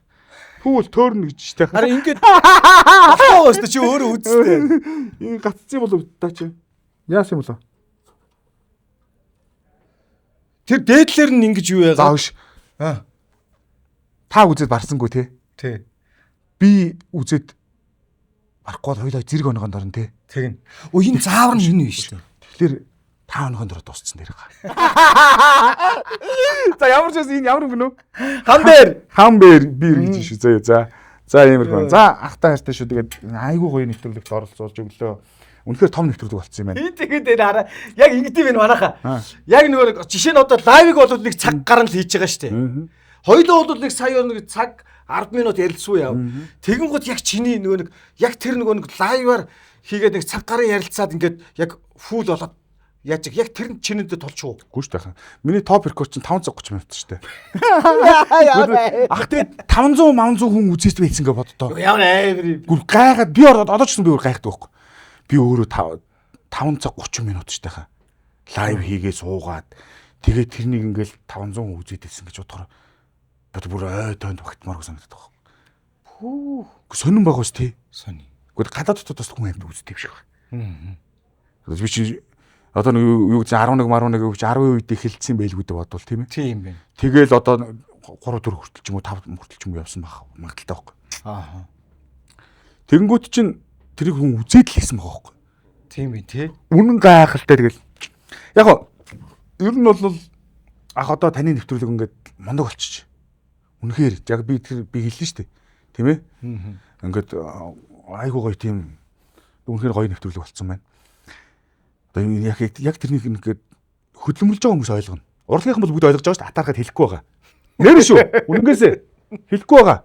Хүүл төөрнө гэж штэ. Харин ингээд болохоо өстө чи өөрөө үзтээ. Энэ гаццсан болов та чи. Яасан юм болов? Тэр дээдлэр нь ингэж юу яагаа? За биш. Аа. Та үзээд барсангүй те? Тий. Би үзээд барахгүй бол хоёлаа зэрэг онгонд орно те. Тэгнь. Өө энэ заавар нь энэ биш үү? Тэгэхээр та онгонд ороод дууссан дээр га. За ямар ч байсан энэ ямар өнгө нөө? Хам дээр. Хам бэр бир гэж шүү. Зөө за. За иймэрхүү. За ахтай хайртай шүү. Тэгээд айгүй гоё нэвтрүүлэгт оролцуулж өглөө. Үнэхээр том нэвтрүүлэг болцсон юм байна. Энэ тэгээд энэ хараа яг ингэдэм байх манайхаа. Яг нөгөө жишээ нь одоо лайвыг бол нэг цаг гарan л хийж байгаа шүү дээ. Хоёулаа бол нэг сая нэг цаг 10 минут ярилцсан яв. Тэгэн гот яг чиний нөгөө нэг яг тэр нөгөө нэг лайваар хийгээд нэг цаг гарын ярилцаад ингээд яг фул болоод яаж яг тэр нь чинэндээ тулчих уу? Үгүй шүү дээ. Миний топ рекорд чинь 5 цаг 30 минут шүү дээ. Ах тэгээд 500 500 хүн үзээс байсан гэж боддоо. Ямар амар. Гүр гайхаад би одоо ч гэсэн би өөр гайхдаг байхгүй. Би өөрөө 5 цаг 30 минут шүү дээ. Лайв хийгээ суугаад тэгээд тэрнийг ингээл 500 хүн үзээд байсан гэж бодохоор бод бүр ой тойнд багтмааргүй санагддаг байхгүй. Пүү. Сонин байгаа ус тий. Сони. Гэхдээ гадаад дотоод бас хүн амьд үздэг юм шиг байна. Би чи Одоо нэг юу гэж 11 11 гэж 10 үед эхэлсэн байлгүй дээ бодвол тийм ээ. Тийм байна. Тэгээл одоо 3 4 хүртэл ч юм уу 5 хүртэл ч юм уу явсан байх магадaltaй байхгүй. Аа. Тэгэнгүүт чинь тэрийг хүн үзээд л хийсэн байгаа байхгүй. Тийм байна тий. Үнэн гайхалтай тэгэл. Яг гоо ер нь бол ах одоо таны нэвтрүүлэг ингээд мундаг болчих. Үнэхээр яг би тэр би хэллээ шүү дээ. Тийм ээ? Ингээд айгуу гоё тийм үнэхээр гоё нэвтрүүлэг болцсон байна. Одоо яг яг тэрнийг ингээд хөдөлмөрлж байгаа хүмүүс ойлгоно. Урлагийнхан бол бүгд ойлгож байгаа шүү дээ. Атаархад хэлэхгүй байгаа. Нэр шүү. Үнэнгээсээ хэлэхгүй байгаа.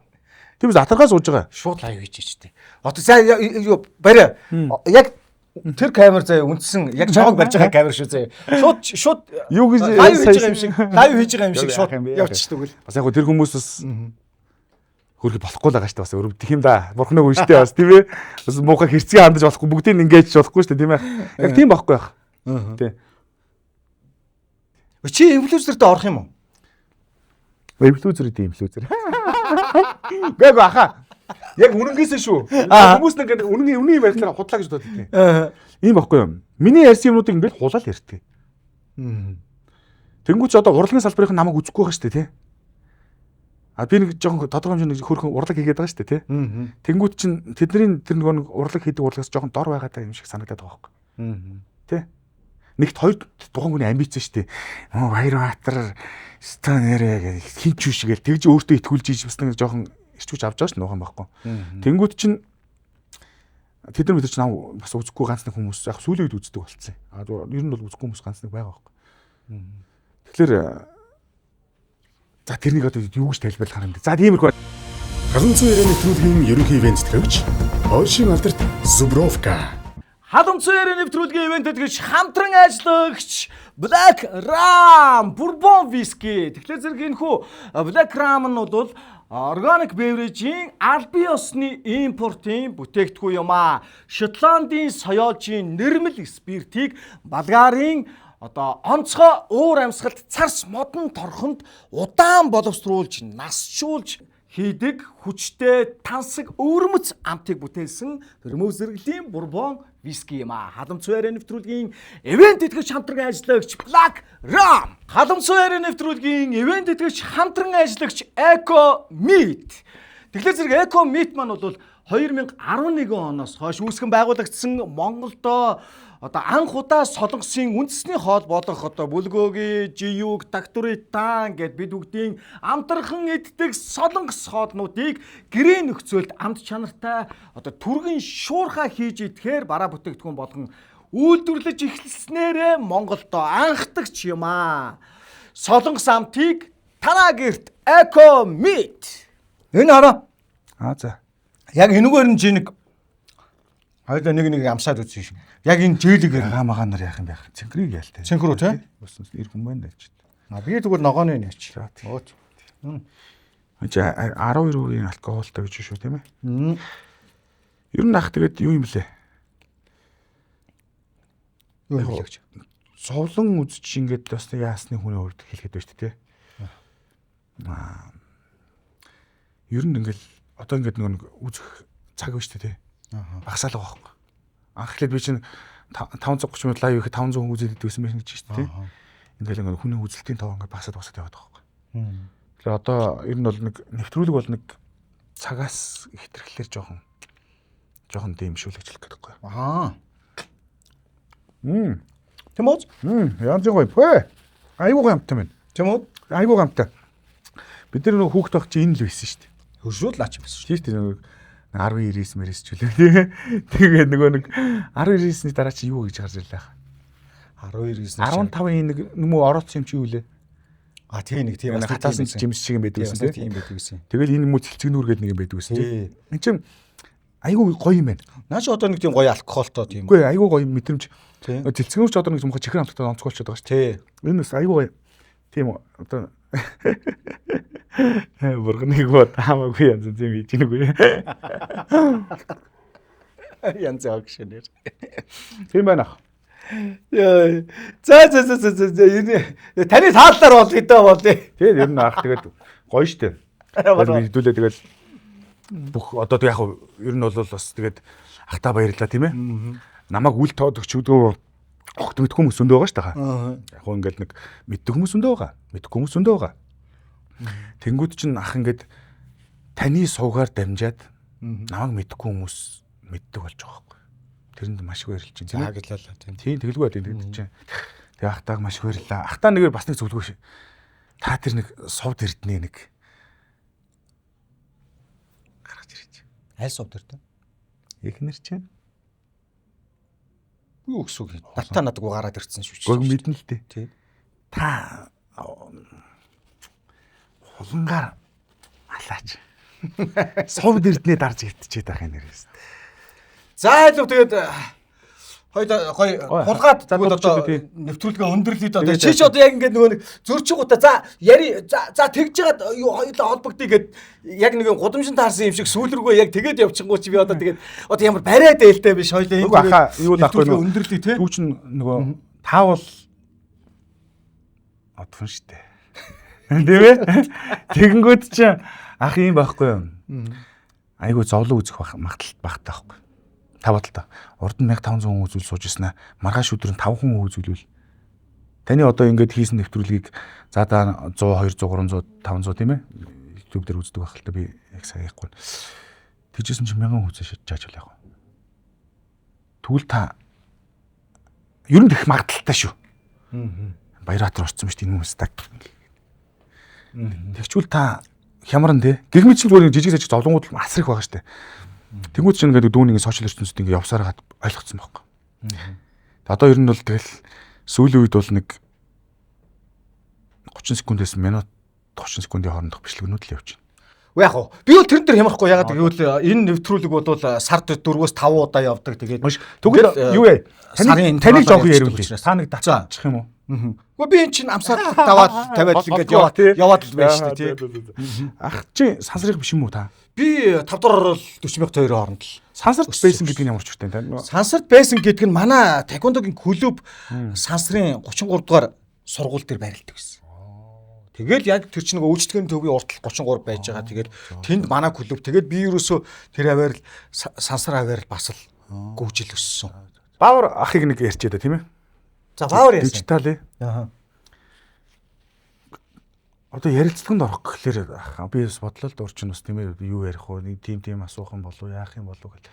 Тиймээс атархаа сууж байгаа. Шууд live хийж чтэй. Одоо за юу барай. Яг тэр камер заяа үндсэн яг чамаг барьж байгаа камер шүү заяа. Шууд шууд Юу гэж live хийж байгаа юм шиг live хийж байгаа юм шиг шууд Яах юм бэ? явчихдаг үл. Бас яг гоо тэр хүмүүс бас хөрхи болохгүй л байгаа шүү дээ бас өрөвдөх юм да. Бурхныг үнштэй бас тийм ээ. Бас муухай хэрцгий хандаж болохгүй бүгдийг ингэж болохгүй шүү дээ тийм ээ. Яг тийм байхгүй байх. Тий. Чи инфлюенсертэй орох юм уу? Инфлюенсер гэдэг инфлюенсер. Гээгүй аха. Яг үнэнгээсээ шүү. Хүмүүс нэг үнэн үнэн юм ярьлаа худлаа гэж боддог тийм. Ийм байхгүй юм. Миний ярьсан юмнуудыг ингээд хулаал ярьдаг. Тэнгүүч одоо урлагийн салбарын намайг үзэхгүй байгаа шүү дээ тий. А би нэг жоохон тодорхой хэмжээний хөрхөн урлаг хийгээд байгаа шүү дээ тий. Тэнгүүт чинь тэдний тэр нөгөө нэг урлаг хийдэг урлагаас жоохон дор байгаа даа юм шиг санагдаад байгаа байхгүй. Тий. Нэгт хоёр тухайн хүний амбиц шүү дээ. Баяр Баатар стан нэрээ гэх хин ч биш гээл тэгж өөртөө итгүүлж ийж бас нэг жоохон ирч хүч авч байгаа шүү нуухан байхгүй. Тэнгүүт чинь тэд нар бид нар чинь нам бас үзэхгүй ганц нэг хүмүүс яг сүүлийн үед үздэг болцсон. А ер нь бол үзэхгүй хүмүүс ганц нэг байгаа байхгүй. Тэгэхээр за тэрнийг одоо юу гэж тайлбарлах юм бэ? За тиймэрхүү. Халамцуу яриа нэвтрүүлгийн ерөнхий ивент тэтгэгч Польшийн алдарт Зубровка. Халамцуу яриа нэвтрүүлгийн ивент тэтгэгч хамтран ажиллагч Black Ram Bourbon Whisky. Тэгэхээр зэрэг энэ хүү Black Ram нь бол органик beverage-ийн албан ёсны импортын бүтээгдэхүүн юм аа. Шотландын соёолжийн нэрмэл спиртийг Болгарын одоо онцгой уур амьсгалт царс модон торхонд удаан боловсруулж насжуулж хийдэг хүчтэй тансаг өвөрмөц амтыг бүтээсэн вермөв зэрэглэлийн бурбон виски юм аа. Халамцуу яриа нэвтрүүлгийн ивент тэтгэгч хамтран ажиллагч Black Ram. Халамцуу яриа нэвтрүүлгийн ивент тэтгэгч хамтран ажиллагч Eco Meat. Тэгэхээр зэрэг Eco Meat маань бол 2011 оноос хойш үүсгэн байгуулагдсан Монголдо одоо анх удаа Солонгосын үндэсний хоол болох одоо бүлгөөгийн, жиюг, тактуритан гэд бид бүгдийн амтархан иддэг Солонгос хоолнуудыг гэрээ нөхцөлд амт чанартай одоо түргэн шуурхай хийж идэхээр бараа бүтээгдэхүүн болгон үйлдвэрлэж эхэлснээрээ Монголдо анхдагч юм аа. Солонгос амтыг танаа гэрт Eco Meat. Энэ хараа Аа за. яг энэгээр нь чи нэг хоёулаа нэг нэг амсаад үзсэн шин. Яг энэ жийлэгээр Гаа магаа нар яах юм бэ? Цэнхрийг яал те. Цэнхэр үү, те? Бас эр хүн байна даа чи. А би тэгвэл ногооны яач. За, тий. Өөч. Энд чи 12% алкоголтой гэж шүү тийм ээ. Ер нь ах тэгээд юу юм блэ? Юу юм бэ гэж. Зовлон үзэж ингээд бас нэг яасны хүний хувьд хэлэхэд байна шүү дээ. Аа. Ер нь ингээл одоо ингээд нөгөө нэг үзэх цаг байна шүү дээ. Багасаал байгаа байхгүй. Анх эхлээд би чинь 530 минут live ихэд 500 хүн үзээд идсэн байсан гэж шүү дээ. Ингээл ингээд хүний үзэлтийн тоо ингээд багасаад багасаад яваад байгаа байхгүй. Тэгэхээр одоо ер нь бол нэг нэвтрүүлэг бол нэг цагаас хэтэрхлээр жоохон жоохон дэмшүүлэгчлэх гэдэг байхгүй. Аа. Мм. Тийм үү? Янз гоё. Пэ. Айгуу гоё амттай байна. Тийм үү? Айгуу гоё амттай. Бид нар нөгөө хүүхд байх чи энэ л байсан шүү дээ. Хөршүүл наач байсан шүү. Тийм шүү дээ нөгөө 10 99 мэрээс ч үлээ тий. Тэгээ нөгөө нэг 10 99-ний дараа чи юу гэж гарч ирлээ. 12 15-ын нэг нүмө орооцсон юм чи юу лээ? А тий нэг тийм Нэг хатаасан жимс шиг юм байдаг байсан гэсэн тий. тийм байдаг гэсэн. Тэгэл энэ мүү цэлцэгнүүр гэдэг нэг юм байдаг гэсэн тий. Тий. Энд чинь айгуу гоё юм байна. Наа чи одоо нэг тийм гоё алкоголтой тийм. Үгүй айгуу гоё мэдрэмж. Тий. Цэлцэгнүүр ч одоо нэг муухай чихэр амттай онцгой болчиход байгаа шүү Тий. дээ. Энэ бас айгуу гоё. Тийм үү? Одоо Бурганыг бод хамаагүй янз янз юм хийж гингүй. Янз янз шинээр. Тийм байна ах. Яа. За за за за за за, энэ таны тааллаар болъё доо болъё. Тэгээд ер нь ах тэгээд гоё штэ. Тэгээд хэдүүлээ тэгэл бүх одоо яг хав ер нь бол бас тэгээд ахтаа баярлаа тийм ээ. Намайг үл тоодогч өдгөө Огт мэдгүй хүмүүс зөндөө байгаа шүү дээ. Яг хөө ингээд нэг мэддэг хүмүүс зөндөө байгаа. Мэдгүй хүмүүс зөндөө байгаа. Тэнгүүд чинь ах ингээд таны сувгаар дамжаад намайг мэдгүй хүмүүс мэддэг болж байгаа байхгүй. Тэрэнд маш их баярлж байна. Тийм ээ. Тийм. Тийм тэгэлгүй байл энэ чинь. Тэгээ ахтааг маш их баярлаа. Ахтаа нэгээр бас нэг зөвлөгөө шээ. Та тэр нэг сувд эрднэ нэг гаргаж ирэж. Аль сувд эрдэнэ? Эхнэр чинь. Юу гэсэн үг юм? Натаа надгүй гараад ирсэн шүү дээ. Гүг мэднэ л дээ. Тий. Та хулангаар алаач. Сувд эрднээ дарж ивтчихэд байх юм нэрээс. За илүү тэгээд хоёул гоё хулгаад тэгвэл одоо нэвтрүүлгээ өндөрлөе доо. Чи ч одоо яг ингээд нөгөө нэг зөрчингуудаа за яри за тэгж жагаад юу хоёулаа холбогдъё гэд яг нэг гудамжинд таарсан юм шиг сүүл рүүгээ яг тэгээд явчихгоо чи би одоо тэгээд одоо ямар барай дээлтэй биш хоёулаа энэ аха юу л ахгүй нөгөө өндөрлөе те. Дүү чин нөгөө та бол одхон штэ. Тийм ээ? Тэгэнгүүт чи ах юм байхгүй юм. Айгу зовлон үзэх магадлал багтаа байхгүй. Та бодлоо. Урд нь 1500 хүн үзүүл сууж ирсэн аа. Маргааш өдөр нь 5 хүн үзүүлвэл таны одоо ингээд хийсэн нэвтрүүлгийг за да 100, 200, 300, 500 тийм ээ. YouTube дээр үздэг байх л та би яг сайн яахгүй. Тэгжсэн чинь 1000 хүн үзээ шатж яах вэ? Тэгвэл та ер нь тех магадлалтай шүү. Баяратар орсон шүү дээ энэ хүмүүс та. Тэгчвэл та хямран те. Гэх мэт зүгээр жижиг сажиг зовлонгууд асар их байгаа шүү дээ. Тэнгүүд чинь ингээд дүүний сошиал ертөнцид ингээд явсаар гад ойлгоцсон байхгүй. Одоо ер нь бол тэгэл сүүлийн үед бол нэг 30 секундээс минут 30 секундын хоорондох бичлэгнүүд л явж байна. Уу яг уу. Би бол тэрэн дээр хямрахгүй ягаад гэвэл энэ нэвтрүүлэг бол сард 4-5 удаа явдаг. Тэгээд тэгвэл юу вэ? Таныг жоохон яриулъя. Та нэг татчих юм уу? Гэхдээ би эн чинь амсаад даваад тавиад л ингээд яваад л байна шүү дээ тий. Ах чи сансрыг биш юм уу та? Би 5 дугаар орол 40,002 хооронд л. Сансарт байсан гэдэг нь ямар ч үгтэй та? Сансарт байсан гэдэг нь манай таеквондогийн клуб сансрын 33 дугаар сургууль дээр байрладаг байсан. Тэгэл яг тэр чинь нөгөө үйлчлэгээний төвийн уртал 33 байж байгаа. Тэгэл тэнд манай клуб. Тэгээд би ерөөсөө тэр аваар л сансар аваар л бас л гүйжил өссөн. Баавар ахыг нэг ярьчээ да тийм ээ? За баавар яасан. Дижитал ээ. Аа. Одоо ярилцлаганд орох гэхлээр би бас бодлоо л дурчин бас тийм ээ юу ярих вэ? Нэг тийм асуух юм болов яах юм болов гэл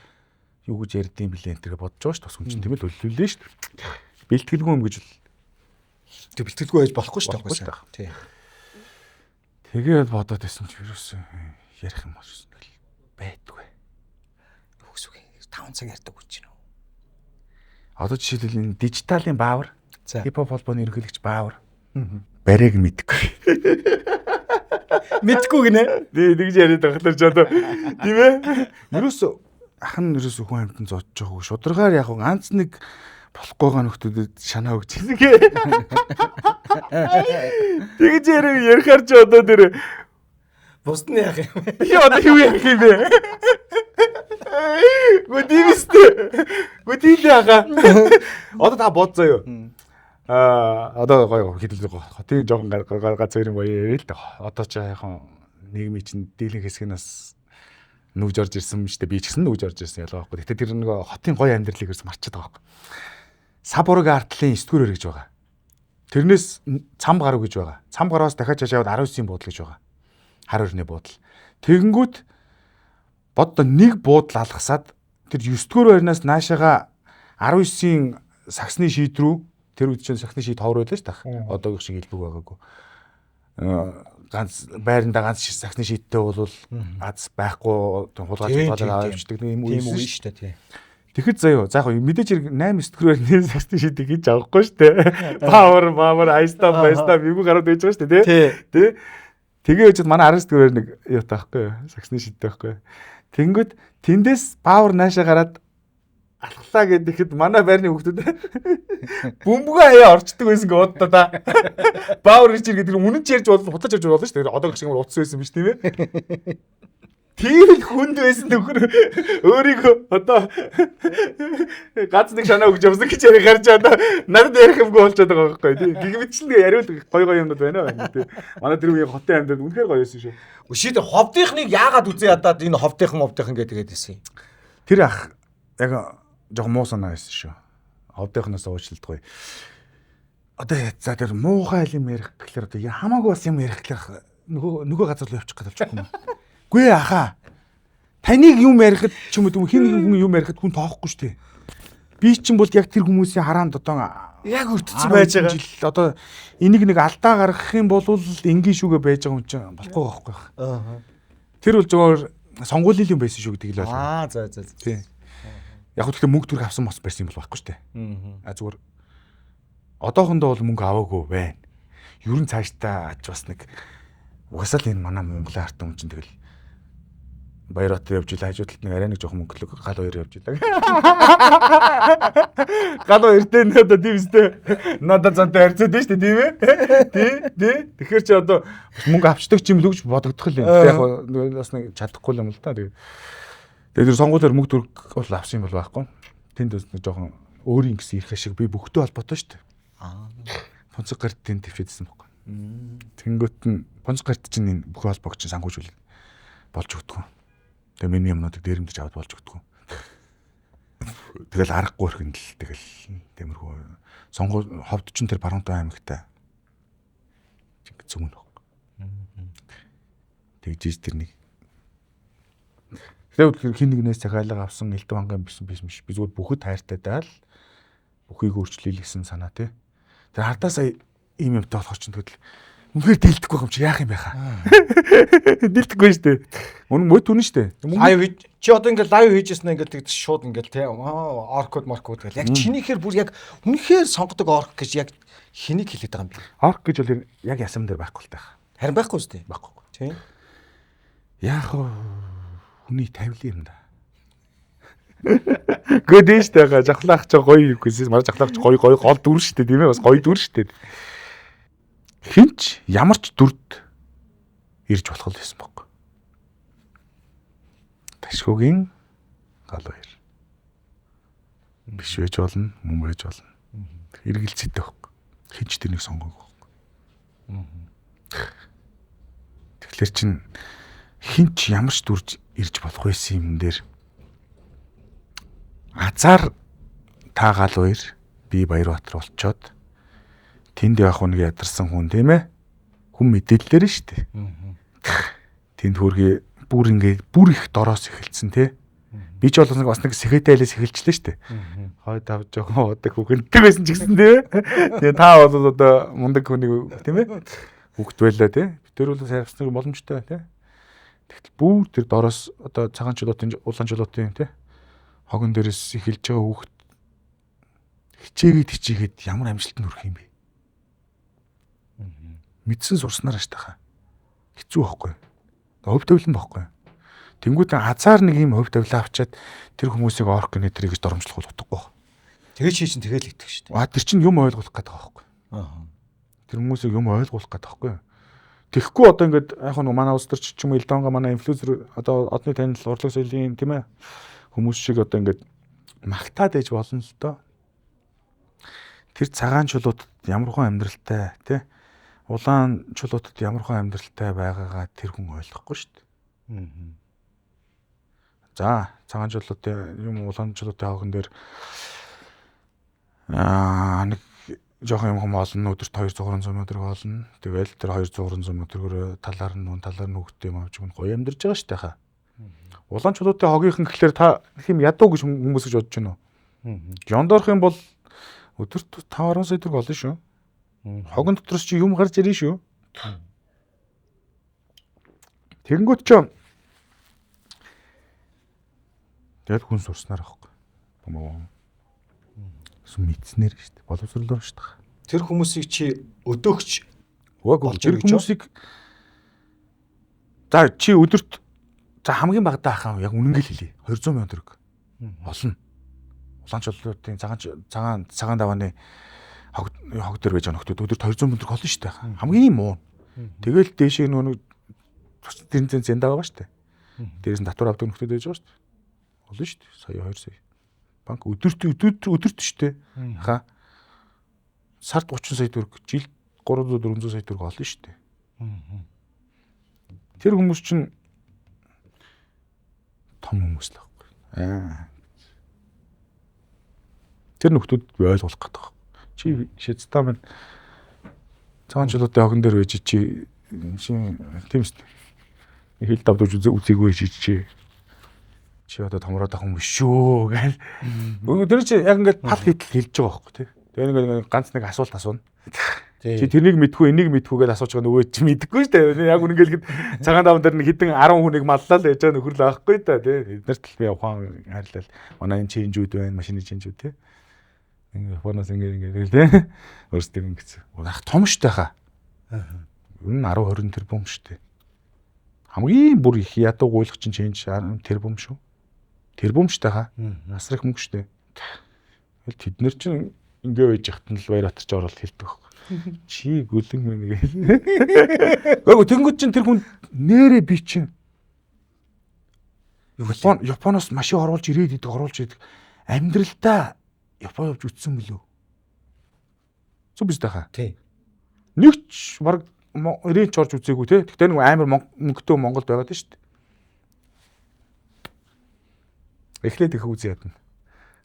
юу гэж ярьдсан бэлээ энэ тэргээ бодож байгаа шүү дээ. Бас хүн чинь тийм ээ төлөвлөлээ шүү дээ. Бэлтгэлгүй юм гэж л тэг бэлтгэлгүй байж болохгүй шүү дээ. Тий. Тэгээд бодоод байсан чи ерөөсөө ярих юм болсон байдгүй. Юу гэсэн үг 5 цаг ярьдаг үуч чинь. Одоо жишээлбэл энэ дижиталын баавар, хипхоп холбооны ерөнхийлөгч баавар. Барайг мэдгүй. Мэдгүй гинэ. Тий, тэгж яриад байхлаар ч одоо тийм ээ. Ерөөсөө ах нь ерөөсөө хүн амьтан зодж байгаагүй. Шударгаар яг ганц нэг болохгүй байгаа нөхдүүдэд шанаа өгч ирсэн гэ. Тэгж ярихаар ч одоо тэр бусд нь яах юм бэ? Би одоо юу ярих юм бэ? Гү тийм үстэй. Гү тийм л яхаа. Одоо та бод заяа. Одоо гоё хэдүүлээ хотын жоохон гац юм гоё яриа л да. Одоо ч яахан нийгмийн чинь дийлэн хэсэг нь бас нүгж орж ирсэн юм шүү дээ. Би ч гэсэн нүгж орж ирсэн ялгаа байхгүй. Гэтэ тэр нөгөө хотын гоё амьдралыг ерөөс марчаад байгаа байхгүй. Сабург артлын 9 дугаар гэж байгаа. Тэрнээс цам гаруй гэж байгаа. Цам гаруйс дахиад цааш яваад 19-ийн буудал гэж байгаа. Хар өрний буудал. Тэгэнгүүт боддоо нэг буудал алгасаад тэр 9 дугаар байрнаас наашаага 19-ийн саксны шийд рүү тэр үед чинь саксны шийд ховор байлаа шүү дээ. Одоогийн шиг илбэг байгаагүй. Ганц байрандаа ганц саксны шийдтэй бол аз байхгүй хулгайж хулгайлаад авчдаг нэг юм үе шүү дээ тий. Тэгэхэд заяа за яг мэдээж хэрэг 8 9 дугаар байрны саксны шийдийг хийж авахгүй шүү дээ. Павер, айстам, байстам юу гараад байж байгаа шүү дээ тий. Тий. Тэгээ үжид манай 19 дугаар нэг юу таахгүй юу? Саксны шийдтэй байхгүй юу? Тэнгүүд тэндээс павер наашаа гараад алхлаа гэхэд манай байрны хүүхдүүд бөмбөгөө хаяа орчдөг байсан гэ удаа та. Павер гэж иргээд үнэн ч ярьж болно, хутаж ярьж болно шүү дээ. Одоо гэх шиг утас байсан биш тийм ээ. Тийм л хүнд байсан нөхөр өөрийгөө одоо гац нэг шанаа өгч явсан гэж ярих гарч одоо надад ярих юмгүй болчиход байгаа байхгүй тий. Гигмэтчлэн яриул гой гой юмнууд байна тий. Манай тэр үеийн хотын амьдрал үнэхээр гоё байсан шүү. Шид ховдынхныг яагаад үзээ ядаад энэ ховдынхан мовдынхан гэдэг байсан юм. Тэр ах яг жоохон муу санаа байсан шүү. Овдынхноос уучлалдгүй. Одоо за тэр муухай юм ярих гэхлээр одоо хамаагүй бас юм ярих гэхлээр нөгөө газар руу явчих гэдэг болчихгүй юм. Гүй ахаа. Таныг юм ярихад ч юм уу хин нэгэн хүн юм ярихад хүн тоохгүй шүү дээ. Би чинь бол яг тэр хүмүүсийн хараанд одоо яг өртсөн байж байгаа. Жил одоо энийг нэг алдаа гаргах юм бол энгийн шүүгээ байж байгаа хүн чинь болохгүй байхгүй. Аа. Тэр бол зөвөр сонгуулийн юм байсан шүү гэдэг л ойлгоо. Аа за за. Тий. Яг гэхдээ мөнгө төрөг авсан бас барьсан юм бол байхгүй шүү дээ. Аа зүгээр одоохондоо бол мөнгө аваагүй байна. Ер нь цаашдаа аж бас нэг угасаал энэ манай Монголын ард түмэн чинь тэгэл Баярот явж илаа хажуу талд нэг арай нэг жоохон мөнгөлөг гал хоёр явж илаа. Гал хоёр дээр надад тийм үстэй. Надад зантай харьцаад байна шүү дээ тийм ээ. Тий, тий. Тэгэхээр чи одоо мөнгө авчдаг юм л гэж бодогдох л юм. Яг бас нэг чадахгүй юм л та. Тэгээд тэр сонгуулиар мөнгө төрөг бол авсан юм бол байхгүй. Тэнд бас нэг жоохон өөрийн гэсэн эрх ашиг би бүхтэй холбоотой шүү дээ. Аа. Понцог гарт тэнд төвчээдсэн байхгүй. Тэнгөт нь понцог гарт чинь энэ бүх холбоог чинь санхүүжүүл болж өгдөг. Тэгээ миний юмнуудыг дээрэмдэж аваад болж өгдөг. Тэгэл аргагүй өрхөндөл тэгэл тиймэрхүү сонгуул ховд чинь тэр Баруунтай аймагтай зөмөн баг. Тэгжиж тэр нэг. Тэгэхээр хин нэгнээс захиалга авсан Элдв хангын биш биш. Би зүгээр бүхэд хайртай даал бүхийг өөрчлөе гэсэн санаа тий. Тэр хардаас ийм юмтай болохоор чинь тэгэл үнэхээр дийлдэхгүй юм чи яах юм бэ хаа? Дийлдэхгүй шүү дээ. Үнэн мөт үнэн шүү дээ. Live чи одоо ингээд live хийжсэн ингээд тэгж шууд ингээд тий оркод маркод гэл яг чинийхээр бүр яг үнэхээр сонгодог орк гэж яг хэнийг хэлээд байгаа юм бэ? Орк гэж бол яг ясам дээр байхгүй л таах. Харин байхгүй шүү дээ. Байхгүй. Тий. Яах вэ? Хүний тавилын юм да. Гэхдээ шүү дээ. Жавхлаах ч гоё гэсэн. Манай жавхлаах ч гоё гоё гол дүр шүү дээ тийм ээ. Бас гоё дүр шүү дээ. Хинч ямар ч дүрд ирж болох л байсан байхгүй. Ташгуугийн гал баяр. Биш байж болно, мөн байж болно. Эргэлзээтэй байхгүй. Хинч тэрнийг сонгоогүй байхгүй. Тэгэхээр чин хинч ямар ч дүрж ирж болох байсан юм дээр азар та гал баяр би Баярбаатар болчоод тэнд явах нэг ядарсан хүн тийм ээ. Хүн мэдээллээр нь шүү дээ. Тэнд хөргий бүр ингээд бүр их дороос эхэлсэн тий. Би ч бол бас нэг сэхэтэй айлаас эхэлчлээ шүү дээ. Хойд ав жоохон удаг хүүхэнтэй байсан ч гэсэн тий. Тэгээ та бол одоо мундаг хүнийг тийм ээ. Хүүхд байлаа тий. Би тэр бол сайн боломжтой тий. Тэгтэл бүр тэр дороос одоо цагаан чулуутын улаан чулуутын тий. Хогон дээрээс эхэлж байгаа хүүхд хичээгээд хичээгээд ямар амжилтанд хүрэх юм бэ? Мэдсэн сурснаар аш таха. Хэцүү байхгүй. Хөв тавилан байхгүй. Тэнгүүд азар нэг юм хөв тавилаа авчаад тэр хүмүүсийг орк нэтэр гэж доромжлох бол утгагүй. Тэгээ чи чинь тэгэл итгэх шүү дээ. А тэр чинь юм ойлгуулах гэдэг байгаа байхгүй. Аа. Тэр хүмүүсийг юм ойлгуулах гэдэг байхгүй. Тэгэхгүй одоо ингээд яг нэг манай улс төр ч юм уу Элдонго манай инфлюенсер одоо одны танил урлаг соёлын тийм ээ хүмүүс шиг одоо ингээд магтаад ээж болно л доо. Тэр цагаан чулуутад ямархан амьдралтай тий улаан чулуутад ямархан амьдралтай байгаагаа тэр хүн ойлгохгүй шүү дээ. За цагаан чулуутын юм улаан чулуутын хавхан дээр нэг жоохон юм хом олно өдөрт 200 300 сая төгрөг олно. Тэгэл тэр 200 300 сая төгрөгөөр талаар нь талаар нь хүүхдээ юм авч өгнө гоё амьдарч байгаа шүү дээ хаа. Улаан чулуутын хогийнхан гэхлээр та хэм ядуу гэж хүмүүс гэж бодож байна уу? Жондорх юм бол өдөрт 5 10 сая төгрөг олно шүү. Хогон дотроос чи юм гарч ирнэ шүү. Тэгэнгүүт чи тэгэл хүн сурснаар байхгүй. Сүм мэдснээр шүү дээ. Боловсрлоор шүү дээ. Тэр хүмүүсийг чи өдөөгч болж тэр хүмүүсийг за чи өдөрт за хамгийн багадаа ахаа яг үнэнгээ л хэлье. 200 сая төгрөг олно. Улаан чулуутын цагаан цагаан давааны хог дээр байж байгаа нөхдүүд өдөрт 200 сая төгрөг олно шүү дээ. Хамгийн муу. Тэгэл дээшээ нөгөө тэрэн зэндаа байгаа шүү дээ. Дээрээс нь татвар авдаг нөхдүүд байж байгаа шүү дээ. Олно шүү дээ. Сая 2 сая. Банк өдөрт өдөрт шүү дээ. Хаа. Сард 30 сая төгрөг, жилд 300 400 сая төгрөг олно шүү дээ. Тэр хүмүүс чинь том хүмүүс л байхгүй. Аа. Тэр нөхдүүд би ойлгох гэдэг. Чи шидстаа минь цагаан чулуутай охин дээр байж чи тийм шүү дээ. Хил давдууж үзээгүй чи чи одоо томроод ах юм биш шүү гэл. Тэр чи яг ингээд пал хитл хэлж байгаа байхгүй тий. Тэгээ нэг ганц нэг асуулт асууна. Чи тэрнийг мэдгүй энийг мэдгүй гэж асууж байгаа нөгөө чи мэдэхгүй шүү дээ. Яг үнэн гэлэхэд цагаан даван дээр нэг хэдэн 10 хүнийг маллаа л яж байгаа нөхөр л аахгүй да тий. Эднэрт л би ухаан харилал манай энэ ченжүүд байна, машины ченжүүд тий. Ингээ Японоос ингээ ингээ тий. Өөрсдөө ингэсэн. Ах том штэ хаа. Ер нь 10 20 тэрбум штэ. Хамгийн бүр их ядуу гуйлах чинь ченж 10 тэрбум шүү. Тэрбум штэ хаа. Асар их мөнгө штэ. Тэгэл тэд нар чинь ингээ байж хатан л Баяр Батар ч орол хэлдэг байхгүй. Чи гүлэн мэн гээл. Гэхдээ тэнгууд чинь тэр хүн нэрээ би чинь Японоос машин оруулж ирээд идэг оруулж идэг. Амьдралдаа Япон явж үтсэн мөлөө. Зүг биз дээ хаа. Тий. Нэг ч баг ренч орж үзээгүй те. Тэгтээ нэг амар мөнгөтэй Монголд байгаад нь шүү дээ. Эхлээд их үзээ ядна.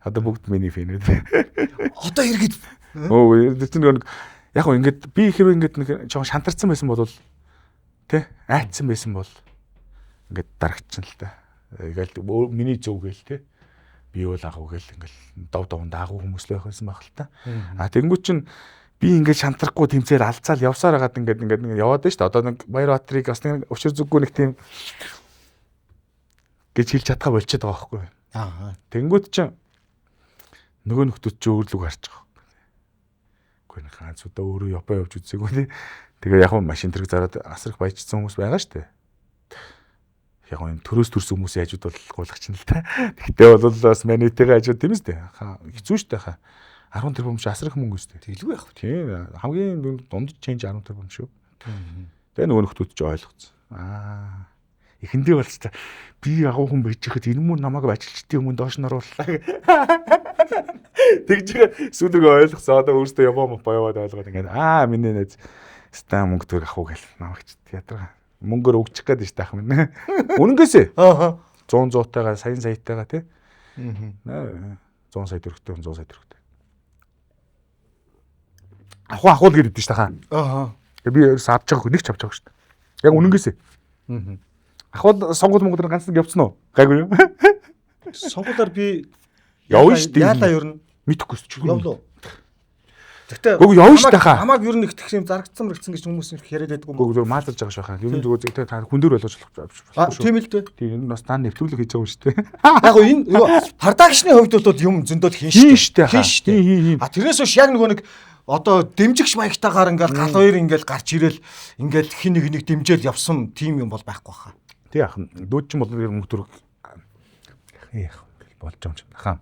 Одоо бүгд миний фэнүүд. Одоо эргээд өө тэр чинь нэг яг гоо ингээд би хэрвээ ингээд нэг жоохон шантарсан байсан бол тэ айцсан байсан бол ингээд дарагчсан л та. Ингээл миний зөв гээл тэ. Би бол агуу гээл ингээл дов довн даагуу хүмүүс л байх байсан байх л та. А тэнгуү чинь би ингээд шантрахгүй тэмцээл алцаал явсаар хагаад ингээд ингээд яваад байна шүү дээ. Одоо нэг Баяр Батрыг бас нэг өчир зүггүй нэг тийм гэж хэлж чадхаа болчиход байгаа байхгүй. Аа. Тэнгүүд чинь нөгөө нөхдүүд чи өөр лүг харж байгаа. Үгүй нэг ганц удаа өөрөө Япон явж үзээгүй тий. Тэгээ яг нь машин тэрэг зараад асар их баяжсан хүмүүс байгаа шүү дээ. Яг нь төрөөс төрсөн хүмүүсийн хажууд бол гуйлгач нь л та. Тэгтээ бол бас манитайгаа хажууд тийм үстэй. Хэцүү шүү дээ хаа. 10 тэрбум чи асар их мөнгө үстэй. Тэглгүй яах вэ? Тийм. Хамгийн дундаж ченж 10 тэрбум шүү. Тэгээ нөгөө нөхдүүд чи ойлгоцсон. Аа. Эхэндээ болцтой. Би агуу хүн байж байхад энэ мөр намайг ажилчдын өмнө доош нь орууллаа. Тэгж байгаа сүүлрээ ойлгосон. Одоо өөртөө Япон мопо яваад ойлгоод ингээд аа миний найз ста мөнгө төр авах уу гэл намайг ч ядаргаа. Мөнгөөр өгчих гээд шүү дээ ах минь. Үнэнгээсээ. Аа. 100 100-тайгаа саяын саятайгаа тий. 100 сая төгрөгтэй 100 сая төгрөгтэй. Ахуу ахуул гэдэг шүү дээ хаа. Аа. Би ерөөс авч байгаагүй нэг ч авч байгаагүй шүү дээ. Яг үнэнгээсээ. Ахуул сонгуул Монгол дээр ганц нэг явцсан уу? Гайгүй юу? Сонгуулаар би Явна шүү дээ. Яалаа ер нь мэдэхгүй шүү дээ. Явлаа. Гэхдээ Үгүй явна шүү дээ хаа. Хамааг ер нь их тэгш юм зарагдсан мэрэгцэн гэж хүмүүс их яриад байдгүй юм. Үгүй зөв мааларж байгаа шүү хаа. Ер нь зүгээр зөв та хүн дээр болгож болох шүү. Тийм л дээ. Тийм энэ бас та нэвтрүүлэг хийж байгаа юм шүү дээ. Яг гоо энэ юу продакшны хувьд бол юм зөндөл хийн шүү дээ. Хийн шүү дээ. А тэрнээс биш яг нөгөө нэг одоо дэмжигч маягтайгаар ингээл гал хоёр ингээл гарч ирэл ингээл хин нэг нэг дэмжээл явсан тим юм бол байхгүй хаа. Тий ах дүүд чинь бол мөнгө төгрөг яах болж байгаа юм чинь хаа.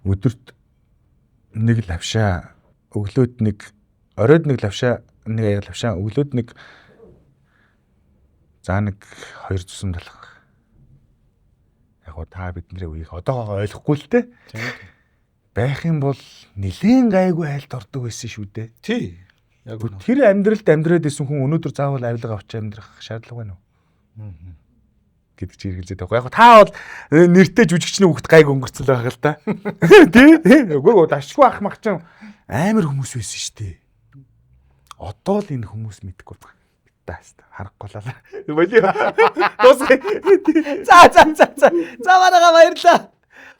Өдөрт нэг лавшаа, өглөөд нэг, оройд нэг лавшаа, нэг аяг лавшаа, өглөөд нэг за нэг хоёр зүсэм талах. Яг гоо та бидний үеийг одоогоо ойлгохгүй л дээ. Байх юм бол нилээн гайгүй айлд ордог байсан шүү дээ. Тий. Яг үнэ. Тэр амьдралд амьдраад исэн хүн өнөөдөр заавал авилга авч амьдрах шаардлага байна уу? Гэдэг чи хэрэглээд байгаа. Яг та бол нэртэй жүжигчний хүүхэд гайг өнгөрцөл байх л та. Тий? Үгүй дашгүй ах мах чинь амар хүмүүс байсан шүү дээ. Одоо л энэ хүмүүс мэдэхгүй байна. Та хаста харахгүй лаа. Болио. Дуусгая. За за за за. За манайгаа баярлаа.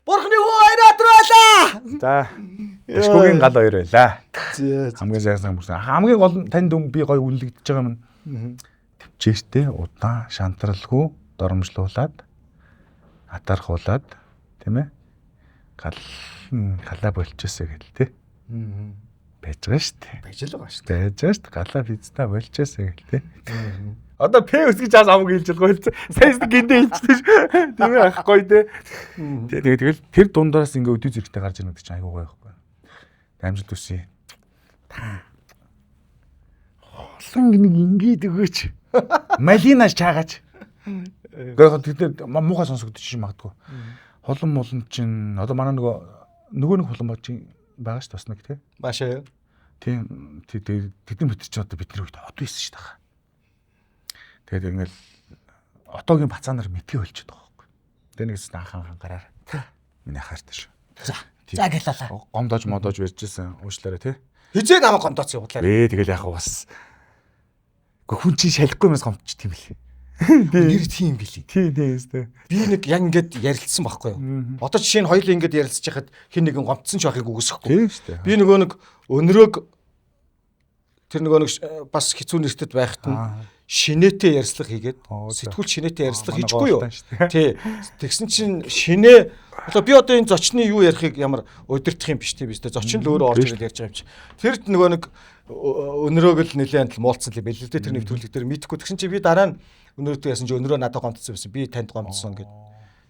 Бурхны хүү Баяр байлаа. За. Дашгүйгийн гал хоёр байлаа. Хамгийн сайн сан бүрсэн. Хамгийн гол нь танд би гоё үнэлэгдэж байгаа юм. Төвчээртэй удаан шантралгүй доромжлуулад атархуулаад тийм ээ гал галаа болчихсоо гэл тий. Байж байгаа шүү дээ. Байж л байгаа шүү дээ. Байж байгаа шүү дээ. Галаа пиццаа болчихсоо гэл тий. Одоо П үсгэж чаас амг хэлж байгаа юм. Сайн гиндэ хэлчихсэн шүү. Тийм ээ ах гоё тий. Тэгээ тэгэл тэр дундаас ингээ өдөө зэрэгтэй гарч ирнэ гэдэг чинь айгүй гоё байхгүй. Амжилт хүсье. Та холон нэг ингээд өгөөч. Малина чаагаач. Гэхдээ тэд муухай сонсогдож шин магадгүй. Холон молон чинь одоо манай нөгөө нэг холон бод чинь байгаа шүү дээ бас нэг тий. Маашаа юу? Тийм тэдэн битэр чи одоо бидний үед хот байсан шүү дээ. Тэгээд ингээл отоогийн бацаанаар мэдгээ болчиход байгаа байхгүй. Тэгээ нэгс анхан гараар миний ахаартай шүү. За. За гэлалаа. Гомдож модож барьжсэн уушлаарай тий. Хизээ намайг гомдооц явуулаа. Ээ тэгэл яг бас хүн чинь шалихгүй юмас гомдчих тийм л. Нэр тийм билий. Тийм тийм өстэй. Би нэг яг ингээд ярилцсан байхгүй юу? Одоо жишээ нь хоёулаа ингээд ярилцж хахад хин нэгэн гомдсон ч байхыг үгүйсэхгүй. Тийм шүү дээ. Би нөгөө нэг өнрөөг тэр нөгөө нэг бас хэцүү нэртэд байхад нь шинээтэй ярьцлага хийгээд сэтгүүл шинээтэй ярьцлага хийчихгүй юу? Тий. Тэгсэн чинь шинээ одоо би одоо энэ зочны юу ярихыг ямар удирдах юм биш тий биш тий. Зочин л өөрөө орж ирэл ярьж байгаа юм чи. Тэр нөгөө нэг өнрөөг л нэлээд л муулцсан л байл л дээ тэр нэвтрүүлэг дээр мэдхгүй. Тэгсэн чинь би дараа нь өнөрөөдөө яасан чи өнрөө надад гомдсон байсан. Би танд гомдсон гэд.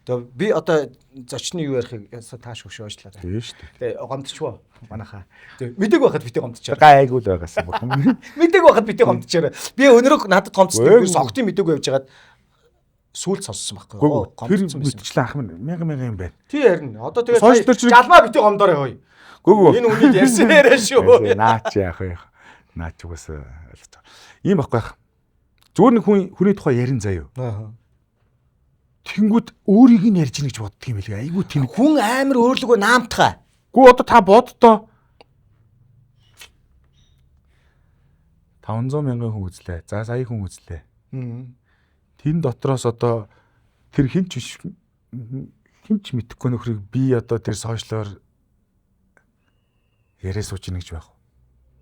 Тэгээ би одоо зочны юу ярихыг тааш хөшөө уушлаа. Тийм шүү дээ. Тэгээ гомдчихвоо манайхаа. Тэгээ мэдээг байхад битээ гомдчихоо. Гайгүй л байгаасан бурхан. Мэдээг байхад битээ гомдчихоо. Би өнөрөг надад гомдсон. Би согтын мэдээгүй явж байгаад сүүл сонссон байхгүй юу? Тэр мэтчлэн ах минь мянга мянга юм байна. Тий харин. Одоо тэгээ жалмаа битээ гомдоорой хөөе. Гүг. Энэ үнийг ярьсан яриа шүү. Наа чи яах вэ? Наа чи угаасаа ойлгож байгаа. Ийм байхгүй яах. Зүгээр нэг хүн хүний тухай ярин заяа. Аа. Тэнгүүд өөрийг нь ярьж гин гэж боддөг юм билээ. Айгуу тийм. Хүн амар өөрлөгөө наамтгай. Гүү одоо та боддоо. 500 мянган хүн үзлээ. За сая хүн үзлээ. Тэн дотроос одоо тэр хинч биш хинч мэдэхгүй нөхрийг би одоо тэр сошиалор яриа сууж ийн гэж байх.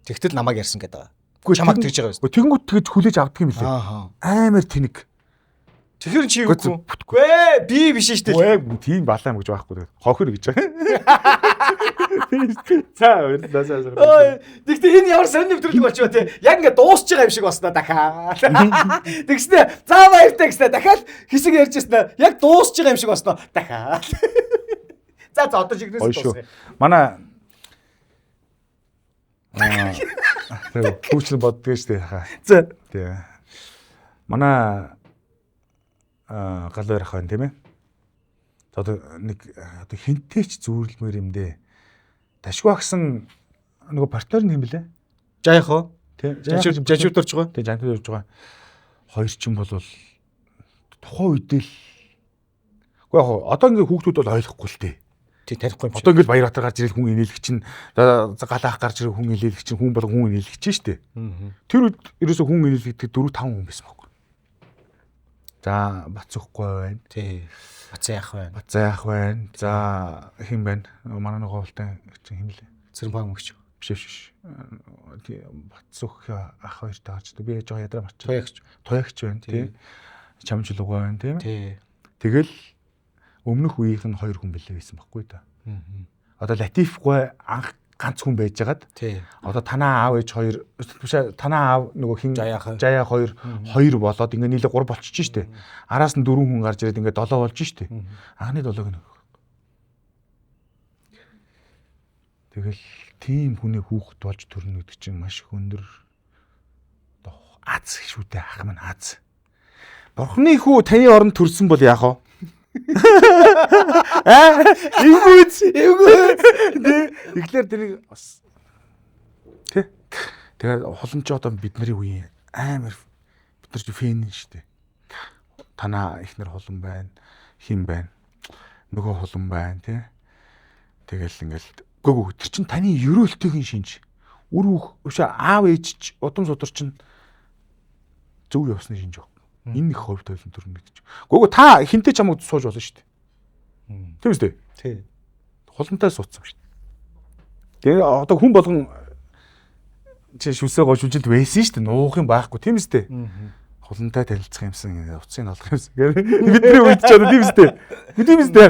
Тэгтэл намайг ярьсан гэдэг байгаа. Чамайг тэгж байгаа юм. Тэнгүүд тэгж хүлээж авдаг юм билээ. Амар тэнэг. Тэгэхээр чи юу вэ? Үгүй ээ, би биш шүү дээ. Үгүй тийм балаа юм гэж байхгүй. Хохир гэж байгаа. За баярлалаа. Ой, тэгтээ энэ ямар сонин нэвтрүүлэг болчихоо те. Яг ингээ дуусч байгаа юм шиг болсноо дахиад. Тэгснэ за баяртай гэснэ дахиад хэсэг ярьж ирсэн. Яг дуусч байгаа юм шиг болсноо дахиад. За за одоо жигнэс дуусгая. Манай хүүчлэн боддгоо шүү дээ. За. Тий. Манай галуу ярих байна тийм ээ. Одоо нэг одоо хинтээ ч зүүрлмээр юм дээ. Ташгүй агсан нөгөө партнер нь юм бэлээ? Жаях уу? Тийм. Жаживд орж байгаа. Тийм, жаживд орж байгаа. Хоёр ч юм бол тухайн үедээ л үгүй яг одоо ингээ хүүхдүүд бол ойлгохгүй л дээ. Тий, танихгүй юм чи. Одоо ингээл Баяр-Батар гарч ирэл хүн инээлгч чинь галаах гарч ирэл хүн инээлгч чинь хүн болон хүн инээлгч чинь шүү дээ. Тэр үед ерөөсөө хүн инээлгдэг 4 5 хүн байсан байхгүй. За Бацөхгүй байна. Тий. Бацаах байна. Бацаах байна. За хэн байна? Манай нөгөө хултай чинь хэн лээ? Цэрэнпаа мөгч. Биш биш. Тий Бацөх ах хоёртой гарч би яж байгаа ядраа марч. Туягч. Туягч байна тий. Чамжлугаа байна тийм ээ. Тий. Тэгэл өмнөх үеийнх нь хоёр хүн бэлээ байсан байхгүй да. Одоо Латифгүй анх ганц хүн байжгаад одоо танаа аав ээж хоёр биш танаа аав нөгөө хин Жаяа хоёр хоёр болоод ингээ нийлээ 3 болчихж штэ. Араас нь 4 хүн гарч ирээд ингээ 7 болж штэ. Анхны 7-ыг нь. Тэгэл тийм хүний хүүхэд болж төрнө гэдэг чинь маш их өндөр одоо аз шүү дээ ах минь аз. Бурхны хүү таны оронд төрсөн бол яах вэ? Аа, эвгүүц, эвгүүц. Тэ. Тэгэхээр тэрийг бас тэ. Тэгээд хулан ч одоо бидний үеийн амар бид нар чи фэн шүү дээ. Танаа ихнэр хулан байна, хин байна. Нөгөө хулан байна, тэ. Тэгэл ингээл гөө тэр чин таны ерөөлтөйн шинж. Үр хүүх өшөө аав ээж ч удам судар чин зөв явсны шинж баг. Энэ их хувь тавилан төрнө гэдэг чинь. Гүг та хинтээ чамайг сууж болно шүү дээ. Тийм үстэй. Тий. Хулантай суудсан шүү дээ. Тэгээ одоо хүн болгон чи шүлсээ гоо шүлжилт байсан шүү дээ. Нуух юм байхгүй тийм үстэй. Хулантай танилцах юмсан, утсыг олох юмсан. Бидний үед ч одоо тийм үстэй. Тийм үстэй.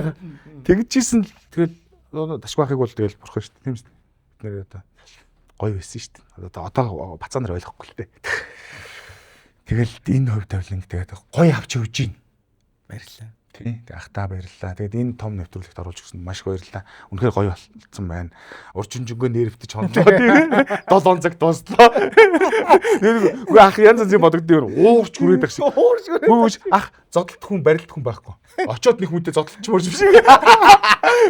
Тэгжсэн л тэгэл ташгүй ахыг бол тэгэл бурхан шүү дээ. Тийм үстэй. Бид нэр одоо гоё байсан шүү дээ. Одоо бацаа нар ойлгохгүй л дээ. Тэгэл энэ хувь тавиланг тэгээд гоё авч явж гин. Баярлалаа. Тий. Тэг ахтаа баярлалаа. Тэгээд энэ том нэвтрүүлэгт оруулж өгсөн маш их баярлалаа. Үнэхээр гоё болсон байна. Уржинжингөө нэрвтэж хонлоо тийм. 7 цаг дуслаа. Үгүй ах янз янзын бодогдсон юм. Уурч хүрээд ах шиг. Уурч хүрээд. Үгүй ах зодтолт хүн барилт хүн байхгүй. Очоод нэг хүнтэй зодтолчмоор юм шиг.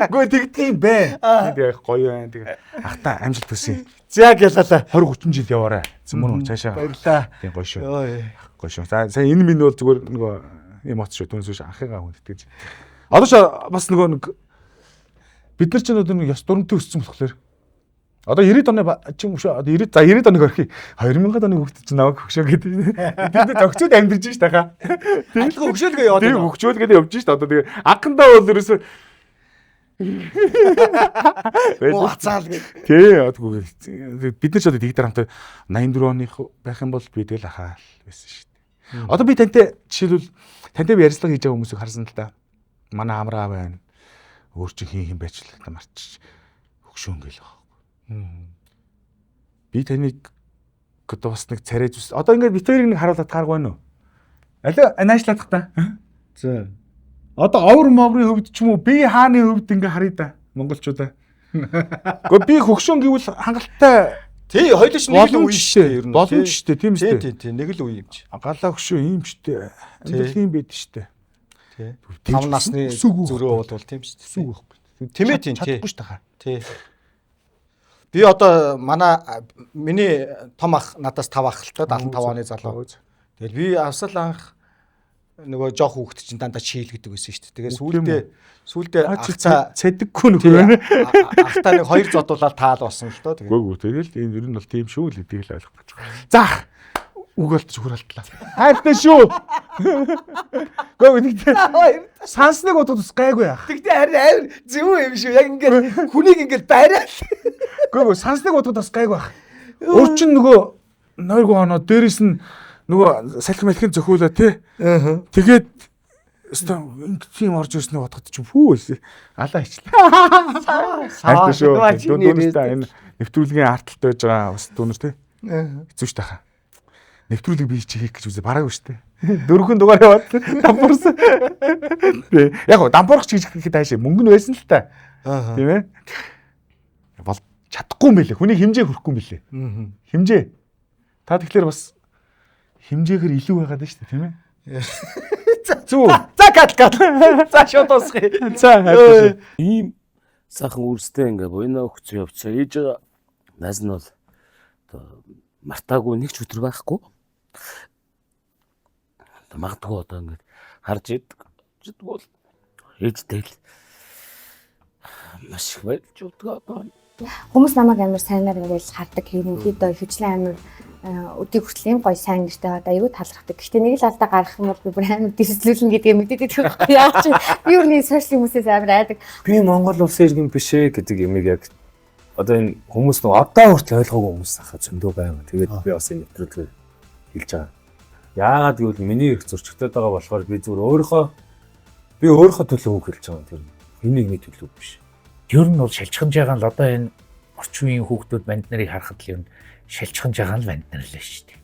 Үгүй тэгдэг юм бэ. Тэгээд гоё байна. Тэгээд ахтаа амжилт хүсье. За гялалаа. 20 30 жил яваарай. Зэмүр цаашаа. Баярлалаа. Тийм гоё шүү. Гоё шүү. За сая энэ минь бол зүгээр нөгөө эмоц шүү. Түүнээс биш анхыгаа хүндэтгэж. Одоо ч бас нөгөө нэг Бид нар ч одоо нэг ёс дурамтай өссөн болохоор одоо 90-ад оны ч юм уу одоо 90 за 90-ад оныг орхи 2000-ад оны хүүхдүүд чинь намайг хөгшөө гэдэг. Бид зөгцөөд амьдарч шít хаа. Адилхан хөгшөөлгөө яваад Тийм хөгшөөлгөө явж шít одоо тэгээ анхандаа бол ерөөсөө Хацаал гэх. Тий, бид нар ч одоо тэгдэр хамтаа 84 оных байх юм бол би тэгэл ахаал байсан шүү дээ. Одоо би тантай жишээлбэл тантай би ярилцлага хийж байгаа хүмүүсийг харсан л да. Манай амраа байна. Өөр чинь хин хин байчлаа марчиж хөгшөөн гээл байгаа байхгүй. Би таныг одоо бас нэг царай зүс. Одоо ингээд бит хоёрыг нэг харуулаад тааргүй байна уу? Алиа наашлаадах та. За. Одоо овор моврын хувьд ч юм уу би хааны хувьд ингээ харъя да монголчуудаа. Гэхдээ би хөгшөөн гэвэл хангалттай Тий, хоёул ч нэг л үе шүү дээ ер нь. Боломж шүү дээ, тийм шүү дээ. Тий, тий, нэг л үе юм чи. Галаа хөшөө ийм шүү дээ. Амьдрал ийм байд шүү дээ. Тий. 5 насны зөрөө бол тийм шүү дээ. Өсөөгүй байхгүй. Тийм ээ, тийм. Чадахгүй шүү дээ. Тий. Би одоо манай миний том ах надаас 5 ах л та 75 оны залуу. Тэгэл би авсал анх нөгөө жоох хүүхэд чинь дандаа чийл гэдэг байсан шүү дээ. Тэгээ сүүлдээ ахцаа цэдэггүй нөхөр байна. Ахтаа нэг хоёр зодуулаад таал болсон л доо. Тэгээ. Үгүй тэгэл энэ ер нь бол тийм шүү л гэдгийг л ойлгох гэж байна. За үг болт зүгэр алдлаа. Хайртай шүү. Гөө тэгтээ сансныг бодоход бас гайгүй яах. Тэгтээ харин амар зөв юм шүү. Яг ингээд хүнийг ингээд бариад. Гөө сансныг бодоход бас гайгүй яах. Өөр чин нөгөө нойргүй оноо дээрэс нь нөгөө салхи малхин зөхөөлөө тий. Тэгээд өстой тийм орж ирснээ бодоход чи фүү алаа хийчлээ. Хайртай шүү. Дүүнертэй энэ нэвтрүүлгийн арт талд байж байгаа бас дүүнер тий. Хэцүү ш таха. Нэвтрүүлэг би чи хийх гэж үзээ бараагүй шүү дээ. Дөрвөн дугаар яваад дампуурсан. Тий. Яг гоо дампуурах ч гэж гэхэд таашаа мөнгө нь байсан л та. Тийм ээ. Бол чадахгүй юм билээ. Хүний хэмжээ хүрэхгүй юм билээ. Хэмжээ. Та тэгэхээр бас хэмжээгээр илүү байгаад байна шүү дээ, тийм ээ. Зүг. За кат кат. За шууд дуусгая. За хайртай шүү. Ийм сайхан үрстэй ингээ буйна өгцөн явцсан. Ээж найз нь бол одоо мартаагүй нэг ч өдөр байхгүй. Одоо магадгүй одоо ингээд харж идэг бол ээжтэй л маш их баярлж өгдөг одоо. Хүмүүс намайг амар сайнаар ингээл хардаг. Ерөнхийдөө хөвчлэн амар өдийг хүртэл ийм гоё сайн нэртэй одоо айгүй талархдаг. Гэхдээ нэг л алдаа гаргах юм бол би бүр амар дэрслүүлнэ гэдгээ мэдээд идэх байхгүй. Яг чи би юу нэг сошиал хүмүүсээс амар айдаг. Би Монгол улсын иргэн биш ээ гэдэг юмыг яг одоо энэ хүмүүс нэг одоо хүртэл ойлгоогүй хүмүүс ахаа зөндөө байгаа. Тэгээд би бас энэ нэвтрүүлгээр хэлж байгаа. Яагаад гэвэл миний эрх зөрчигдөд байгаа болохоор би зүгээр өөрийнхөө төлөө үг хэлж байгаа. Тэр хэн нэгний төлөө биш. Ер нь бол шалчханж байгаа нь л одоо энэ орчин үеийн хүүхдүүд банд нарыг харахад л ер нь шалчханж байгаа нь банд нар л шүү дээ.